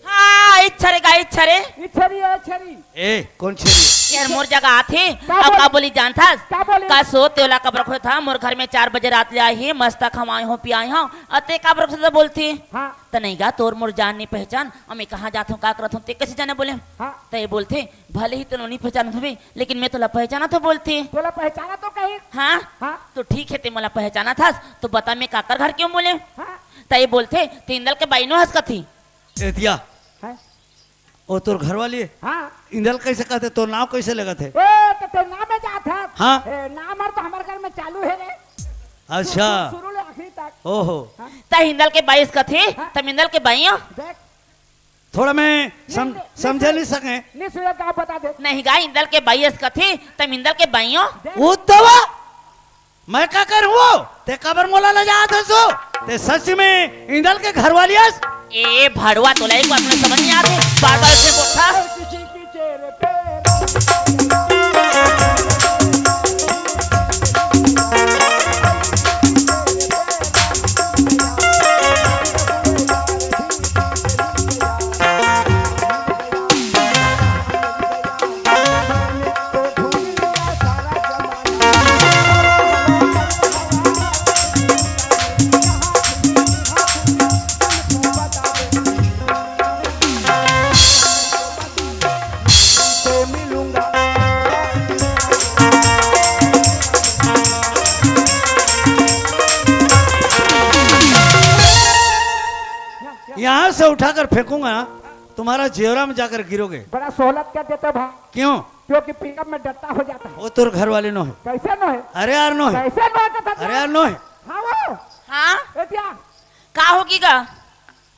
हाँ, इच्छा रे का इच्छा रे। इच्छा रे, इच्छा रे। ए, कौन छेरी? यार, मोर जगह आथे। का अब बोली? का बोली जानथस? का बोली? का सो तेला कब रखो था? मोर घर में चार बजे रात ले आए हे, मस्त खवाए हो, पियाए हो, अते काबर से बोलथे? हाँ। त नहीं गा, तोर मोर जान नहीं पहचान, अब मैं कहाँ जात हूँ, का करत हूँ, ते कैसे जाने बोले? हाँ। त ये बोलथे, भले ही तोला नहीं पहचानत होबे, लेकिन मैं तोला पहचानत हूँ बोलथे। तोला पहचानत हूँ कहिस? हाँ? हाँ। तो ठीक हे, ते मोला पहचानत हस, तो बता मैं काकर घर के हूँ बोले? हाँ। त ये बोलथे, ते इंदल के बाई नो हस कथे। ए दिया। हैं? ओ तोर घरवाली हे? हाँ। इंदल कैसे कहथे? तोर नाम कैसे लगत हे? ए, तो तोर नाम में जात हस? हाँ। ए, नाम हर तो हमर घर में चालू हे रे। अच्छा। शुरू ले आखिरी तक। ओहो। हाँ। त इंदल के बाई हस कथे, हाँ। त इंदल के बाई हो? देख। थोड़ा मैं सम-, नहीं, नहीं, समझा नहीं सके। नहीं सुने तो आप बता दे। नहीं गा, इंदल के बाई अस कथे, तम इंदल के बाई हो। दे। वो दवा, मैं का करूं वो? ते काबर मोला लजात हस ओ? ते सच में इंदल के घरवाली अस? ए भड़वा, तोला एक बात में समझ नहीं आते, बार-बार ऐसे बोलता। यहां से उठाकर फेंकूंगा, तुम्हारा जेवरा में जाकर गिरोगे। बड़ा सहूलत कर देते हो भाई। क्यों? क्योंकि पिकअप में डट्टा हो जाता है। वो तोर घर वाली नो हे। कैसे नो हे? अरे यार नो हे। कैसे नो हे तो अरे यार नो हे। हाँ वो। हाँ? ए दिया। का होगी गा?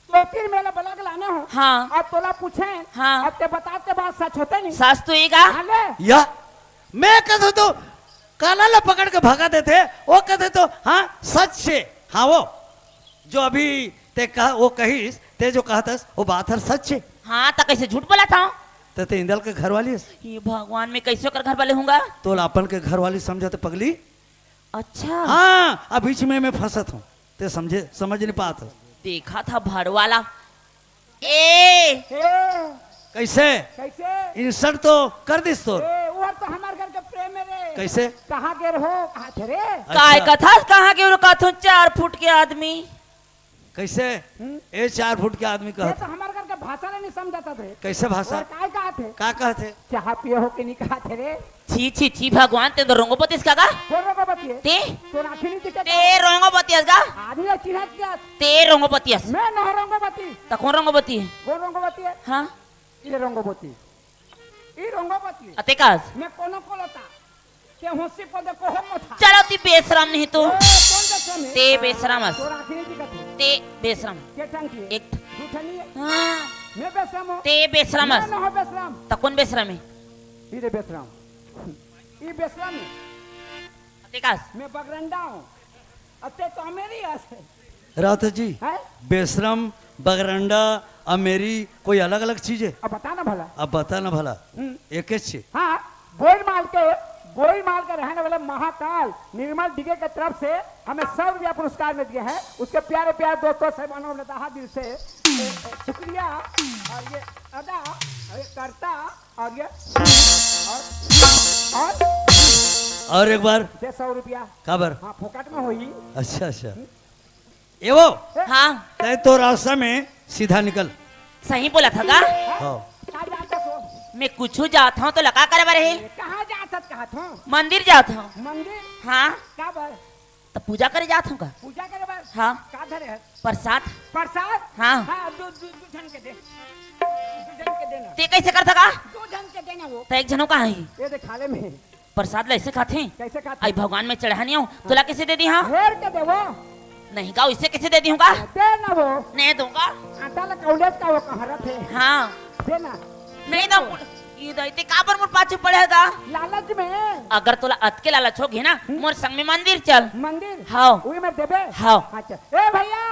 दो तीन मेला बला के लाना हो। हाँ। अब तोला पूछे। हाँ। अब ते बताते बात सच होते नहीं। सच तो ही गा। हाँ ले। या, मैं कथे तो काला ला पकड़ के भगा देते, वो कथे तो हाँ सच से। हाँ वो जो अभी ते कहा, वो कहिस, ते जो कहत हस, वो बात हर सच हे। हाँ, त कैसे झूठ बोलत हव? ते, ते इंदल के घरवाली हस। ये भगवान, मैं कैसे ओकर घरवाली होंगा? तोला अपन के घरवाली समझत पगली। अच्छा। हाँ, अब बीच में मैं फंसत हूँ, ते समझे, समझ नहीं पात हस। देखा था भड़वाला। ए! ए! कैसे? कैसे? Insult तो कर दिस तोर। ए, वो तो हमार घर के प्रेम हे रे। कैसे? कहाँ गे रहो? कहाँ थे रे? अच्छा। काय कथस, कहाँ गे रहो? कथों चार फुट के आदमी। कैसे? हम्म? ए चार फुट के आदमी ये कहत तो हे। हमार घर के भाषा ला नहीं समझत हे। कैसे भाषा? और काय कहत हे? का कहत हे? चाह पिए हो कि नहीं कहत हे रे? छी, छी, छी, भगवान, ते तो रोंगो बतियस का गा? कौन रोंगो बतिये? ते? तो आँखी नहीं दिखे ते का? रोंगो बतियस गा? आदमी ला चिन्हत क्या? ते रोंगो बतियस। मैं न रोंगो बती। त कौन रोंगो बतिये? कौन रोंगो बतिये? हाँ? ये रोंगो बती। ई रोंगो बती। अते कास? मैं कोनो को लता। ते होसी पदे कोहो मथा। चलो, ती बेसरम नहीं तू। ए, कौन बेसरम हे? ते बेसरम हस। तोर आँखी नहीं दिखत हे। ते बेसरम। के टंकी हे? एक। दू ठनी हे। हाँ। मैं बेसरम हूँ। ते बेसरम हस। मैं न हो बेसरम। त कौन बेसरम हे? ई रे बेसरम। ई बेसरम हे। अते कास? मैं बगरंडा हूँ। अते तो अमेरी हस। राउत जी, हैं? बेसरम, बगरंडा, अमेरी, कोई अलग-अलग चीज हे? अब बता ना भला। अब बता ना भला। हम्म। एके चीज। हाँ, गोइलमाल के, गोइलमाल के रहने वाले महाकाल निर्मल डिगे के तरफ से हमें सौ रुपया पुरस्कार में दिए हैं। उसके प्यारे प्यारे दोस्तों, साहबानों ने तहा दिल से शुक्रिया। और ये अदा, और ये करता, और ये, और, और और एक बार। दे सौ रुपया। काबर? हाँ, फोकट में होई। अच्छा, अच्छा। हम्म। ए वो, हाँ। तैं तो रास्ता में सीधा निकल। सही बोलत हस गा? हाँ। कहाँ जात हस? मैं कुछु जात हूँ तो लका करे बर हे। कहाँ जात हस कहत हूँ? मंदिर जात हूँ। मंदिर? हाँ। काबर? त पूजा करे जात हूँ का? पूजा करे बर? हाँ। का धरे हस? प्रसाद। प्रसाद? हाँ। हाँ, दू, दू, दू झन के दे। दू झन के देना। ते कैसे करत हस गा? दू झन के देना वो। त एक झन हो कहाँ हे? ये देख, थाले में। प्रसाद ला ऐसे खाथे? कैसे खाथे? आई भगवान, मैं चढ़ा नहीं हूँ, तोला कैसे दे दी? हाँ? हेर के देवो। नहीं गा, इसे कैसे दे दी हूँ गा? दे ना वो। नहीं दूंगा। आटा ला कौलेज का वो कहाँ रथे? हाँ। दे ना। नहीं दे ना। ये दे, ते काबर मोर पाछू पड़े हस गा? लालच में। अगर तोला अतके लालच होगे ना, हम्म। मोर संग में मंदिर चल। मंदिर? हाँ। उही में देबे? हाँ। अच्छा। ए भैया,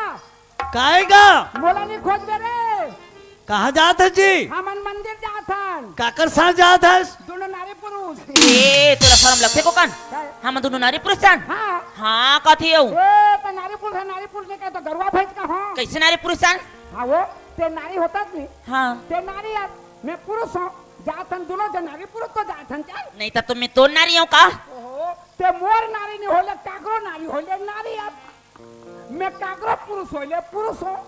काय गा? मोला नहीं खोजबे रे। कहाँ जात हस जी? हमन मंदिर जात हन। काकर साथ जात हस? दोनों नारी पुरुष। ए, तोला शरम लगथे कोकन? काय? हम दोनों नारी पुरुष हन? हाँ। हाँ, कथी हऊ? ए, त नारी पुरुष हे, नारी पुरुष नहीं कहे तो गरुआ भैंस का हो। कैसे नारी पुरुष हन? हाँ वो, ते नारी होतस नहीं। हाँ। ते नारी हस, मैं पुरुष हूँ। जात हन दोनों जन नारी पुरुष तो जात हन, चल। नहीं त तो मैं तोर नारी हूँ का? ओहो, ते मोर नारी नहीं होले, काकरो नारी होले, नारी हस। मैं काकरो पुरुष होले, पुरुष हूँ।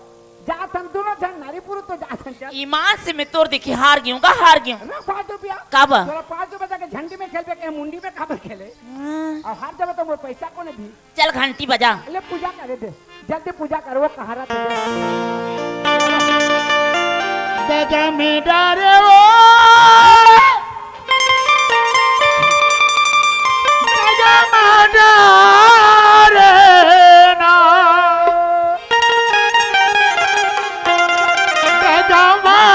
जात हन दोनों झन नारी पुरुष तो जात हन, चल। ईमान से मैं तोर देखी हार गई हूँ का, हार गई हूँ। ना फालतू पिया। काबर? तोला पाँच रुपया जाके झंडी में खेलबे के मुंडी में काबर खेले? हाँ। अउ हार जाबे तो मोर पैसा कोने दी? चल घंटी बजा। ले पूजा करे दे, जल्दी पूजा कर, वो कहाँ रहते हैं? गजा में डारे वो गजा में डारे ना, गजा में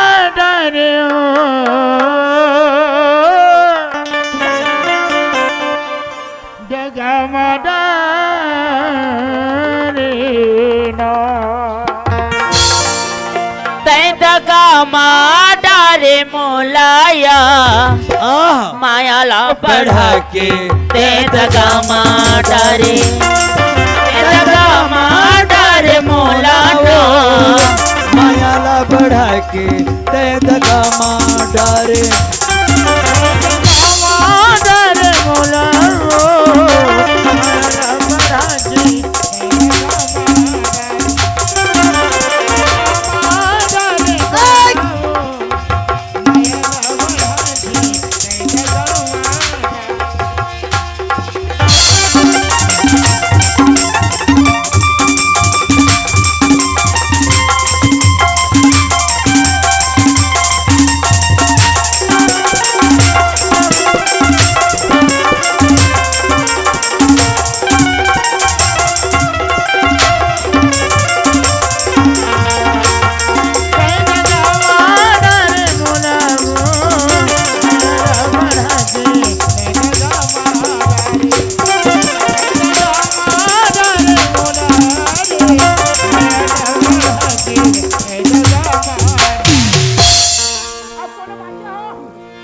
मा डारे मोला या, आह। माया ला बढ़ा के ते दगा मा डारे, ते दगा मा डारे मोला ना। माया ला बढ़ा के ते दगा मा डारे।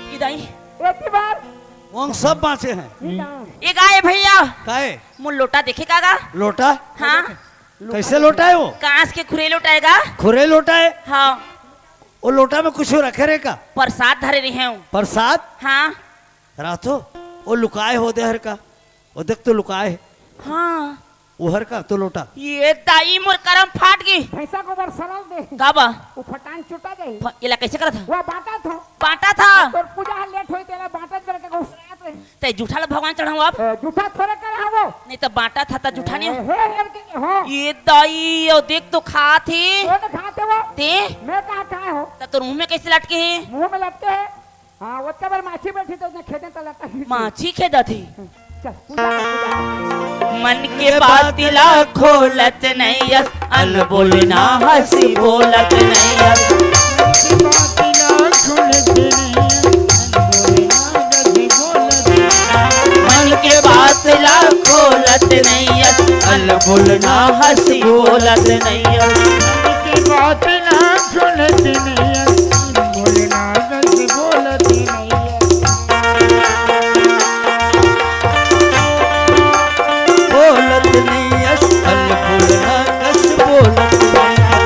ई दाई। एती बार। वो सब बाँचे हैं। ई दाई। ए गा ए भैया। काहे? मोर लोटा देखे का गा? लोटा? हाँ। कैसे लोटा है वो? कांस के खुरे लोटा हे गा। खुरे लोटा है? हाँ। वो लोटा में कुछ रखे रहे का? प्रसाद धरे रहे हूँ। प्रसाद? हाँ। रातो, वो लुकाए हो दे हर का। वो देख तो लुकाए हे। हाँ। वो हर का तो लोटा। ये दाई मोर करम फाट गे। भैंसा गोबर सरल दे। का बा? वो फटान चुटा जाही। फ-, एला कैसे करत ह? वो बांटा था। बांटा था। तोर पूजा ह लेट होई, तेला बांटत करके गुस्सात रहे। ते जूठा ला भगवान चढ़ाऊं अब? ए, जूठा थोड़े कर हवो। नहीं तो बांटा था, त जूठा नहीं हो। ए, हे, हे, के, हो। ये दाई, ओ देख तो खात हे। कौन खाते वो? ते? मैं कहाँ खाए हो? त तोर मुंह में कैसे लटके हे? मुंह में लटके हे। हाँ, ओतका बार माछी बैठी तो उसने खेदे त लटक गई। माछी खेदत हे। चल, पूजा कर, पूजा कर। मन के बात ला खोलत नहीं अस, अनबोल ना हंसी बोलत नहीं अस। मन के बात ला खोलत नहीं अस, अनबोल ना हंसी बोलत नहीं अस। मन के बात ला खोलत नहीं अस, अनबोल ना हंसी बोलत नहीं अस। बोलत नइयस, अनबोल ना कस बोलत नइयस।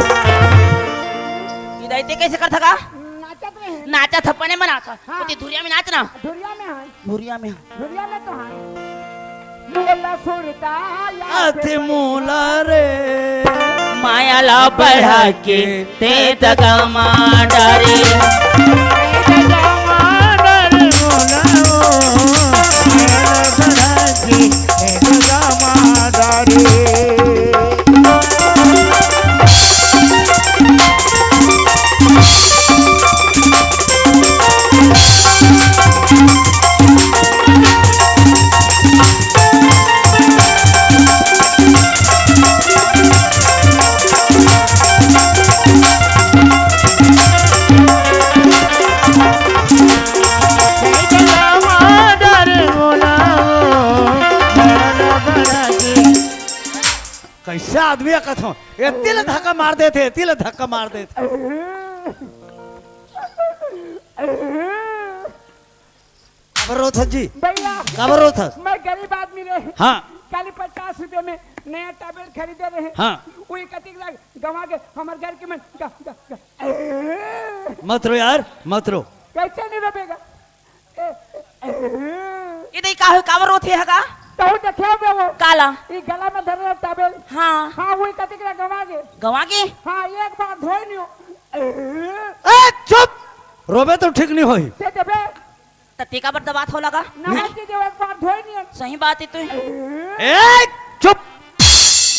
ई दाई ते कैसे करथा का? नाचत रहे। नाचत ह, पने मना का। हाँ। ओती धुरिया में नाच ना। धुरिया में है। धुरिया में। धुरिया में तो है। मोला सुरता या आथे मोला रे। माया ला बढ़ा के ते दगा मा डारे। कैसे आदमी हे कथों, एती ले धक्का मार देथे, एती ले धक्का मार देथे। काबर रोथस जी? भैया, काबर रोथस? मैं गरीब आदमी रहे। हाँ। काली पचास रुपया में नया टॉवेल खरीदे रहे। हाँ। वही कतिक लाग गंवा गे हमर घर के मन ग-, ग-, ग-, मत रो यार, मत रो। कैसे नहीं रोबे गा? ए, ए, ए। ई दाई का होय, काबर रोथे ह का? तहूँ देखे होबे वो। काला? ई गला में धरे टॉवेल। हाँ। हाँ, वही कतिक लाग गंवा गे। गंवा गे? हाँ, एक बार धोए नहीं हो। ए, चुप! रोबे तो ठीक नहीं होही। ते देबे? त ते काबर दबात हो लगा? नहा के जो एक बार धोए नहीं। सही बात हे तो। ए, चुप!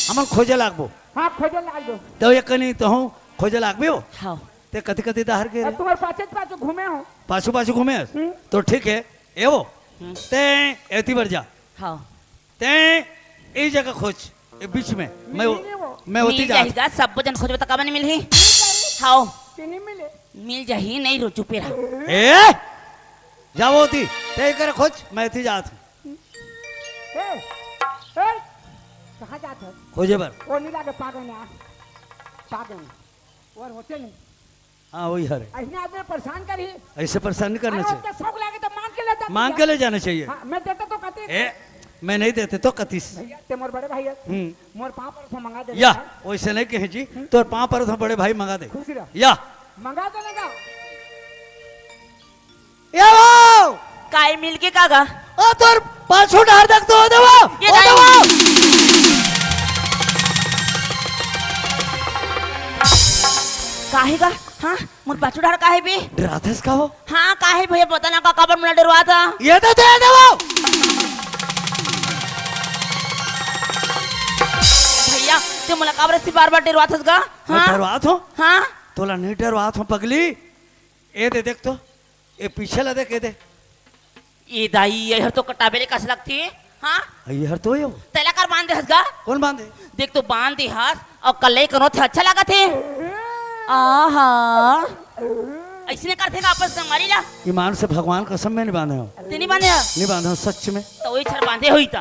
हमन खोजे लागबो। हाँ, खोजे लाग दो। तो ये कनी तो हूँ खोजे लागबे हो। हाँ। ते कति कति डहर गे अब रे? तुम्हारे पाछे पाछे घूमे हो। पाछू पाछू घूमे हस? हम्म। तो ठीक हे, ए वो। हम्म। ते एती बर जा। हाँ। ते ए जगह खोज, ए बीच में। मैं, मिली नहीं वो। मैं ओती मिल जात। जाही गा, सब जन खोजबे त काबर नहीं मिलही? मिल जाही। हाँ। कि नहीं मिले? मिल जाही, नहीं रो, चुपे रह। ए! जाओ ओती, ते करे खोज, मैं एती जात हूँ। ए, ए, कहाँ जात हस? खोजे बर। ओ नीला के पागल ना, पागल। और होते नहीं। हाँ, वही हरे। ऐसने आदमी परेशान करही। ऐसे परेशान नहीं करना अरे, चाहिए। ओके, शौक लागे तो मांग के ले जाते मांग क्या? के ले जाना चाहिए। हाँ, मैं देता तो कतिस। ए, मैं नहीं देते तो कतिस। भैया, ते मोर बड़े भाई है। हम्म। मोर पाँव पर से मंगा दे या, बेटा। वैसे नहीं कहे जी, हम्म। तोर पाँव पर से बड़े भाई मंगा दे। खुश रह। या। मंगा दे ना। या वो! काई मिल के का गा? ओ, तोर पाछू डार देख तो, ओ देवा! ये ओ नहीं। देवा! काहे गा? हाँ, मोर पाछू डार काहे बे? डराथस का हो? हाँ, काहे भैया, पता ना का, काबर मोला डरवाथा? ये तो दे देवो। भैया, ते मोला काबर से बार-बार डरवाथस गा? मैं हाँ? डरवात हूँ? हाँ? तोला नहीं डरवात हूँ पगली। ए दे देख तो, ए पीछे ला देख, ए दे। ए दाई, ये हर तो कटाबेले कस लगथे। हाँ? ये हर तो यो। तेला कर बांध दे हस गा? कौन बांधे? देख तो बांध दे हस, अउ कल्ले करो थे अच्छा लागथे। आहा। ऐसने करथे का आपस में मारी ला? ईमान से भगवान कसम में नहीं बांधे हो। ते नहीं बांधे हस? नहीं बांधे हो सच में। तो वही छर बांधे होई ता।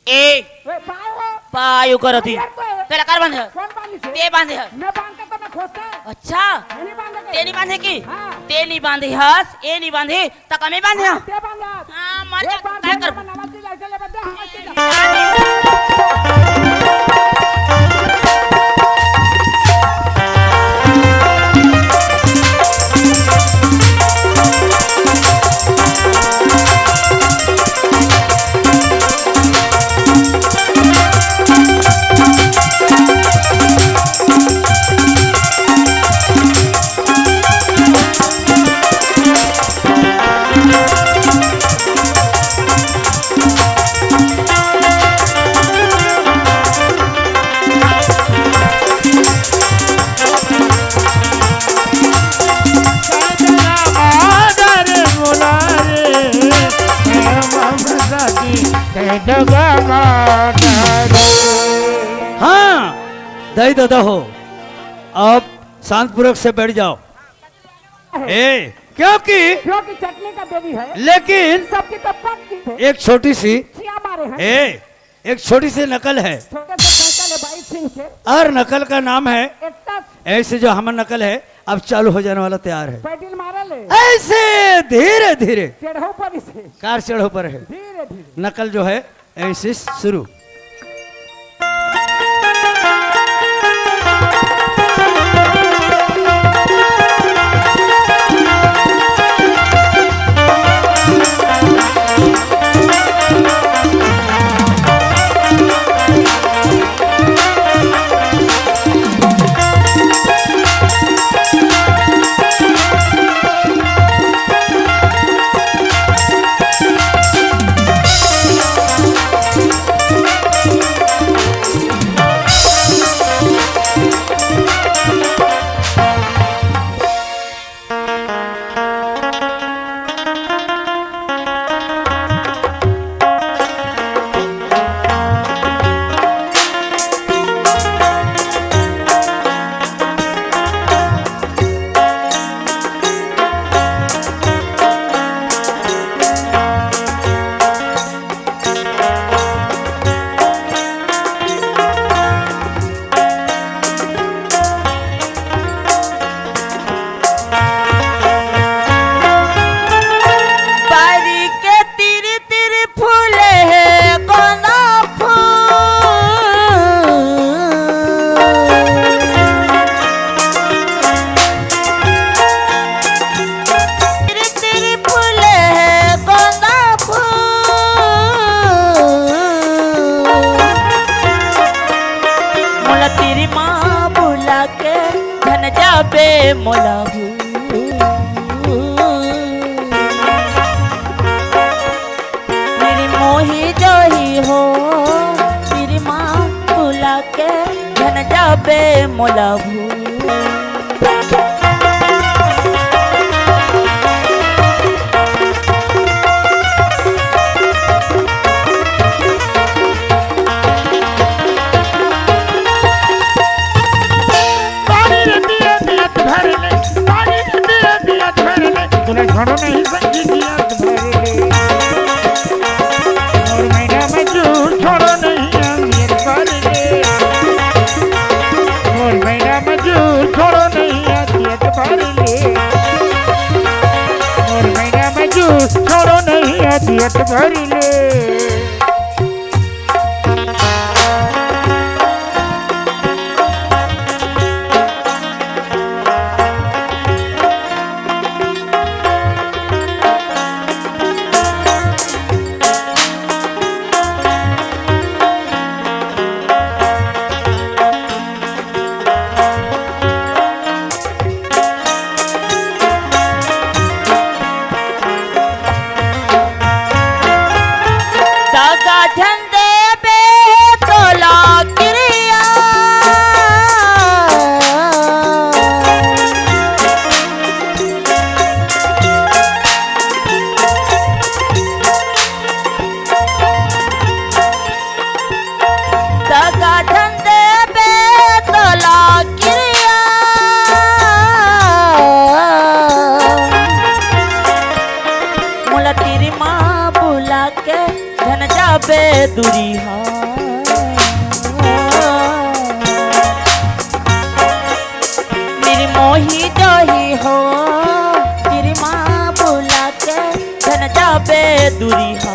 ए। ए, पायो। पायो करत ही। यार, तो तेला कर बांधे हस? कौन बांधे से? ते बांधे हस। मैं बांध के तो मैं खोजता। अच्छा। मैं नहीं बांधे के। ते नहीं बांधे की? हाँ। ते नहीं बांधे हस, ए नहीं बांधे, त का मैं बांधे हाँ, हस? ते बांधे हस। हाँ, मर एक जा, बार काय फिर करबो? मैं नवा चीज ऐसे ले बदे, हाँ, ऐसे ले। हाँ, दाई ददा हो, अब शांतिपूर्वक से बैठ जाओ। ए, क्योंकि क्योंकि चटनी का देवी है। लेकिन सबकी तो पक गई है। एक छोटी सी, छिया मारे हैं। ए, एक छोटी सी नकल है। छोटे से नकल है भाई सिंह के। और नकल का नाम है, एक टस। ऐसे जो हमर नकल है, अब चालू हो जाने वाला, तैयार है। पैडिल मारे ले। ऐसे धीरे धीरे। चढ़ो पर इसे। कार चढ़ो पर है। धीरे धीरे। नकल जो है, ऐसे शुरू। बारी के तीर तीर फूले हे गोंदा फूल। तीर तीर फूले हे गोंदा फूल। मोला तीर मा बुला के झन जाबे मोला भूल। मेरी मोही जोही हो, तेरी माँ बुला के झन जाबे मोला भूल। पानी रे पिया पिया धर ले, पानी रे पिया पिया धर ले, तूने छोड़ो नहीं संगी पिया धर ले। और मैना मजू छोड़ो नहीं अंगीर कर ले। और मैना मजू तो नहीं है जियत भरी ले। दगा झन देबे तोला किरिया। दगा झन देबे तोला किरिया। मोला तिरिमा बुला के झन जाबे दुरिहा। निर्मोही जाही हो, तिरिमा बुला के झन जाबे दुरिहा।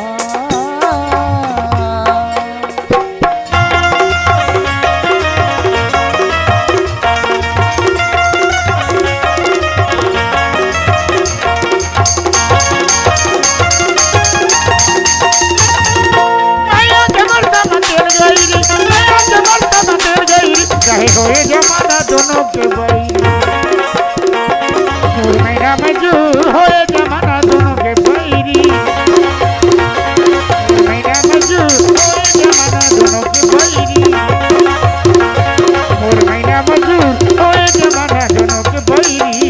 मैया के मरता म तेल गई रे, मैया के मरता म तेल गई रे। काहे होए जमाना दोनों के बैरी। मोर मैना मजूर होए जमाना दोनों के बैरी। मोर मैना मजूर होए जमाना दोनों के बैरी। मोर मैना मजूर होए जमाना दोनों के बैरी।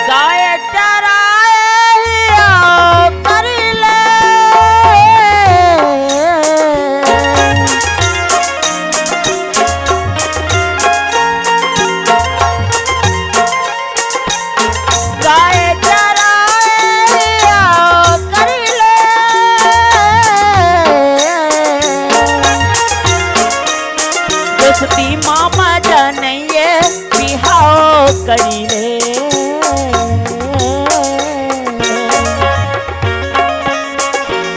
गाय चराए हिया करी ले। गाय चराए हिया करी ले। दोस्ती मामा जानइए बिहाव करी ले।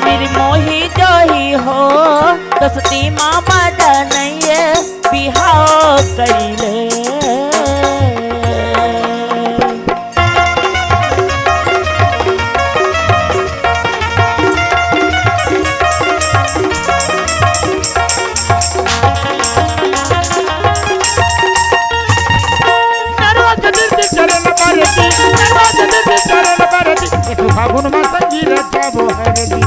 निर्मोही जोही हो दोस्ती मामा जानइए बिहाव करी ले। नरवा के दिल के चरण बरती, नरवा के दिल के चरण बरती। एठो फागुन मा संगी रचाबो हरदी।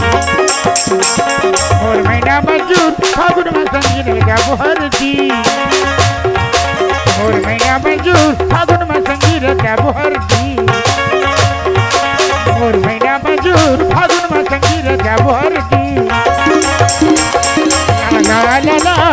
मोर मैना मजूर फागुन मा संगी रचाबो हरदी। मोर मैना मजूर फागुन मा संगी रचाबो हरदी। मोर मैना मजूर फागुन मा संगी रचाबो हरदी। ला ला ला ला।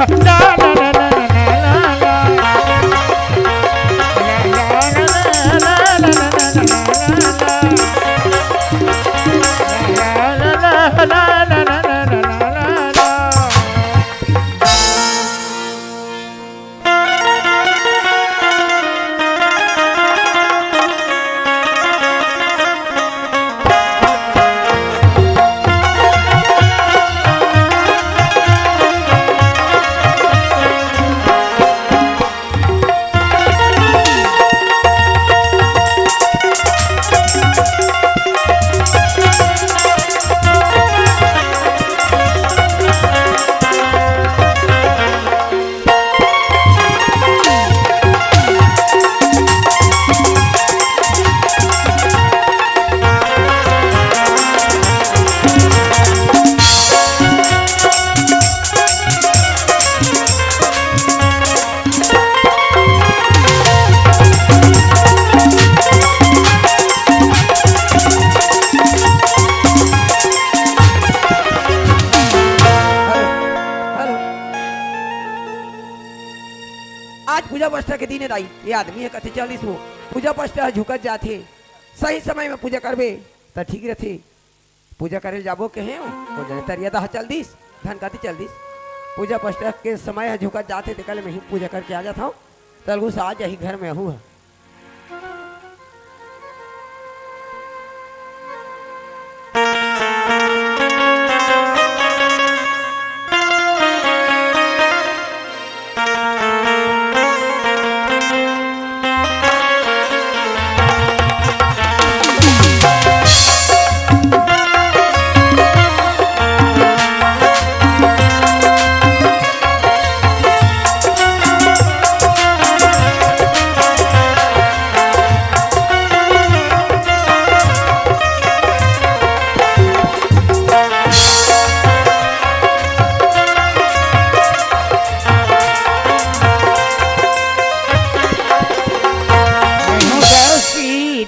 पूजा पाठ के दिन हे दाई, ये आदमी ह कथे चलिस वो, पूजा पाठ ह झुकत जाथे, सही समय में पूजा करबे त ठीक रथे। पूजा करे ल जाबो कहे हो, वो जने तरिया दहा चल दिस, धन काती चल दिस। पूजा पाठ के समय ह झुकत जाथे, तेकर ले मैं ही पूजा करके आ जात हूँ। तलगुस आ जाही घर में हूँ।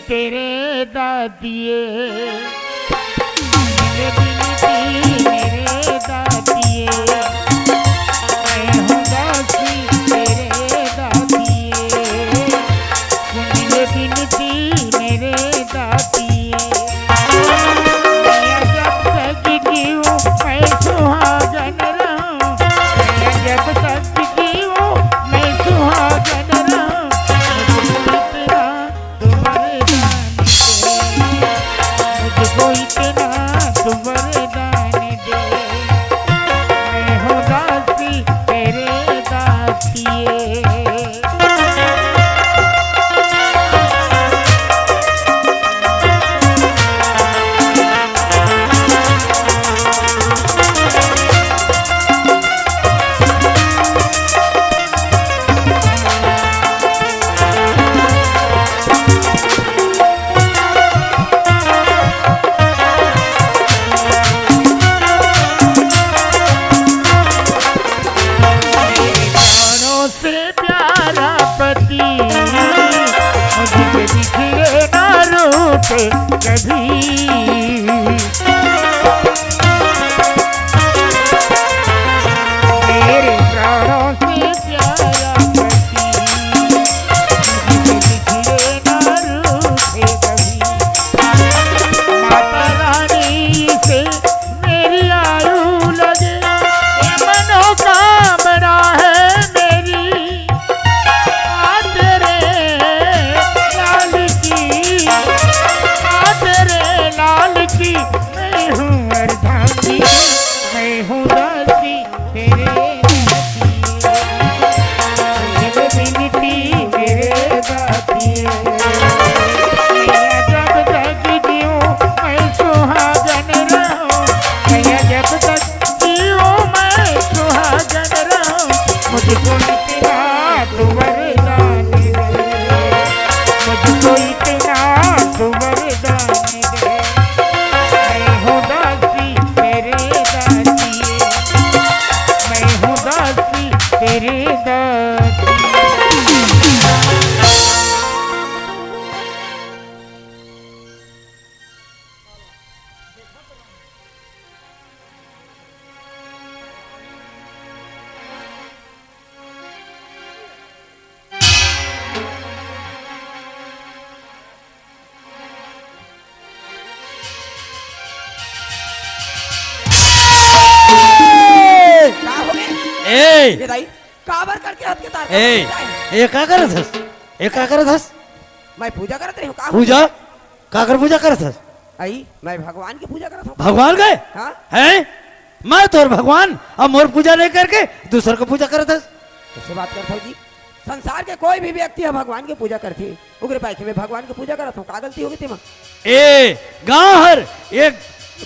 तेरे दातिए, मेरे बिनती मेरे दातिए, मैं हूँ दासी तेरे दातिए, सुन ले बिनती मेरे दातिए। मैं जब तक जीऊँ मैं सुहागन रहूँ, मैं जब तक जीऊँ मैं सुहागन रहूँ, मुझे इतना तू वरदान दे, मुझको इतना तू वरदान दे, मैं हूँ दासी तेरे दासिए। प्राणों से प्यारा पति, मुझसे बिछड़े ना रूठ कभी। मेरे प्राणों से प्यारा पति, मुझसे बिछड़े ना रूठे कभी। माता रानी से मेरी आयु लगे, ये मनोकामना है मेरी। आ तेरे लाल की, आ तेरे लाल की, मैं हूँ अर्धांगी, मैं हूँ दासी तेरे दासी। विनती मेरे दासी, मैं जब तक जीऊँ मैं सुहागन रहूँ, मैं जब तक जीऊँ मैं सुहागन रहूँ, मुझको इतना तू वरदान दे, मुझको इतना तू वरदान दे। मैं हूँ दासी तेरे दासी, मैं हूँ दासी तेरे दासी। का हो गे? ए! ये दाई, काबर करके हाथ के तार ए! काबर ए, का करत हस? ए, का करत हस? मैं पूजा करत रही हूँ, का हो पूजा? गे? काकर पूजा करत हस? आई, मैं भगवान के पूजा करत हूँ। भगवान के? हाँ। हैं? मैं तोर भगवान, अब मोर पूजा नहीं करके दूसर के पूजा करत हस। कैसे बात करत हो जी? संसार के कोई भी व्यक्ति ह भगवान के पूजा करथे, ओकरे पाछे मैं भगवान के पूजा करत हूँ, का गलती हो गे तेमा? ए गांव हर, ए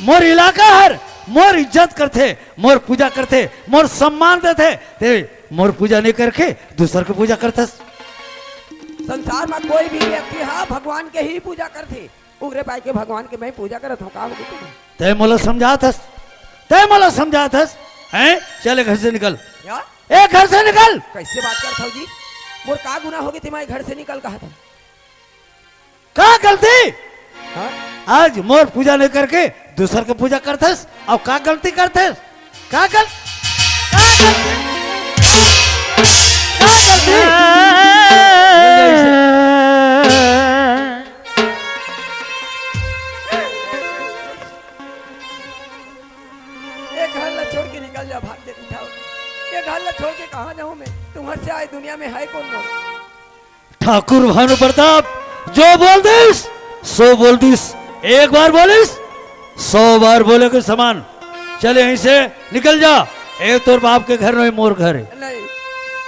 मोर इलाका हर, मोर इज्जत करथे, मोर पूजा करथे, मोर सम्मान देथे, ते मोर पूजा नहीं करके दूसर के पूजा करथस। संसार में कोई भी व्यक्ति ह भगवान के ही पूजा करथे, उगरे पाए के भगवान के मैं पूजा करत हूँ, का हो गे तेमा? तै मोला समझात हस, तै मोला समझात हस, हैं? चल, ए घर से निकल। क्या? ए घर से निकल। कैसे बात करत हो जी? मोर का गुनाह हो गे तेमा घर से निकल कहत हस? का गलती? हाँ? आज मोर पूजा नहीं करके दूसर के पूजा करथस, अउ का गलती करथस? का गल-, का गलती? का गलती? ये घर ला छोड़ के निकल जा, भाग दे दिखाओ। ये घर ला छोड़ के कहाँ जाऊँ मैं? तुम्हारे से आए दुनिया में है कौन मोर? ठाकुर भानु प्रताप, जो बोल दिस, सो बोल दिस। एक बार बोलिस, सौ बार बोले के समान। चल यहीं से निकल जा। ए तोर बाप के घर नहीं, मोर घर है। नहीं,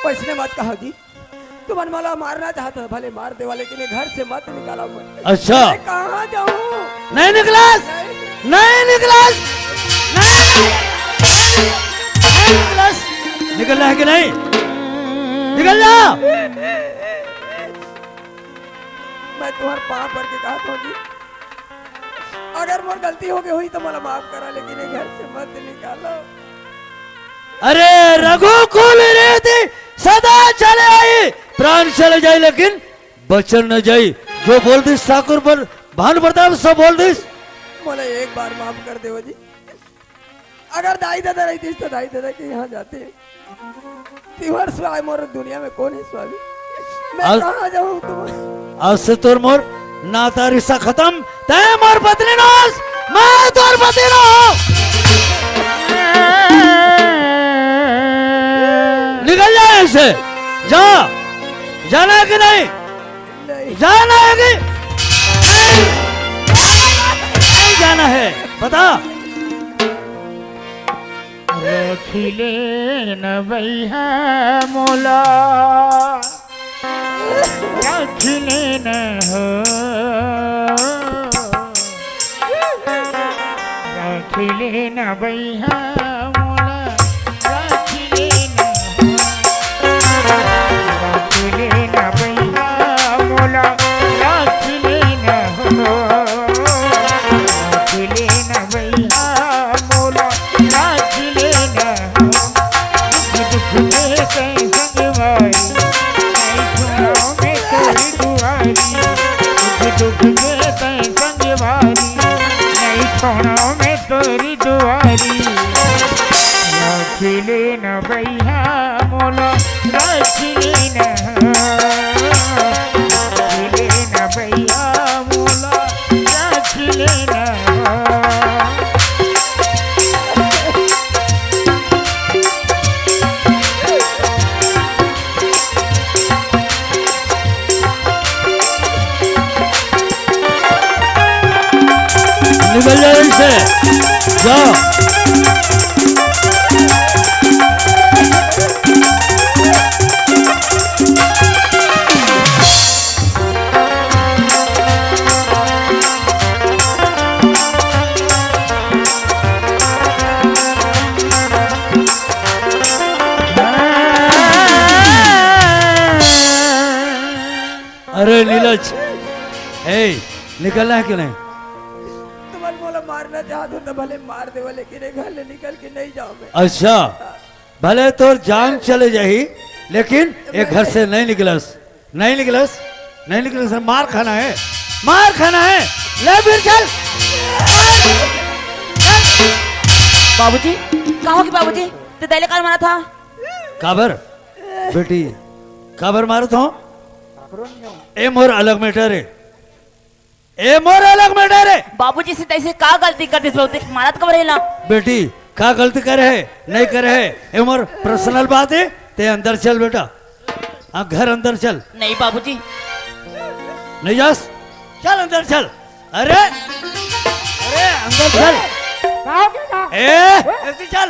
वैसने मत कहा जी। तुमन मोला मारना चाहत हो, भले मार देवा, लेकिन ये घर से मत निकाला मन। अच्छा। मैं कहाँ जाऊँ? नहीं निकलस? नहीं। नहीं निकलस? नहीं, नहीं निकलस। निकलना है कि नहीं? निकल जा। मैं तुम्हारे पाँव पड़ के कहत हूँ जी, अगर मोर गलती हो गई हुई तो मोला माफ करा, लेकिन ये घर से मत निकालो। अरे रघुकुल रीति सदा चले आई, प्राण चले जाए लेकिन वचन न जाई। जो बोल दिस ठाकुर पर भानु प्रताप सब बोल दिस। मोला एक बार माफ कर देवा जी। अगर दाई ददा रहितिस तो दाई ददा के यहाँ जाते। तिवार सिवाय मोर दुनिया में कौन है स्वामी? मैं आज कहाँ जाऊँ तुम? आज से तोर मोर नाता रिश्ता खत्म। तै मोर पत्नी ना होस, मैं तोर पति ना हूँ। निकल जा यहीं से, जा। जाना है कि नहीं? नहीं। जाना है कि नहीं? नहीं जाना है, बता। रखिले न बइहा मोला, रखिले न हो, रखिले न बइहा मोला, रखिले न हो, रखिले न बइहा मोला, रखिले न हो। रखिले न बइहा मोला, रखिले न हो। दुख दुख के तै संगवारी, नहीं छोड़व मैं तोरी दुआरी। दुख दुख के तै संगवारी, नहीं छोड़व मैं तोरी दुआरी। रखिले न बइहा मोला, रखिले न हो। रखिले न बइहा मोला, रखिले न हो। निकल जाओ इनसे, जाओ। अरे नीलज, ए, निकलना है कि नहीं? तुमन मोला मारना चाहत हो तो भले मार देवा, लेकिन ये घर ले निकल के नहीं जाओ मैं। अच्छा, भले तोर जान चले जाही, लेकिन ये घर से नहीं निकलस, नहीं निकलस, नहीं निकलस। मार खाना है, मार खाना है। ले फिर चल। बाबूजी, का होगे बाबूजी? ते दाई ला काबर मारत हस? काबर? बेटी, काबर मारत हस? ए मोर अलग matter हे, ए मोर अलग matter हे। बाबूजी से तैसे का गलती कर दिस बाबूजी, मारत काबर हे ना? बेटी, का गलती करे हे, नहीं करे हे, ए मोर personal बात हे। ते अंदर चल बेटा, हाँ, घर अंदर चल। नहीं बाबूजी। नहीं जास? चल अंदर चल। अरे, अरे, अंदर चल। का हो गया? ए, जल्दी चल।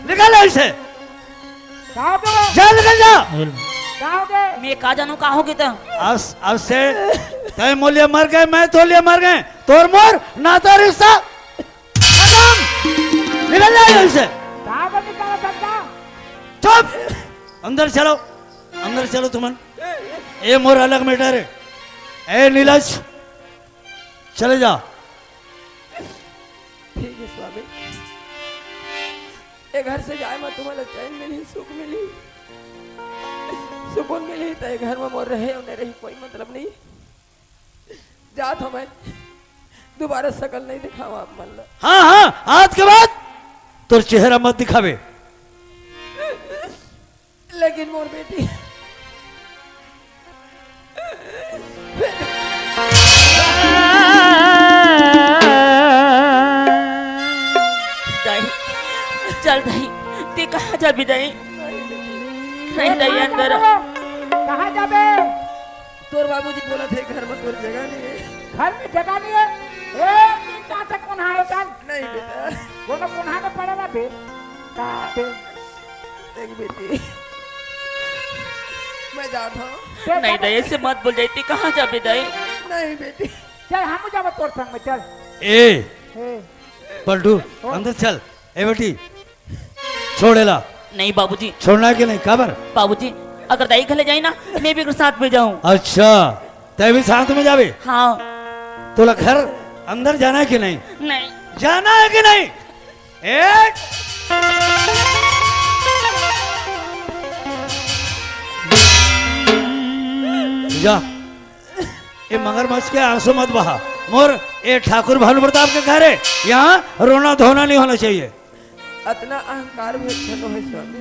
निकल यहीं से। का हो गया? जा, निकल जा। का हो गया? मैं का जानूं का होगे तो? आज, आज से तै मोर लिए मर गे, मैं तोर लिए मर गेंव। तोर मोर नाता रिश्ता खत्म। निकल जा यहीं से। का हो गया? चुप। अंदर चलो, अंदर चलो तुमन। ए मोर अलग matter हे। ए नीलज, चले जा। ठीक हे स्वामी, ए घर से जाए म तुमन ला चैन मिलही, सुख मिलही, सुकून मिलही, त ए घर म मोर रहे अउ नइ रहे कोई मतलब नहीं। जात हंव मैं, दुबारा सकल नहीं दिखावंव आप मन ला। हाँ, हाँ, आज के बाद तोर चेहरा मत दिखाबे। लेकिन मोर बेटी। दाई, चल दाई, ते कहाँ जाबे दाई? नहीं दाई, अंदर आ। कहाँ जाबे? तोर बाबूजी बोलत हे घर में तोर जगह नहीं है। घर में जगह नहीं है? ए, तीन चार से कोन्हा होता। नहीं बेटा। कोनो कोन्हा में पड़े ना बे। का बे? देख बेटी, मैं जात हूँ। चल, नहीं चल। दाई, ऐसे मत बोल दाई, ते कहाँ जाबे दाई? नहीं बेटी। चल, हम जाबो तोर संग में, चल। ए, ए। पलटू, ओ। अंदर चल। ए बेटी, छोड़ एला। नहीं बाबूजी। छोड़ना है कि नहीं? काबर? बाबूजी, अगर दाई घले जाई ना, मैं भी ओकर साथ में जाऊं। अच्छा, तै भी साथ में जाबे? हाँ। तोला घर अंदर जाना है कि नहीं? नहीं। जाना है कि नहीं? ए! जा, ए मगरमच्छ के आंसू मत बहा। मोर ए ठाकुर भानु प्रताप के घर है, यहाँ रोना धोना नहीं होना चाहिए। अतना अहंकार भी अच्छा नोहे स्वामी।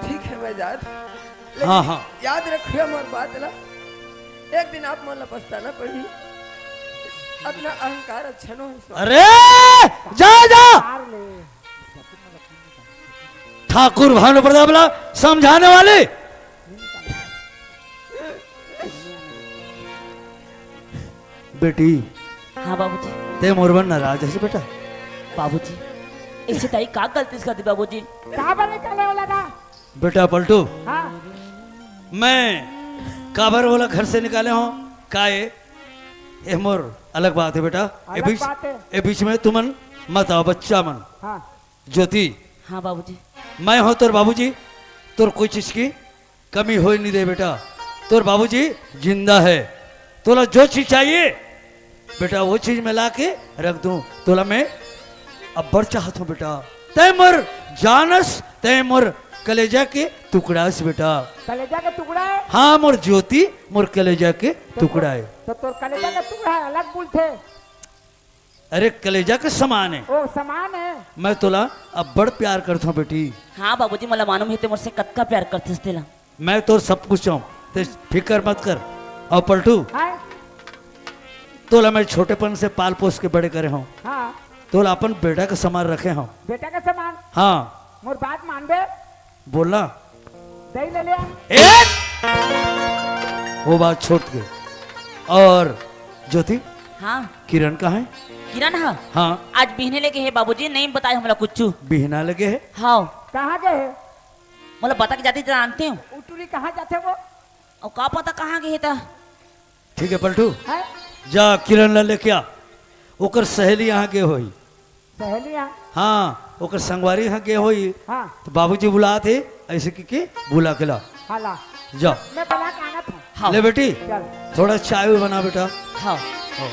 ठीक है, मैं जात। लेकिन हाँ, हाँ। याद रखियो मोर बात ला। एक दिन आप मन ला पछताना पड़ही। अतना अहंकार अच्छा नोहे स्वामी। अरे, जा, जा। ठाकुर भानु प्रताप ला समझाने वाले। बेटी, हाँ बाबूजी। ते मोर बर नाराज हस बेटा? बाबूजी, ऐसे दाई का गलती कर दी बाबूजी? का बने कहले वाला था? बेटा पलटू, हाँ। मैं काबर ओला घर से निकाले हूँ, काहे? ए मोर अलग बात है बेटा। ए अलग बीच, बात है। ए बीच में तुमन मत आओ, बच्चा मन। हाँ। ज्योति, हाँ बाबूजी। मैं हूँ तोर बाबूजी, तोर कोई चीज की कमी होए नहीं दे बेटा। तोर बाबूजी जिंदा है, तोला जो चीज चाहिए बेटा, वो चीज मैं ला के रख दूं। तोला मैं अब्बड़ चाहत हूँ बेटा। तै मोर जान अस, तै मोर कलेजा के टुकड़ा अस बेटा। कलेजा के टुकड़ा है? हाँ, मोर ज्योति, मोर कलेजा के तो टुकड़ा है। तो तोर कलेजा के टुकड़ा है, अलग बोलथे। अरे, कलेजा के समान है। ओ, समान है। मैं तोला अब्बड़ प्यार करत हूँ बेटी। हाँ बाबूजी, मोला मालूम है ते मोर से कतका प्यार करथस तेला। मैं तो सब कुछ हूँ, ते फिकर मत कर। अउ पलटू, हाँ? तोला मैं छोटेपन से पाल पोस के बड़े करे हूँ। हाँ। तोला अपन बेटा के समान रखे हूँ। बेटा के समान? हाँ। मोर बात मानबे? बोलना। दही ले ले आ। ए! वो बात छोड़ के। और ज्योति? हाँ। किरण कहाँ है? किरण हा? हाँ। आज बिहने ले गे हे बाबूजी, नहीं बताए हमला कुछ। बिहना ले गे हे? हाँ। कहाँ गे हे? मोला बता के जाती जानते हो। उटुरी कहाँ जाथे वो? अउ का पता कहाँ गे हे ता? ठीक है पलटू, हैं? जा किरण ला लेके आ, ओकर सहेली यहाँ गे होही। सहेली यहाँ? हाँ, ओकर संगवारी यहाँ गे होही। हाँ। तो बाबूजी बुलात हे, ऐसे कहिके बुला के ला। हाँ, ला। जा। मैं बुला के आनत हूँ। हाँ। ले बेटी, चल। थोड़ा चाय भी बना बेटा। हाँ। हाँ।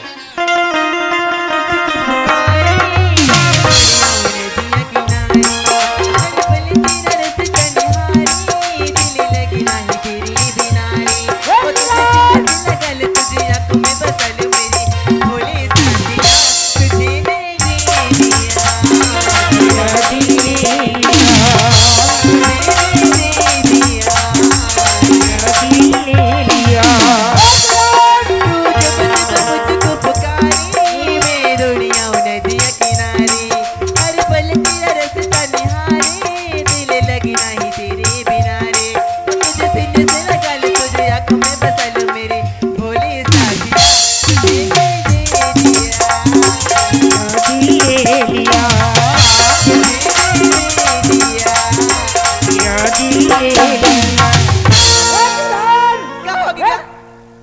का हो गे?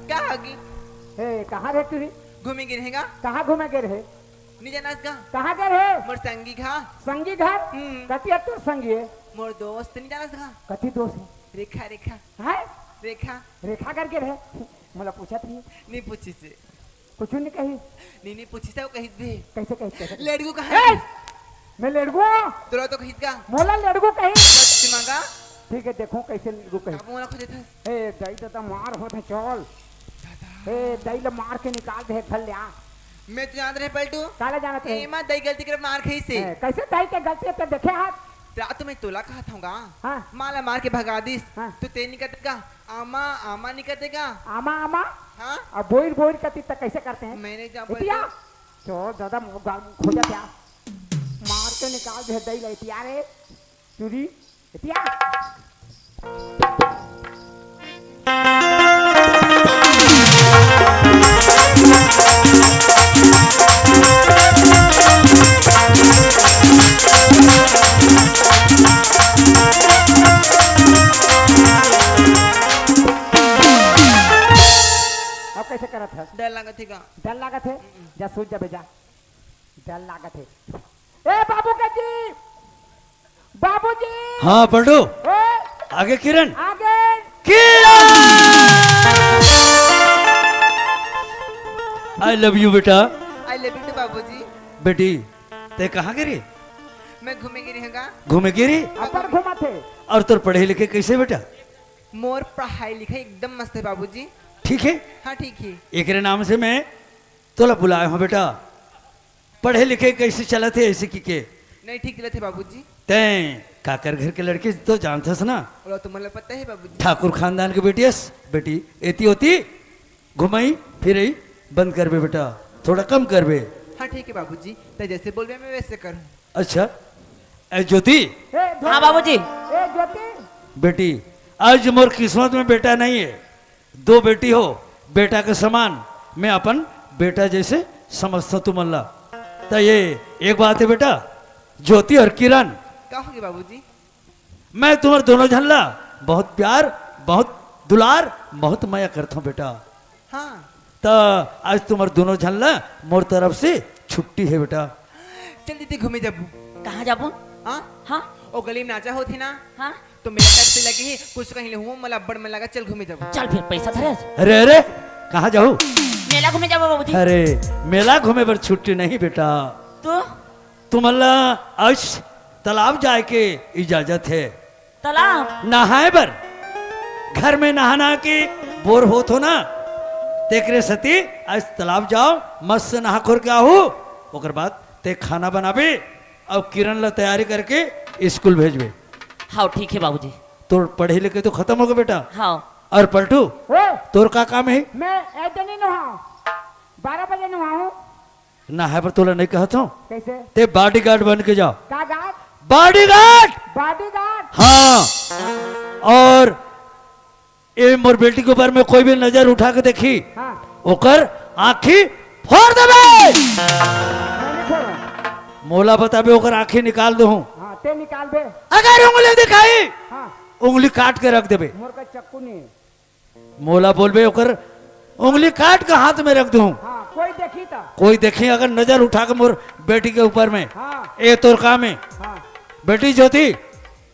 का हो गे? हे, कहाँ रहे तू रे? घूमे गे रहे गा। कहाँ घूमे गे रहे? नी जानस गा। कहाँ गे रहे? मोर संगी घर। संगी घर? हम्म। कति अत्तर संगी हे? मोर दोस्त, नी जानस गा। कति दोस्त हे? रेखा, रेखा। हैं? रेखा। रेखा करके रहे। मोला पूछत नहीं। नहीं पूछिस हे। कुछ नहीं कही। नहीं, नहीं पूछिस हे, वो कहिस भी। कैसे कहिस, कैसे? लेड़गू कहाँ ए! कहिस? मैं लेड़गू हूँ? तोला तो कहिस गा। मोला लेड़गू कहिस? सच मांगा। ठीक है, देखो कैसे लेड़गू कहिस। काबू मोला खुद देथस। ए, दाई दादा मार होत हे, चल। दादा। ए, दाई ला मार के निकाल दे, घर ले आ। मैं तो जानत रहे पलटू। काला जानत रहे? एमा दाई गलती करे मार खाइस हे। ए, कैसे दाई के गलती हे, ते देखे हाथ? रात में तोला कहत हूँ गा। हाँ। माला मार के भगा दिस। हाँ। तो ते निकल देगा, आमा, आमा निकल देगा। आमा, आमा? हाँ। अब बोइर, बोइर करती त कैसे करते हैं? मैंने क्या इतिया? बोलते? तो दादा मो-, गा-, खोजा क्या? मार के निकाल दे दई ला इतिया रे। चुरी, इतिया। अब कैसे करत हस? डर लागत हे का? डर लागत हे? जा, सूत जाबे, जा। डर लागत हे। ए, बाबू के जी! बाबूजी! हाँ, पलटू। ए, आगे किरण। आगे। किरण! I love you बेटा। I love you too बाबूजी। बेटी, ते कहाँ गे रहे? मैं घूमे गे रहे हूँ गा। घूमे गे रहे? अब्बड़ घूमत हे। और तोर पढ़े लिखे कैसे बेटा? मोर पढ़ाई लिखाई एकदम मस्त हे बाबूजी। ठीक हे? हाँ, ठीक हे। एकरे नाम से मैं तोला बुलाए हूँ बेटा। पढ़े लिखे कैसे चलत हे ऐसे कि के? नहीं, ठीक चलत हे बाबूजी। तैं काकर घर के लड़की तो जानथस ना? ओला तो मोला पता हे बाबूजी। ठाकुर खानदान के बेटी हस, बेटी एती ओती घुमई फिरई बंद करबे बेटा, थोड़ा कम करबे। हाँ, ठीक हे बाबूजी, तैं जैसे बोलबे मैं वैसे करूँ। अच्छा, ए ज्योति। ए, हाँ बाबूजी। ए ज्योति। बेटी, आज मोर किस्मत में बेटा नहीं हे, दो बेटी हो, बेटा के समान, मैं अपन बेटा जैसे समझता हूँ तुमन ला। त ये एक बात हे बेटा, ज्योति और किरण, का होगे बाबूजी? मैं तुम्हर दोनों झन ला बहुत प्यार, बहुत दुलार, बहुत मया करत हूँ बेटा। हाँ। त आज तुम्हर दोनों झन ला मोर तरफ से छुट्टी हे बेटा। चल दीदी घूमे जाबू। कहाँ जाबू? हाँ? हाँ? ओ गली में नाचा होत हे ना? हाँ? तो मेला टाइप से लगे हे, कुछ कहीं ले हुआ, मोला अब्बड़ मन लगा, चल घूमे जाबो। चल फिर, पैसा धरे हस? अरे, अरे, कहाँ जाहू? मेला घूमे जाबो बाबूजी। अरे, मेला घूमे बर छुट्टी नहीं बेटा। तो? तुमन ला आज तालाब जाए के इजाजत हे। तालाब? नहाए बर। घर में नहाना के बोर होत हो ना, तेकरे सेती आज तालाब जाओ, मस्त नहा खोर के आहू। ओकर बाद ते खाना बनाबे, अउ किरण ला तैयारी करके स्कूल भेजबे। हाँ, ठीक हे बाबूजी। तोर पढ़े लिखे तो खतम होगे बेटा। हाँ। और पलटू, ओ! तोर का काम हे? मैं एतने नहाऊँ, बारह बजे नहाऊँ। नहाए बर तोला नहीं कहत हूँ। कैसे? ते bodyguard बन के जाओ। का गार्ड? Bodyguard। Bodyguard। हाँ। और ए मोर बेटी के ऊपर में कोई भी नजर उठा के देखी, हाँ। ओकर आँखी फोड़ देबे। मैं नहीं फोड़ूं। मोला बताबे, ओकर आँखी निकाल दूँ। हाँ, ते निकाल बे। अगर उंगली दिखाई, हाँ। उंगली काट के रख देबे। मोर का चक्कू नहीं हे। मोला बोलबे, ओकर उंगली काट के हाथ में रख दूँ। हाँ, कोई देखी तो। कोई देखी अगर नजर उठा के मोर बेटी के ऊपर में, हाँ। ए तोर काम हे। हाँ। बेटी ज्योति,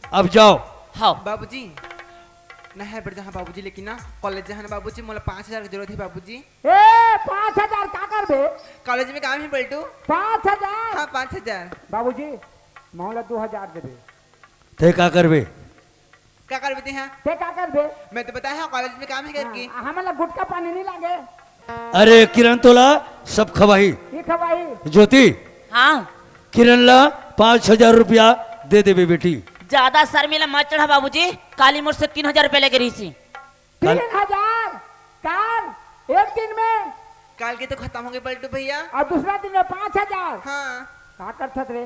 अब जाओ। हाँ। बाबूजी, नहाए बर जाहूँ बाबूजी, लेकिन ना कॉलेज जाहूँ ना बाबूजी, मोला पाँच हजार के जरूरत हे बाबूजी। ए, पाँच हजार का करबे? कॉलेज में काम हे पलटू। पाँच हजार? हाँ, पाँच हजार। बाबूजी, मोला दो हजार देबे। ते का करबे? का करबे ते हा? ते का करबे? मैं तो बताया हूँ, कॉलेज में काम हे करके। हाँ, हमन ला गुटखा पानी नहीं लागे। अरे किरण, तोला सब खवाही। ये खवाही। ज्योति, हाँ। किरण ला पाँच हजार रुपया दे देबे बेटी। ज्यादा सर में ला मत चढ़ा बाबूजी, काली मोर से तीन हजार रुपया लेके रहिस हे। काल तीन हजार? काल? एक दिन में? काल के तो खतम होगे पलटू भैया। अउ दूसरा दिन में पाँच हजार? हाँ। का करथस रे?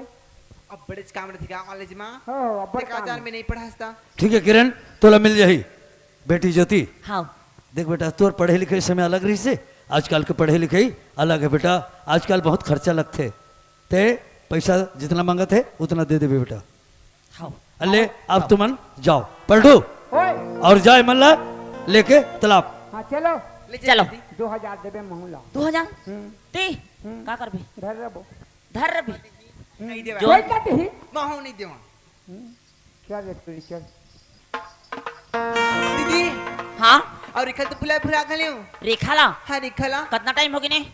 अब्बड़ेच काम रहिथे का कॉलेज मा? हो, अब्बड़ ते का काम जान हे। मैं नहीं पढ़ास ता। ठीक हे किरण, तोला मिल जाही। बेटी ज्योति, हाँ। देख बेटा, तोर पढ़े लिखे समय अलग रहिस हे, आजकल के पढ़े लिखे अलग हे बेटा। आजकल बहुत खर्चा लगथे, ते पैसा जितना मांगत हे उतना दे देबे बेटा। हाँ। अले, अब तुमन जाओ, पलटू। ओए। और जाए मन ला लेके तालाब। हाँ, चलो। ले चलो। चल दीदी। दो हजार देबे महू ला। दो हजार? हम्म। ते? हम्म। का करबे? धर रबो। धर रबी। नहीं देवा। जो कोई का दिही? महू नहीं देवा। हम्म। क्या रे, चल। दीदी। हाँ? और रेखा तो बुला, भुला गले हो। रेखा ला? हाँ, रेखा ला। कितना टाइम होगे ने?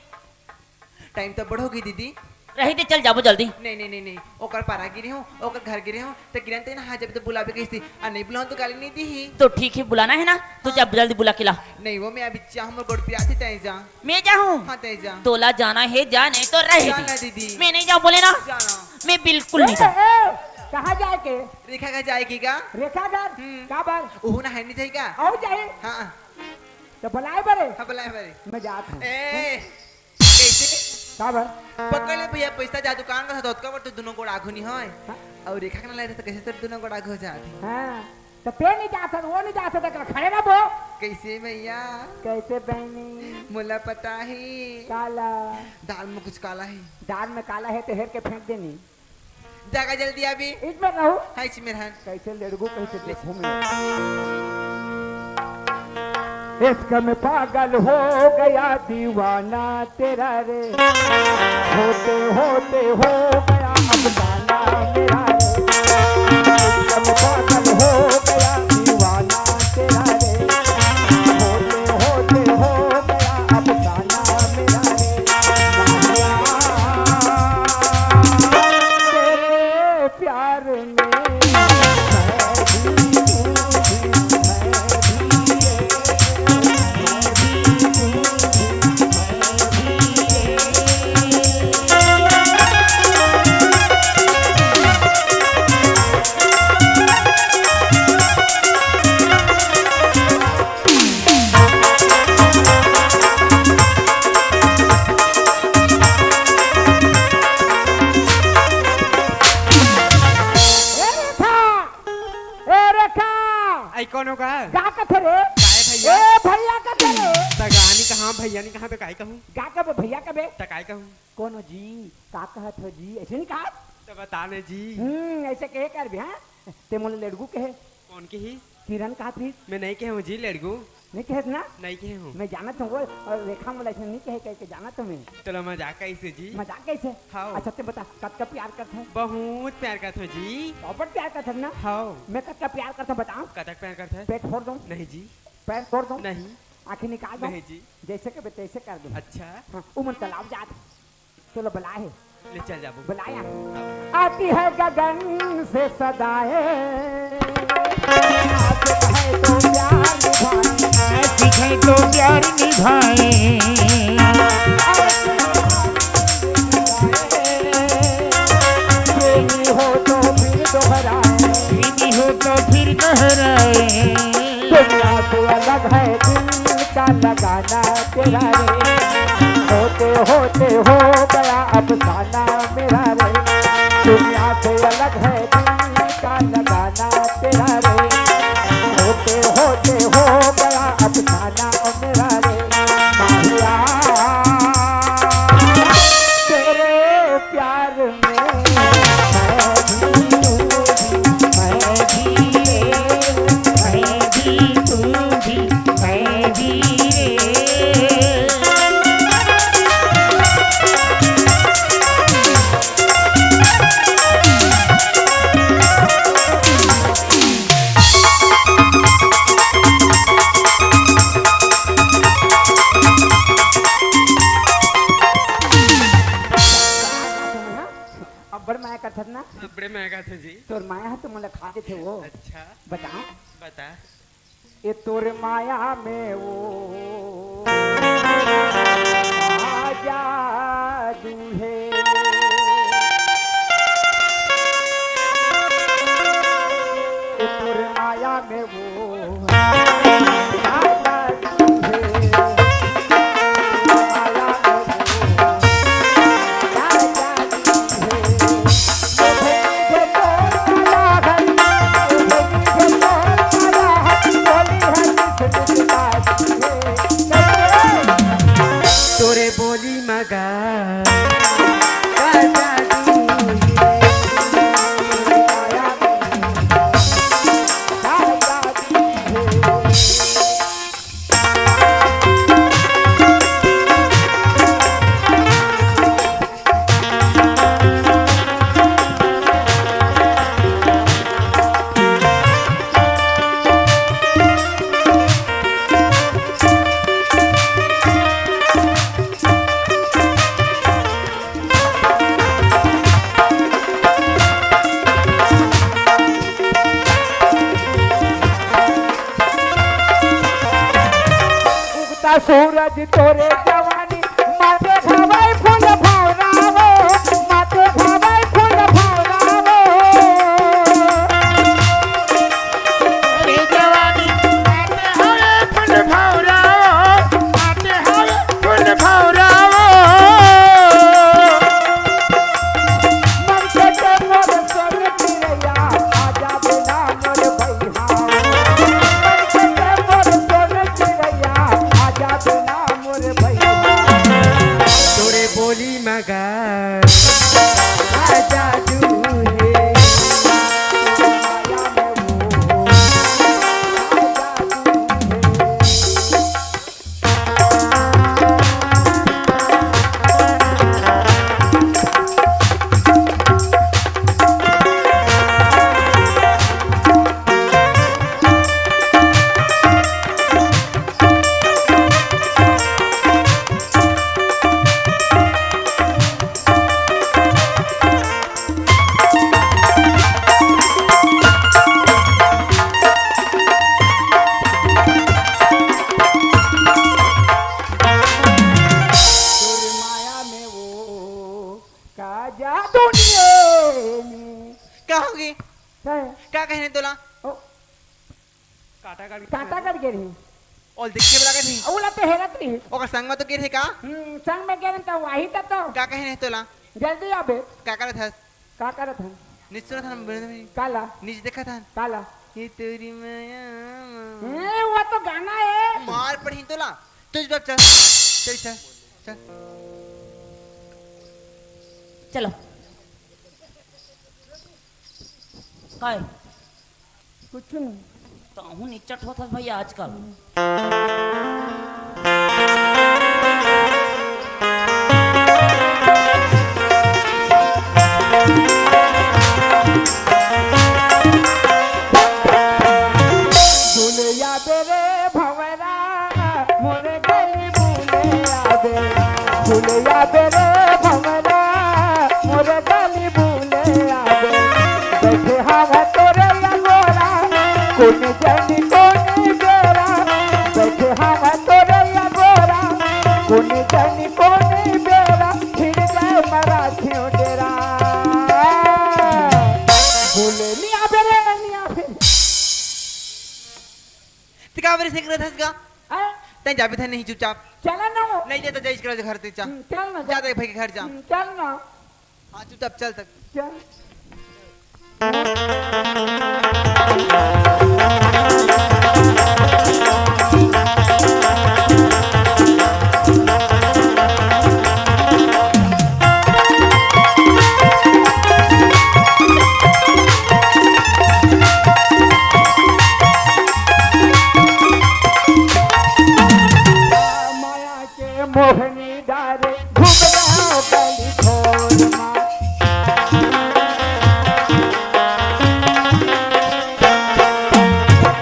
टाइम तो बड़ होगे दीदी। रही दे, चल जाबो जल्दी। नहीं, नहीं, नहीं, नहीं। ओकर पारा गे रहेंव, ओकर घर गे रहेंव, त किरण ते ना, हाँ, जब तो बुलाबे कहिस थे, आ नहीं बुलाऊं तो गाली नहीं दीही। तो ठीक हे, बुलाना हे ना, तो हाँ। जा जल्दी बुला के ला। नहीं वो, मैं अभी जाहूँ, मोर गोड़ पिरात हे, तैं जा। मैं जाहूँ? हाँ, तैं जा। तोला जाना हे जा, नहीं तो रहे जा दे। ना दीदी। मैं नहीं जाऊँ बोले ना। जा ना। मैं बिल्कुल नहीं ए, जाऊँ। ए, कहाँ जाए के? रेखा घर जाए के का? रेखा घर? हम्म। काबर? ओहू नहाए नहीं जाही का? अउ जाही। हाँ। त बलाए बरे? हाँ, बलाए बरे। मैं जात हँव। ए, कइसे? काबर? पकड़ ले भैया, पइसा जा दुकान का था, ओतका बर तो दुनों गोड़ आघू नहीं होय। हाँ। अउ रेखा के ना ले रहे तो कइसे तोर दुनों गोड़ आघू हो जात हे? हाँ। त तें नहीं जात हस, वो नहीं जात हस, त खड़े रह बो। कइसे भैया? कइसे बहिनी? मोला पता हे। काला? दाल में कुछ काला हे। दाल में काला हे त हेर के फेंक देनी। जागा जल्दी अभी। इच मेर रहू। हाँ, इच मेर हन। कइसे लेड़गू, कइसे देखहूँ मैं। इश्क में पागल हो गया दीवाना तेरा रे, होते होते हो गया अफसाना मेरा रे। इश्क में पागल हो गया दीवाना तेरा रे, होते होते हो गया अफसाना मेरा रे। माहिया, तेरे प्यार में मैं भी, तू भी, मैं भी, मैं भी, तू भी, मैं भी रे। ए रेखा! ए रेखा! आई कौन होगा? का कथे रे? काय भैया? ए भैया कथे रे? त गानी कहाँ, भैया नहीं कहाँ, तो काय कहूँ? का कबे भैया कबे? त काय कहूँ? कौन हो जी? का कहत हो जी? ऐसे नहीं कहा? त बता ने जी। हम्म, ऐसे कहे कर भी, हाँ? ते मोला लेड़गू कहे। कौन कहिस? किरण कहत रहिस। मैं नहीं कहे हूँ जी लेड़गू। नहीं कहेस ना? नहीं कहे हूँ। मैं जानत हूँ वो, अउ रेखा मोला ऐसे नहीं कहे, कहे के जानत हूँ मैं। तोला मजाक कइसे जी? मजाक कइसे? हाँ। अच्छा, ते बता, कतका प्यार करत है? बहुत प्यार करत हूँ जी। बहुत प्यार करत है ना? हाँ। मैं कतका प्यार करत हूँ, बताओ। कतक प्यार करत है? पेट फोड़ दूँ? नहीं जी। पैर तोड़ दूँ? नहीं। आँखें निकाल दूँ? नहीं जी। जैसे कबे तैसे कर दूँ। अच्छा। हाँ, वो मन तालाब जात। चलो, बुलाए है। ले चल जाबो। बुलाया। हाँ। आती है गगन से सदाएं। आशिक है तो प्यार निभाए। आशिक है तो प्यार निभाए। प्रेमी हो तो फिर दोहराए। प्रेमी हो तो फिर दोहराए। दुनिया से अलग है दिल का लगाना तेरा रे। होते होते हो गया अफसाना मेरा रे। दुनिया से अलग है दिल का लगाना तेरा रे। होते होते हो गया अफसाना मेरा रे। माहिया, तेरे प्यार में मैं भी, तू भी, मैं भी रे, मैं भी, तू भी, मैं भी रे। अब्बड़ मया करथस ना? अब्बड़े मया करथस जी। तोर माया ह तो मोला खा देथे वो। अच्छा। बता। बता। ए तोर माया में वो का जादू हे। ए तोर माया में वो तोरे बोली मगा का जादू हे। उगता सूरज तोरे जवानी, माथे भावै फूल भौरा वो, माथे भावै फूल भौरा वो। का जादू हे, माया में वो का जादू हे। तोर माया में वो का जादू निये में। का होगे? का हे? का कहे रहेंव तोला? ओ। कांटा गड़ कांटा गड़ गे रही। ओला देखे बर लागत रही। ओला तो हेरत रही। ओकर संग में तो गे रहे का? हम्म, संग में गे रहे तो वही तो, तो। का कहे रहेंव तोला? जल्दी आबे। का करत हस? का करत हन? नीचे सुनत हन, बोले नहीं। काला? नीचे देखत हन। काला? ये तेरी माया। ए, वो तो गाना हे। मार पड़ही तोला। तू जब चल, चल, चल, चल। चलो। काय? कुछ नहीं। तहूँ निच्चट होत हस भैया आजकल। भूल आबे रे भंवरा, मोर गली भूल आबे। भूल आबे रे भंवरा, मोर गली भूल आबे। बइठे हवँव तोरे अगोरा, कोन जनी कोन बेरा। बइठे हवँव तोरे अगोरा, कोन जनी कोन बेरा। छिड़ जाय मराठियों डेरा। भूल नइ आबे रे, नइ आबे। ते का बरे से करत हस गा? हैं? तैं जाबे धन नहीं चुपचाप। चला ना वो। नहीं जाता, जा इसके घर से, जा। हम्म, चल ना, जा जा। दे भाई के घर जा। हम्म, चल ना। हाँ, चुपचाप चल तक। चल। माया के मोहनी डारे घूम रहा बली खोर मा।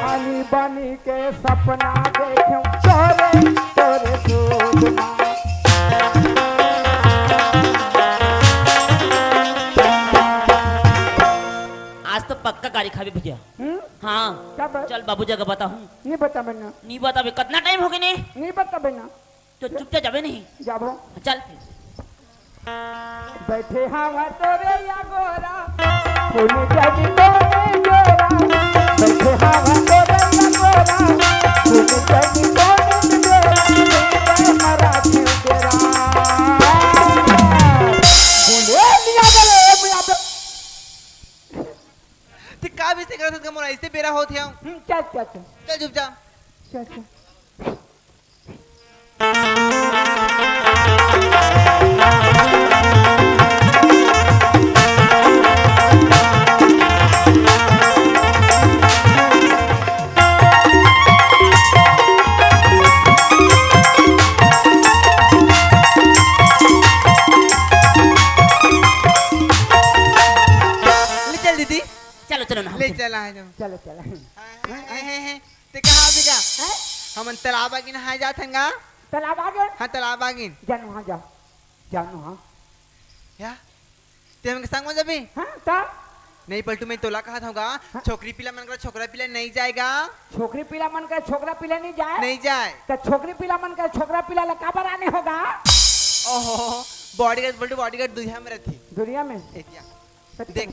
आनी बानी के सपना देखे तोरे, तोरे सूझ मा। आज तो पक्का गारी खाबे भैया। हम्म? हाँ। कब? चल बाबू जगह बताहूँ। नहीं बताबे ना। नहीं बताबे, कतना टाइम होगे ने? नहीं बताबे ना। तो चुपचाप जाबे नहीं? जाबो। चल फिर। बइठे हवँव तोरे अगोरा, कोन जनी कोन बेरा। बइठे हवँव तोरे अगोरा, कोन जनी कोन बेरा। मराठी बेरा। भूल नइ आबे रे, नइ आबे। ते का बरे से करत हस गा मोला? अइसे बेरा होत हे। हम्म, चल, चल, चल। चल चुपचाप। चल, चल। ले चल दीदी। चलो, चलो ना, हम ले चल। चल, आ जाओ। चलो, चलो। हाँ, हाँ, हाँ, हाँ, हाँ। ते कहाँ अभी का? हैं? हमन तालाब आगे नहाए जात हन गा। तालाब आगे? हाँ, तालाब आगे। जा नहा जा। जा नहा। या? ते हमन के संग में जाबे? हाँ, त? नहीं पलटू, मैं तोला कहत हँव गा, हाँ? छोकरी पिला मन करा छोकरा पिला नहीं जाय गा। छोकरी पिला मन करा छोकरा पिला नहीं जाय? नहीं जाय। त छोकरी पिला मन करा छोकरा पिला ला काबर आने हो गा? ओहो, bodyguard पलटू, bodyguard दुरिहा में रथे। दुरिहा में? एतिया। अच्छा। देख,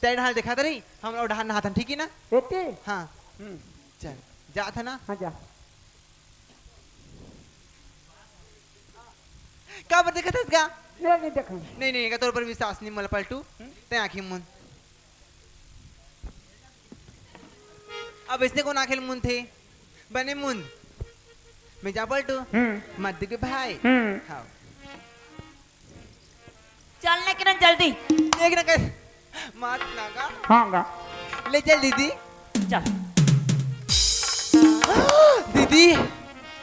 तैं डहान देखत रही, हमन ओ डहान नहाथन, ठीक हे ना? एती? हाँ। हम्म। चल, जात हन ना? हाँ, जा। काबर देखत हस गा? नहीं, नहीं देखंव। नहीं, नहीं, का तोर पर विश्वास नहीं मोला पलटू। हम्म? तैं आँखी मूंद। अब अइसने कोन आँखी ल मूंदथे? बने मूंद। मैं जाँव पलटू। हम्म। मत देख भाई। हम्म। हाँ। चल ना किरण, जल्दी। देख ना कैसे। मात ना गा। हाँ गा। ले चल दीदी। चल। दीदी।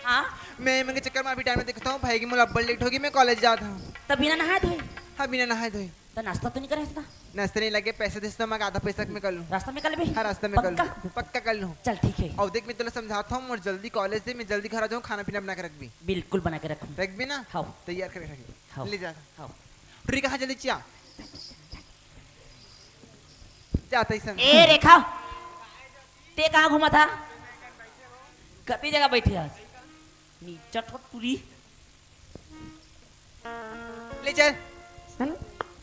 हाँ? मैं, मैं चक्कर में अभी टाइम में देखता हूँ, भाई की मोला अब्बड़ लेट होगी, मैं कॉलेज जाता हूँ। तब बिना नहाए धोए? हाँ, बिना नहाए धोए। तो नाश्ता तो नहीं करे था? नाश्ता नहीं लगे, पैसे दे तो मैं आधा पैसा में कर लूँ। रास्ता में कर लेबे? हाँ, रास्ता में कर लूँ। पक्का? पक्का कर लूँ। चल ठीक है। और देख, मैं तुला समझाता हूँ, और जल्दी कॉलेज दे, मैं जल्दी घर आ जाऊँ, खाना पीना बना के रख भी। बिल्कुल बना के रखूँ। रख भी ना? हाँ। तैयार करके रख। हाँ। ले जा। हाँ। टुरी कहाँ चली चिया? जाता ही संग। ए रेखा, ते कहाँ घूमा था? कती जगह बैठी आज? नीचा ठो टुरी। ले चल। चल।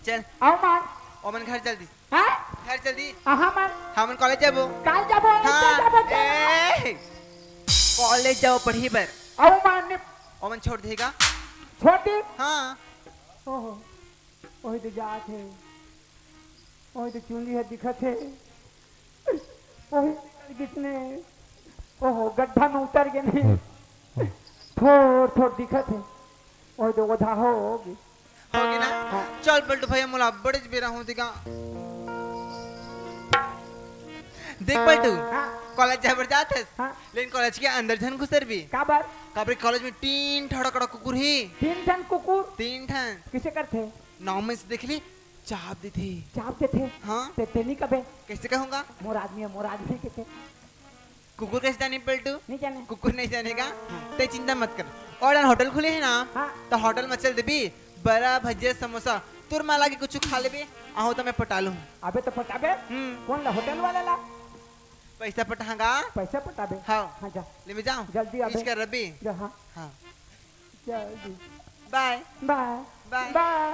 चल। आओ मार। ओमन घर चल दी। हाँ? घर चल दी। हाँ मार। हमन कॉलेज जाबो। काल जाबो, हाँ। काल जाबो, काल। ए, कॉलेज जाओ पढ़ी बर। आओ मार ने। ओमन छोड़ देगा। छोड़ दे। हाँ। ओहो। ओही तो जात हे। ओही तो चुंदी ह दिखत हे। ओही किसने, ओहो, गड्ढा में उतर गे ने। थोड़ थोड़ दिखत हे। ओही तो ओधा हो गे। हो गे ना? हाँ। चल पलटू भैया, मोला बड़ेच बेरा हो दिखा। देख पलटू, हाँ। कॉलेज जाए बर जात हस, हाँ। लेकिन कॉलेज के अंदर झन घुसर भी। काबर? काबर कॉलेज में तीन ठड़ा कड़ा कुकुर ही। तीन ठन कुकुर? तीन ठन। किसे करथे? नाव में से देख ली, चाप देथे। चाप देथे? हाँ। ते, ते नहीं कबे? कैसे कहूँगा? मोर आदमी है, मोर आदमी के, के? कुकुर कैसे जाने पलटू? नहीं जाने। कुकुर नहीं जानेगा? हाँ। ते चिंता मत कर। और यार होटल खुले है ना? हाँ। तो होटल में चल देबी, बरा, भजिया, समोसा, तुर माला के कुछ खा लेबे, आहू तो मैं पटा लूँ। अबे तो पटाबे? हम्म। कौन ला? होटल वाला ला? पैसा पटांगा। पैसा पटाबे? हाँ। हाँ, जा। ले मैं जाऊँ? जल्दी आबे। इसका रबी। जा, हाँ। हाँ। जल्दी। बाय। बाय। बाय। बाय।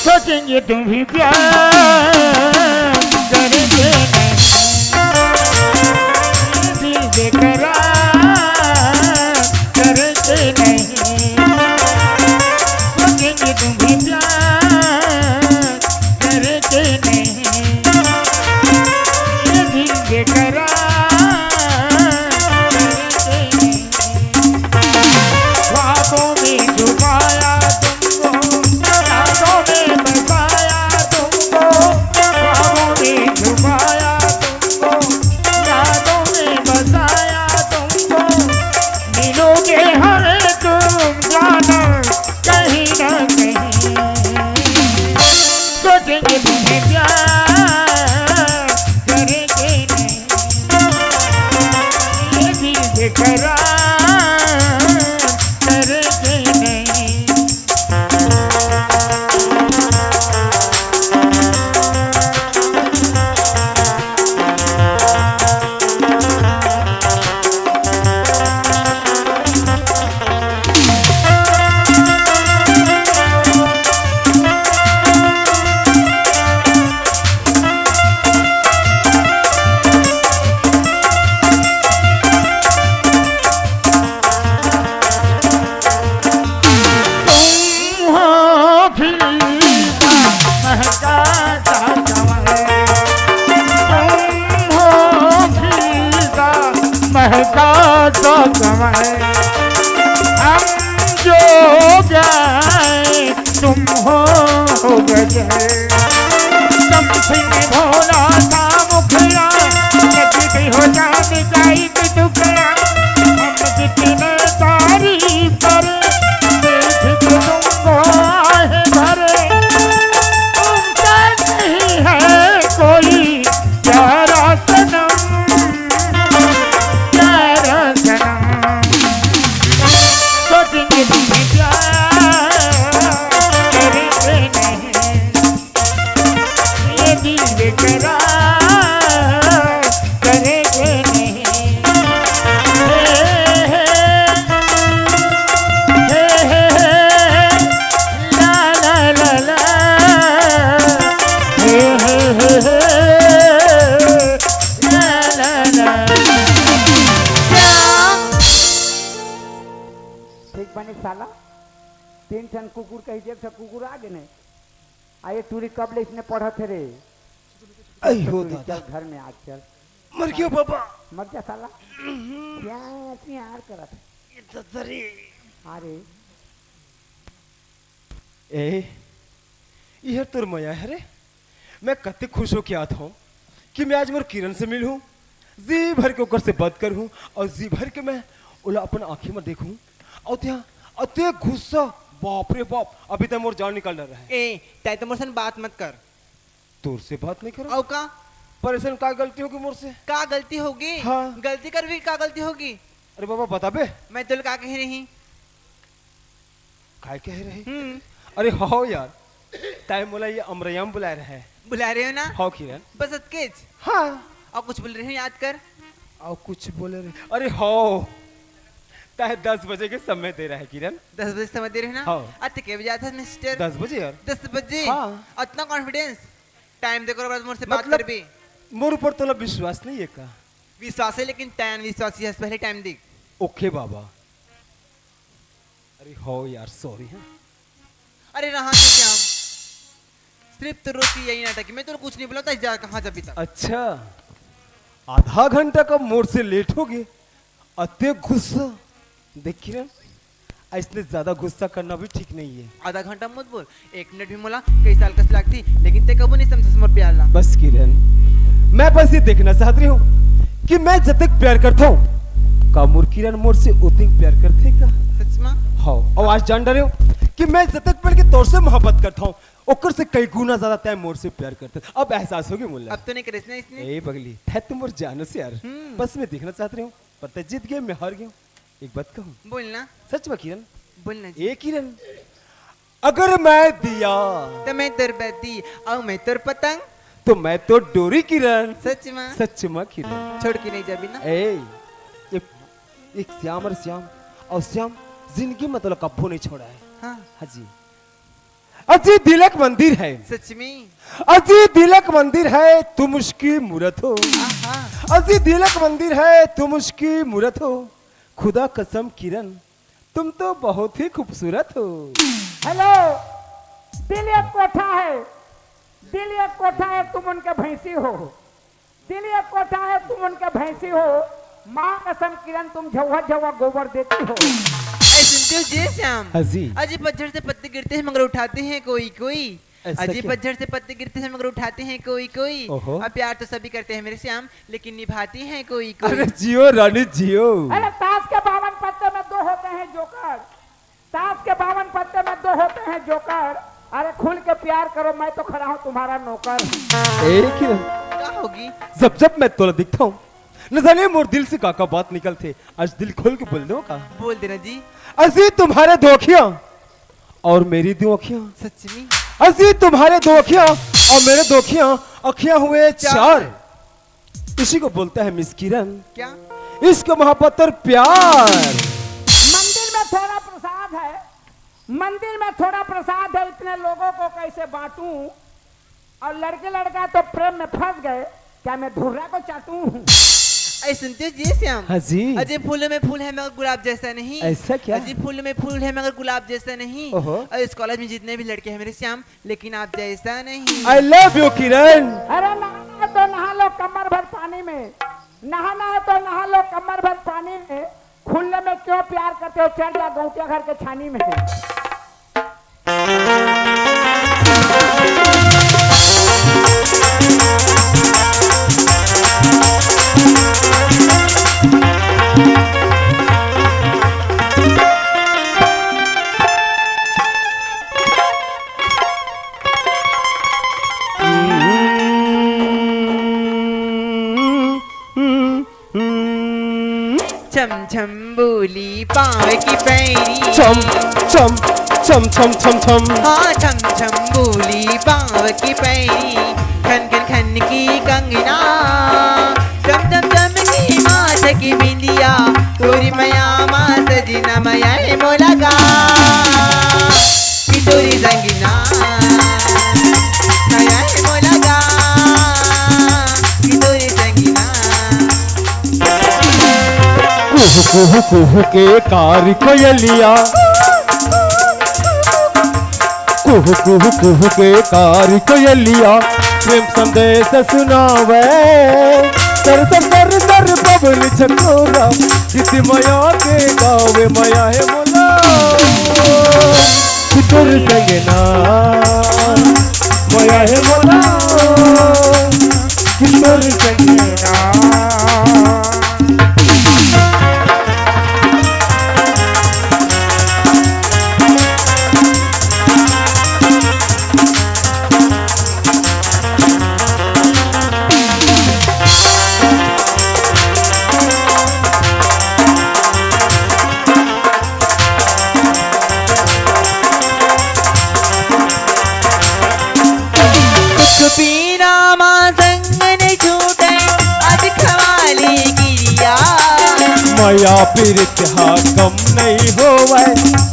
सोचेंगे तुम भी प्यार करेंगे नहीं, दिल बेकरार करेंगे नहीं। सोचेंगे तुम भी प्यार करेंगे नहीं, ये दिल बेकरार करेंगे नहीं। ख्वाबों में छुपाया तुमको, यादों में बसाया तुमको, ख्वाबों में छुपाया तुमको, यादों में बसाया तुमको। मिलोगे हमें तुम जानो कहीं ना कहीं। सोचेंगे तुम्हें प्यार करेंगे नहीं, ये दिल बेकरार करेंगे नहीं। तुम हो खिल महका सा कमल, तुम हो खिलता महका सा कमल। हम जो गाए तुम हो गजल। समथिंग भोला सा मुखड़ा, कभी भी हो जान जाए टुकड़ा। हम कितने तारीफ करें, देख के तुमको आहे भरे। तुमसे नहीं है कोई प्यारा सनम, प्यारा सनम। सोचेंगे तुम्हें प्यार करेंगे नहीं, ये दिल बेकरार अरे साला, तीन ठन कुकुर कही, एक ठन कुकुर आ गे ने। आ ये टूरी कब ले इसने पढ़त हे रे? आई हो टूरी, दादा। चल घर में आ, चल। मर गयो बाबा। मर जा साला। क्या प्यार करत हे? ये तो सरी। अरे। ए, इहर तोर मया हरे? मैं कते खुश होके आत हूँ कि मैं आज मोर किरण से मिलहूँ, जी भर के ओकर से बात करहूँ और जी भर के मैं ओला अपन आँखी में देखहूँ। और त्या अते गुस्सा, बाप रे बाप, अभी तक मोर जान निकल रहा है। ए, तै तो मोर सन बात मत कर। तोर से बात नहीं करो। अउ का? पर ऐसन का गलती होगी मोर से? का गलती होगी? हाँ। गलती कर भी का गलती होगी? अरे बाबा, बता बे। मैं तोला का कहे रही? काय कहे रहे? हम्म। अरे हव यार, तै मोला ये अमरैया म बुलाए रहे। बुलाए रहे हो ना? हव किरण। बस अतकेच। हाँ। अउ कुछ बोले रहे हो, याद कर। अउ कुछ बोले रहे? अरे हव, तै दस बजे के समय दे रहे किरण। दस बजे समय दे रहे हो ना? हव। अते के बजे आत हस mister? दस बजे यार। दस बजे? हाँ। अतना confidence? Time देकर बाद मोर से बात मतलब, करबे? मोर ऊपर तोला विश्वास नहीं है का? विश्वास है, लेकिन तै अनविश्वासी हस, पहले time देख। OK बाबा। अरे हो यार, sorry, हाँ। अरे रहा तो क्या? सिर्फ तो रोती यही नाटक है। मैं तो कुछ नहीं बोला था, जा, कहाँ जाबी तक। अच्छा, आधा घंटा का मोर से late हो गए, अते गुस्सा। देख किरण, इसने ज्यादा गुस्सा करना भी ठीक नहीं है। आधा घंटा मत बोल, एक मिनट भी मोला कई साल कस लागती, लेकिन ते कबू नहीं समझस मोर प्यार ला। बस किरण, मैं बस ये देखना चाहत रही हूँ कि मैं जतक प्यार करता हूँ, का मोर किरण मोर से उतक प्यार करथे का? सच में? हाँ, और आज जान डरे हो कि मैं जतक प्यार के तोर से मोहब्बत करता हूँ, ओकर से कई गुना ज्यादा तै मोर से प्यार करथे। अब एहसास हो गया मोला। अब तो नहीं करे इसने, इसने। ए पगली, तै तो मोर जान हस यार। हम्म। बस मैं देखना चाहत रही हूँ, पर तै जीत गए, मैं हार गया। एक बात कहूँ? बोलना। सच में किरण? बोलना जी। ए किरण, अगर मैं दिया तो मैं तोर बत्ती, अउ मैं तोर पतंग। तो मैं तो डोरी किरण। सच में? सच में किरण। छोड़ के नहीं जाबी ना? ए, एक, एक श्याम और श्याम, और श्याम जिंदगी में तोला कब्बो नहीं छोड़ा है। हाँ। हाँ जी। अजी दिल एक मंदिर है। सच में? अजी दिल एक मंदिर है, तुम उसकी मूरत हो। आहा। अजी दिल एक मंदिर है, तुम उसकी मूरत हो। खुदा कसम किरण, तुम तो बहुत ही खूबसूरत हो। Hello, दिल एक कोठा है, दिल एक कोठा है, तुम उनके भैंसी हो। दिल एक कोठा है, तुम उनके भैंसी हो। माँ कसम किरण, तुम झौवा झौवा गोबर देती हो। ऐ सुनते हो जी श्याम? हाँ जी। अजी पतझड़ से पत्ते गिरते हैं मगर उठाते हैं कोई कोई। ऐसा अजी क्या? पतझड़ से पत्ते गिरते हैं मगर उठाते हैं कोई कोई। ओहो। अब प्यार तो सभी करते हैं मेरे श्याम, लेकिन निभाते हैं कोई कोई। अरे जियो रानी जियो। अरे ताश के बावन पत्ते में दो होते हैं जोकर, ताश के बावन पत्ते में दो होते हैं जोकर। अरे खुल के प्यार करो, मैं तो खड़ा हूँ तुम्हारा नौकर। ए किरण, का होगी? जब जब मैं तोला दिखता हूँ, न जाने मोर दिल से का का बात निकलथे। आज दिल खोल के बोल दो का? बोल देना जी। अजी तुम्हारे दो अखियाँ और मेरी दो अखियाँ। सच में? अजी तुम्हारे दो अखियाँ और मेरे दो अखियाँ, अखियाँ हुए चार। चार। इसी को बोलता है मिस किरण। क्या? इश्क, मोहब्बत और प्यार। मंदिर में थोड़ा प्रसाद है, मंदिर में थोड़ा प्रसाद है, इतने लोगों को कैसे बांटूं? और लड़के लड़का तो प्रेम में फंस गए, क्या मैं धुर्रा को चाटूं? ऐ सुनते हो जी श्याम? हाँ जी। अजी फूलों में फूल है मगर गुलाब जैसा नहीं। ऐसा क्या? अजी फूलों में फूल है मगर गुलाब जैसा नहीं। ओहो। और इस कॉलेज में जितने भी लड़के हैं मेरे श्याम, लेकिन आप जैसा नहीं। I love you किरण। अरे नहाना है तो नहा लो कमर भर पानी में, नहाना है तो नहा लो कमर भर पानी में। खुले में क्यों प्यार करते हो, चल जा गौटिया घर के छानी में। छम छम बोली पाँव की पैरी। छम छम छम छम छम छम। हाँ, छम छम बोली पाँव की पैरी। खन खन खन की कंगना, चम चम चम की माथ की बिंदिया। तोरी मया मा सजना मया है मोला गा। कि तोरी संगीना, मया है मोला गा। कि तोरी संगीना। कुहू कुहू कुहू के कारी कोयलिया। कुहु कुहु कुहु के कारी कोयलिया प्रेम संदेश सुनावे। सर सर सर सर बबुल चकोरा गीत मया के गावे। मया हे मोला कि तोर संग ना, मया हे मोला कि तोर संग ना। दुख पीरा मा संग नइ छूटे, आज खवाली किरिया। मया पीरित हा कम नइ होवय,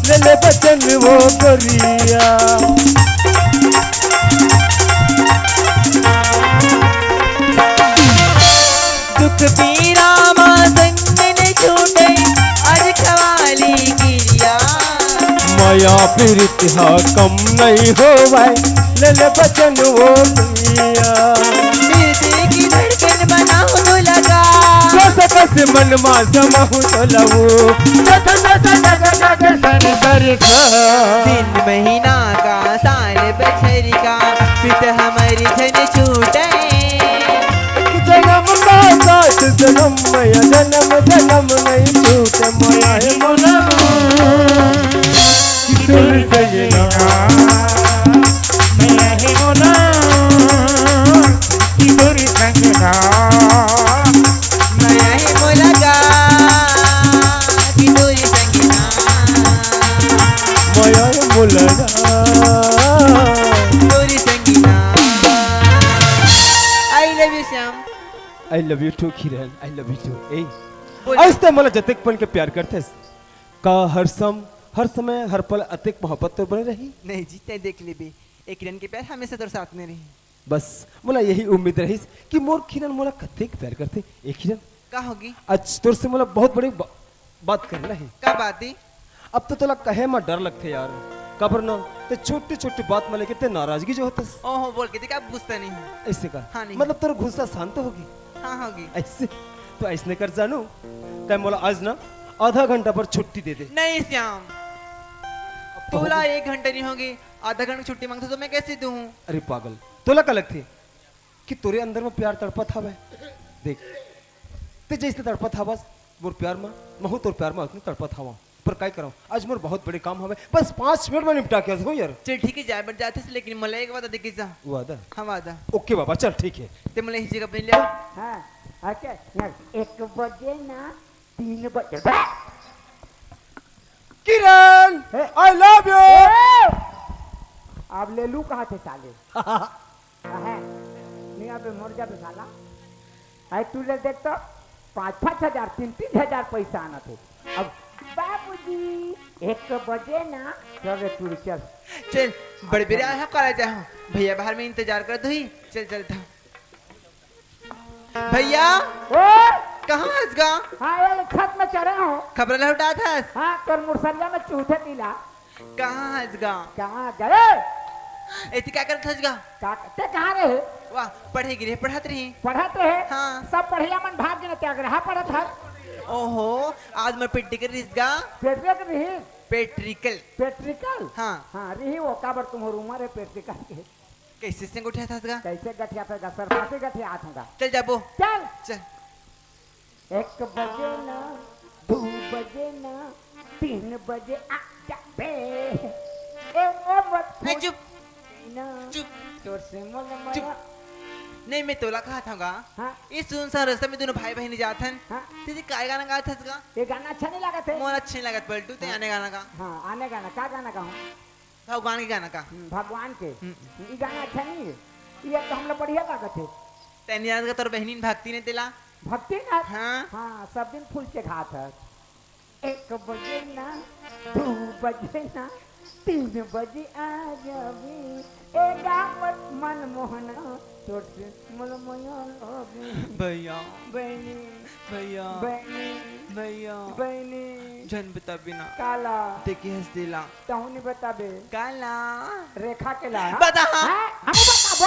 ले ले बचन वो करिया। दुख पीरा मा संग नइ छूटे, आज खवाली किरिया। मया पीरित हा कम नइ होवय, ले ले बचन वो करिया। प्रीति की धड़कन बनाहूँ तो लगा। कस कस मन मा समाहूँ तो लवो। जग जग जग जग सन बर सा। दिन महीना का साल बछर का, प्रीत हमर झन छूटे। जनम का साथ जनम, मया जनम जनम नइ छूटे। मया हे मोला कि तोर संग ना। मया हे मोला कि तोर संग ना। मया हे मोला गा कि तोर संग ना। मया हे मोला गा। तोर संग ना। I love you Shyam. I love you too Kiran, I love you too। ए, बोल। आज ते मोला जतेक पन के प्यार करथस, का हर सम, हर समय, हर पल अतेक मोहब्बत तोर बने रही? नहीं जी, तैं देख लेबे, ए किरण के प्यार हमेशा तोर साथ में रही। बस, मोला यही उम्मीद रहिस कि मोर किरण मोला कतेक प्यार करथे। ए किरण, का होगे? आज तोर से मोला बहुत बड़े बा-, बात करना हे। का बात हे? अब तो तोला कहे मा डर लगथे यार, काबर ना ते छोटी-छोटी बात मा लेके ते नाराजगी जो होथस। ओहो, बोल के देख, अब गुस्सा नहीं हूँ। ऐसे का? हाँ, नहीं। मतलब तोर गुस्सा शांत होगे? हाँ, होगे। ऐसे? तो ऐसने कर जानू, तैं मोला आज ना आधा घंटा बर छुट्टी दे दे। नहीं श्याम, अब तो तोला होगे। एक घंटा नहीं होगे, आधा घंटा छुट्टी मांगथे तो मैं कैसे दूँ? अरे पागल, तोला का लगथे कि तोरे अंदर में प्यार तड़पत हवय? देख, ते जैसे तड़पत हवस मोर प्यार मा, महू तोर प्यार मा उतने तड़पत हवं। पर काय करंव, आज मोर बहुत बड़े काम हवय, बस पाँच मिनट में निपटा के आ जाहूँ यार। चल ठीक है, जाए बर जाथस, लेकिन मोला एक वादा दे के जा। वादा? हाँ, वादा। OK बाबा, चल ठीक है। ते मोला इही जगह पे ले आ। हाँ, अच्छा, ना, एक बजे ना, तीन बजे। किरण, हे। I love you। ए! अब ले लू कहाँ थे साले? अहे, नहीं अबे मर जाबे साला। आई तू ले देख तो, पाँच पाँच हजार, तीन तीन हजार पैसा आना थे। अब बाबूजी, एक बजे ना, चल रे तू चल। चल, बड़े बेरा आया, करा जाए हो। भैया बाहर में इंतजार कर दो ही। चल, चल था। भैया, ओ! कहाँ हस गा? हाँ, ये छत में चढ़े हो। खबर ला उठात हस? हाँ, तोर मुरसरिया में चूथे पीला। कहाँ हस गा? कहाँ गए? एती का करत हस गा? का, ते कहाँ रहे? वाह, पढ़े गिरे, पढ़त रही। पढ़त रहे? हाँ। सब पढ़िया मन भाग गए, त्याग रहा पढ़त हस। ओहो, आज मैं पेटी कर रिस गा। पेट के रही? पेट्रिकल। पेट्रिकल? हाँ। हाँ, रही वो, काबर तुम्हार उम्र है पेट्रिकल के। कैसे से गोठियात हस गा? कैसे गठियात हस गा? सरफासी गठियात हूँ गा। चल जाबो। चल। चल। एक बजे ना, दू बजे ना, तीन बजे आ जाबे। ए, ए, मत ए, चुप। ना। चुप। तोर से मोल चुप। मया। नहीं, मैं तोला कहा था गा। हाँ। इस सुनसान रास्ता में दोनों भाई बहन जात हन। हाँ। तेरे काय गाना गात हस गा? ये गाना अच्छा नहीं लगा थे? मोला अच्छा नहीं लगत पलटू, ते हाँ। आने गाना गा। हाँ, आने गाना। का गाना गाऊँ? भगवान के गाना का। हम्म, भगवान के। हम्म। ई गाना अच्छा नहीं है। ये तो हम लोग बढ़िया लागत है। तैं नहीं जानत का तोर बहनिन भक्ति ने तेला? भक्ति ना? हाँ। हाँ, सब दिन फूल चढ़ात है। एक बजे ना, दू बजे ना, तीन बजे आ जाबे। ए गावत मनमोहन, तोर से मोल मया लागे। भैया। बहनी। भैया। बहनी। भैया। बहनी। झन बताबे ना। काला? देखे हस तेला। तहूँ नहीं बताबे। काला? रेखा के ला। बता। हाँ? हम बताबो।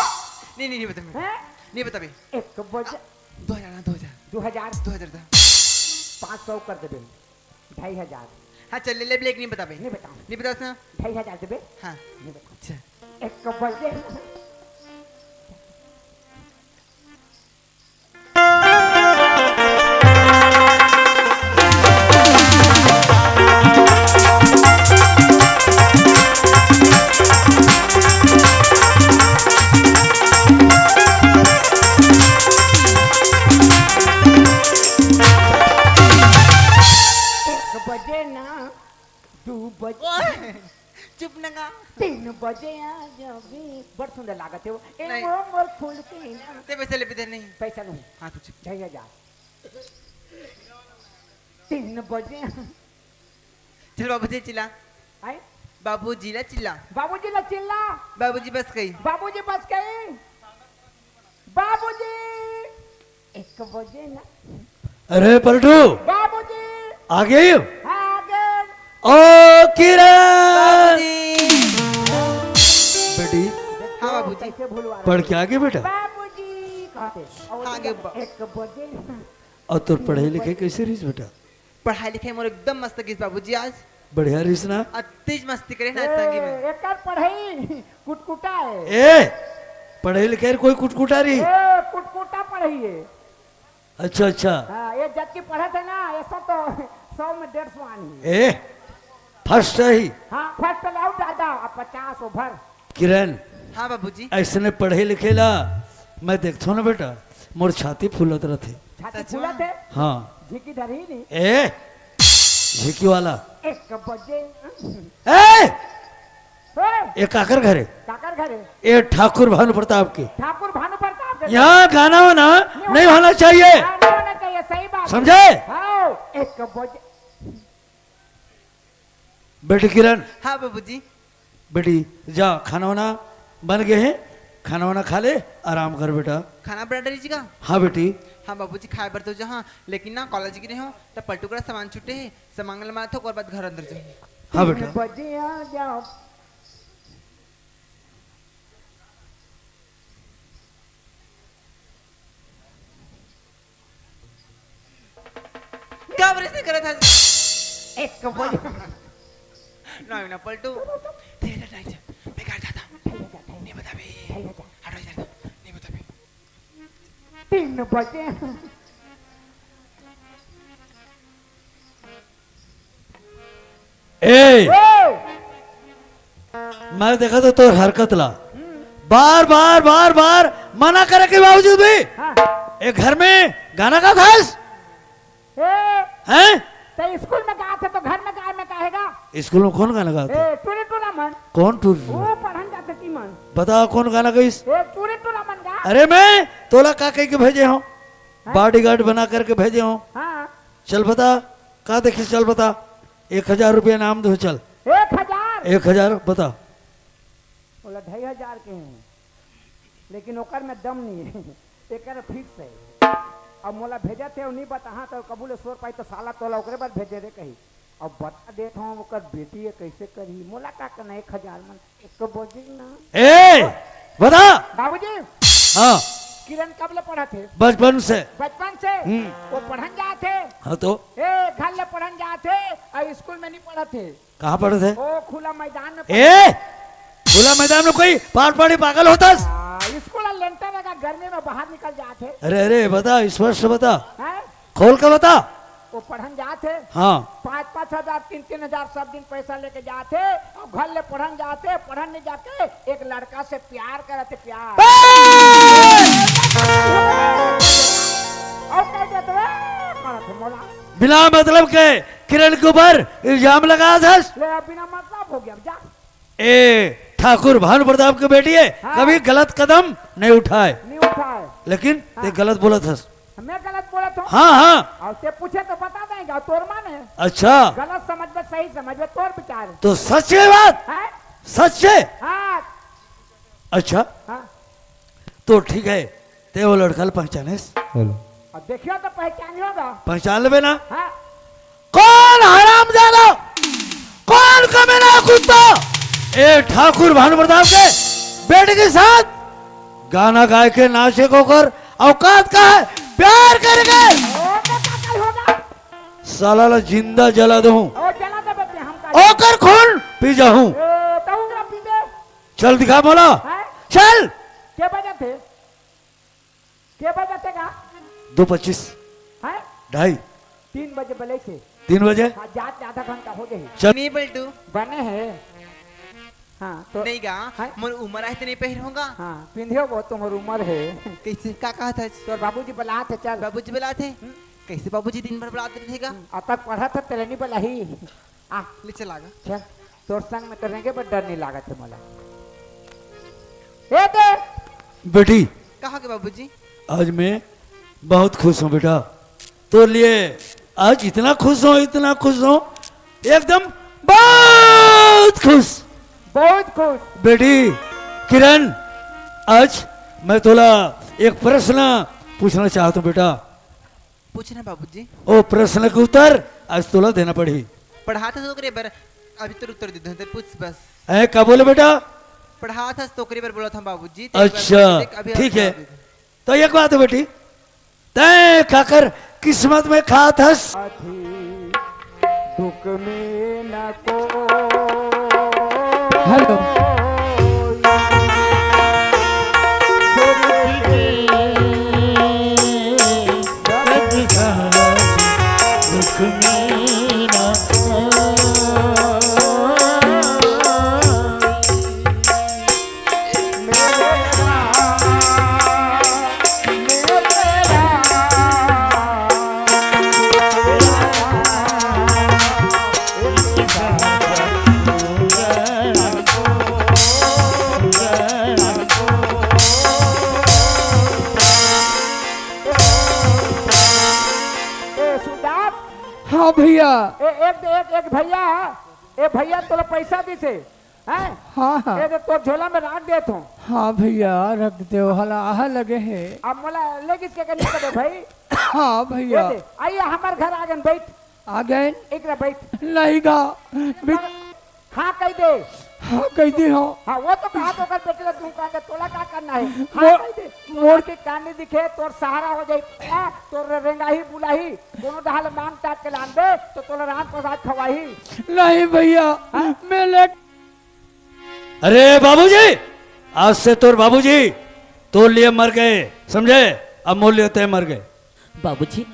नहीं, नहीं, नहीं बताबे। हैं? नहीं बताबे। एक बजे। दो हजार ना, दो हजार। दो हजार? दो हजार दा। पाँच सौ कर देबे। ढाई हजार। हाँ, चल, ले ले, लेकिन नहीं बताबे। नहीं बताऊँ। नहीं बतास ना? ढाई हजार देबे। हाँ। नहीं बताऊँ। अच्छा। एक बजे। एक बजे ना, दू बजे। ओए, चुप न गा। तीन बजे आ जाबे। बड़ सुंदर लागत हे वो। ए, नहीं। वो मोर फूल के ना। ते पैसा लेबे दे नहीं। पैसा नहीं। हाँ, तू चुप। ढाई हजार। तीन बजे। चल बाबूजी चिल्ला। आए? बाबूजी ला चिल्ला। बाबूजी ला चिल्ला। बाबूजी बस गई। बाबूजी बस गई। बाबूजी, एक बजे ना। अरे पलटू, बाबूजी। आ गई? हाँ, आ गए। ओ किरण। बाबूजी। बेटी, हाँ बाबूजी। कैसे भूलवा रहे? पढ़ के आ गए बेटा? बाबूजी कहते। और हाँ, आगे बा- एक बजे ना। और तोर पढ़ाई लिखाई कैसे रहीस बेटा? पढ़ाई लिखाई मोर एकदम मस्त गिस बाबूजी आज। बढ़िया रहीस ना? अतिज मस्ती करे ना ए, संगी में। एकर पढ़ई कुटकुटा हे। ए, पढ़ई लिखई कोई कुटकुटा रही? ए, कुटकुटा पढ़ई हे। अच्छा, अच्छा। हाँ, ये जबकि पढ़त हे ना, ये सब तो सौ में डेढ़ सौ आनी है। ए, फर्स्ट ही। हाँ, फर्स्ट लाओ दादा, अब पचास ओवर। किरण, हाँ बाबूजी। ऐसने पढ़े लिखे ला मैं देखथो ना बेटा, मोर छाती फूलत रथे। छाती सच फूलत में? हे? हाँ। झिकी धरही नहीं। ए, झिकी वाला। एक बजे। ए, ए, ए काकर घरे? काकर घरे? ए ठाकुर भानु प्रताप के। ठाकुर भानु प्रताप के। यहाँ गाना वाना नहीं नहीं होना चाहिए। हाँ, नहीं होना चाहिए, सही बात। समझे? हाँ, एक बजे। बेटी किरण। हाँ बाबूजी। बेटी, जा, खाना वाना बन गए हे, खाना वाना खा ले, आराम कर बेटा। खाना बना डरी जी का? हाँ बेटी। हाँ बाबूजी, खाए बर तो जहाँ, लेकिन ना कॉलेज गे रहेंव, त पलटू करा सामान छूटे हे, सामान ला मारथों, ओकर बाद घर अंदर जाहूँ। हाँ बेटा। बजे आ जाओ। का बरे से करत हस? एक बजे। नहीं ना पलटू। तेरा नहीं जा। बेकार जाता। नहीं बता बे। हटो इधर से। नहीं बता बे। तीन बजे। ए, ए! मैं देखा तो तोर हरकत ला। हम्म। बार, बार, बार, बार मना करे के बावजूद भी हाँ। ए घर में गाना गात हस? ए, हैं? ते स्कूल में गात हे तो घर में गाए में काहेगा? स्कूल में कौन गाना गात हे? ए, टूरी टूरा मन। कौन टूरी टूरा? वो पढ़न जाथे ती मन। बता कौन गाना गाइस? ए, टूरी टूरा मन गा। अरे मैं तोला का कह के भेजे हूँ? हाँ? बॉडीगार्ड बना करके भेजे हूँ। हाँ। चल बता, का देखिस, चल बता। एक हजार रुपया नाम दो, चल। एक हजार? एक हजार, बता। बोला, ढाई हजार के हैं, लेकिन ओकर में दम नहीं है। एकर फिक्स है। अब मोला भेजत हे, नहीं बताहा तो कबूले सोर पाई तो साला तोला ओकरे बर भेजे रे कही। अब बता देत हूँ, ओकर बेटी है, कैसे करही? मोला का करना, एक हजार मन एक बजे ना। ए, बता। बाबूजी। हाँ। किरण कब ले पढ़त हे? बचपन से। बचपन से? हम्म। वो पढ़न जात हे? हाँ तो? ए, घर ले पढ़न जात हे, अउ स्कूल में नहीं पढ़त हे। कहाँ पढ़त हे? ओ, खुला मैदान में ए, पढ़त हे। खुला मैदान में कोई पार पाड़ी पागल होतस? आ, स्कूल लेंटर लगा, गर्मी में बाहर निकल जात हे। अरे, अरे, बता, स्पष्ट बता। हैं? खोल के बता। वो पढ़न जात हे। हाँ। पाँच पाँच हजार, तीन तीन हजार सब दिन पैसा लेके जात हे, अउ घर ले पढ़न जात हे, पढ़न नहीं जाके एक लड़का से प्यार करत हे, प्यार। ए! अउ कह देत हे, "ए, करत हे मोला।" बिना मतलब के किरण के ऊपर इल्जाम लगा दस। ले, अब बिना मतलब हो गया, जा। ए, ठाकुर भानु प्रताप के बेटी है, हाँ। कभी गलत कदम नहीं उठाए। नहीं उठाए। लेकिन हाँ। ते गलत बोलत हस। मैं गलत बोलत हूँ? हाँ, हाँ। अउ ते पूछे तो बता देंगे, अउ तोर मन हे। अच्छा। गलत समझ में, सही समझ में, तोर विचार हे। तो सच है बात? हैं? सच है? हाँ। अच्छा। हाँ। तो ठीक है, ते वो लड़का ल पहचानेस? हेलो। अब देखियो तो पहचानियो गा। पहचान लेबे ना? हाँ। कौन हरामजादा, कौन कमीना कुत्ता ए ठाकुर भानु प्रताप के बेटी के साथ गाना गाय के नाचे को कर औकात का है? प्यार करके साला ला जिंदा जला दूं, ओकर खून पी जाऊं। चल दिखा मोला, चल। के बजे थे? के बजे थे का? दो पच्चीस। हैं? ढाई। तीन बजे बले थे। तीन बजे? हाँ, जात आधा घंटा हो जाही। चल। नहीं बल्टू। बने है। हाँ, तो नहीं गा, हैं? मोर उम्र आहे तो नहीं पहिर होगा। हाँ, पिंधियो बहुत तुम्हार उम्र है। कैसे? का कहा था? तोर बाबूजी बुलात हे, चल। बाबूजी बुलात हे? हम्म। कैसे बाबूजी दिन भर बुलात रहिथे गा? हम्म, अब तक पढ़ा था, तेरे नहीं बुलाही। आ। ले चला गा। चल, तोर संग में तो रेंगे बर डर नहीं लागत हे मोला। ए दे। बेटी। कहा के बाबूजी? आज मैं बहुत खुश हूँ बेटा, तोर लिए आज इतना खुश हूँ, इतना खुश हूँ, एकदम बहुत खुश। बहुत खुश। बेटी किरण, आज मैं तोला एक प्रश्न पूछना चाहता हूँ बेटा। पूछना बाबूजी। ओ प्रश्न के उत्तर आज तोला देना पड़ही। पढ़ात हस ओकरे बर, अभी तो उत्तर दे दूं, तो पूछ बस। ए, का बोले बेटा? पढ़ात हस तो ओकरे बर बोलत हंव बाबूजी, तेरे बर अच्छा, बोलत हंव, अभी ठीक है। उत्तर दे दूं। तो एक बात है बेटी, तैं काकर किस्मत में खात हस? दुख में न को हेलो। ए, सुजात। हाँ भैया। ए, एक, एक, एक भैया, ए भैया तोला पैसा दिसे, हैं? हाँ, हाँ। ए दे, तोर झोला में राख देत हूँ। हाँ भैया, रख दे, हला आहा लगे हे। अब मोला ले गिस के कनी कबे भाई? हाँ भैया। ए दे, आइए हमार घर आ गन, बैठ। आ गए? एक रा बैठ। नहीं गा। बि- हाँ कह दे। हाँ कह दे, हाँ। हाँ, वो तो कहा तो कर बेटे ला तू कहा दे, तोला का करना है? हाँ मो-, कह दे। मोर के कानी दिखे, तोर सहारा हो जाई। आ, तोर रेंगाही बुलाही, कोनो डहाल मांग टाट के लान दे, तो तोला राम प्रसाद खवाही। नहीं भैया, हाँ? मैं ले अरे बाबूजी, आज से तोर बाबूजी तोर लिए मर गए, समझे? अब मोर लिए तय मर गए। बाबूजी,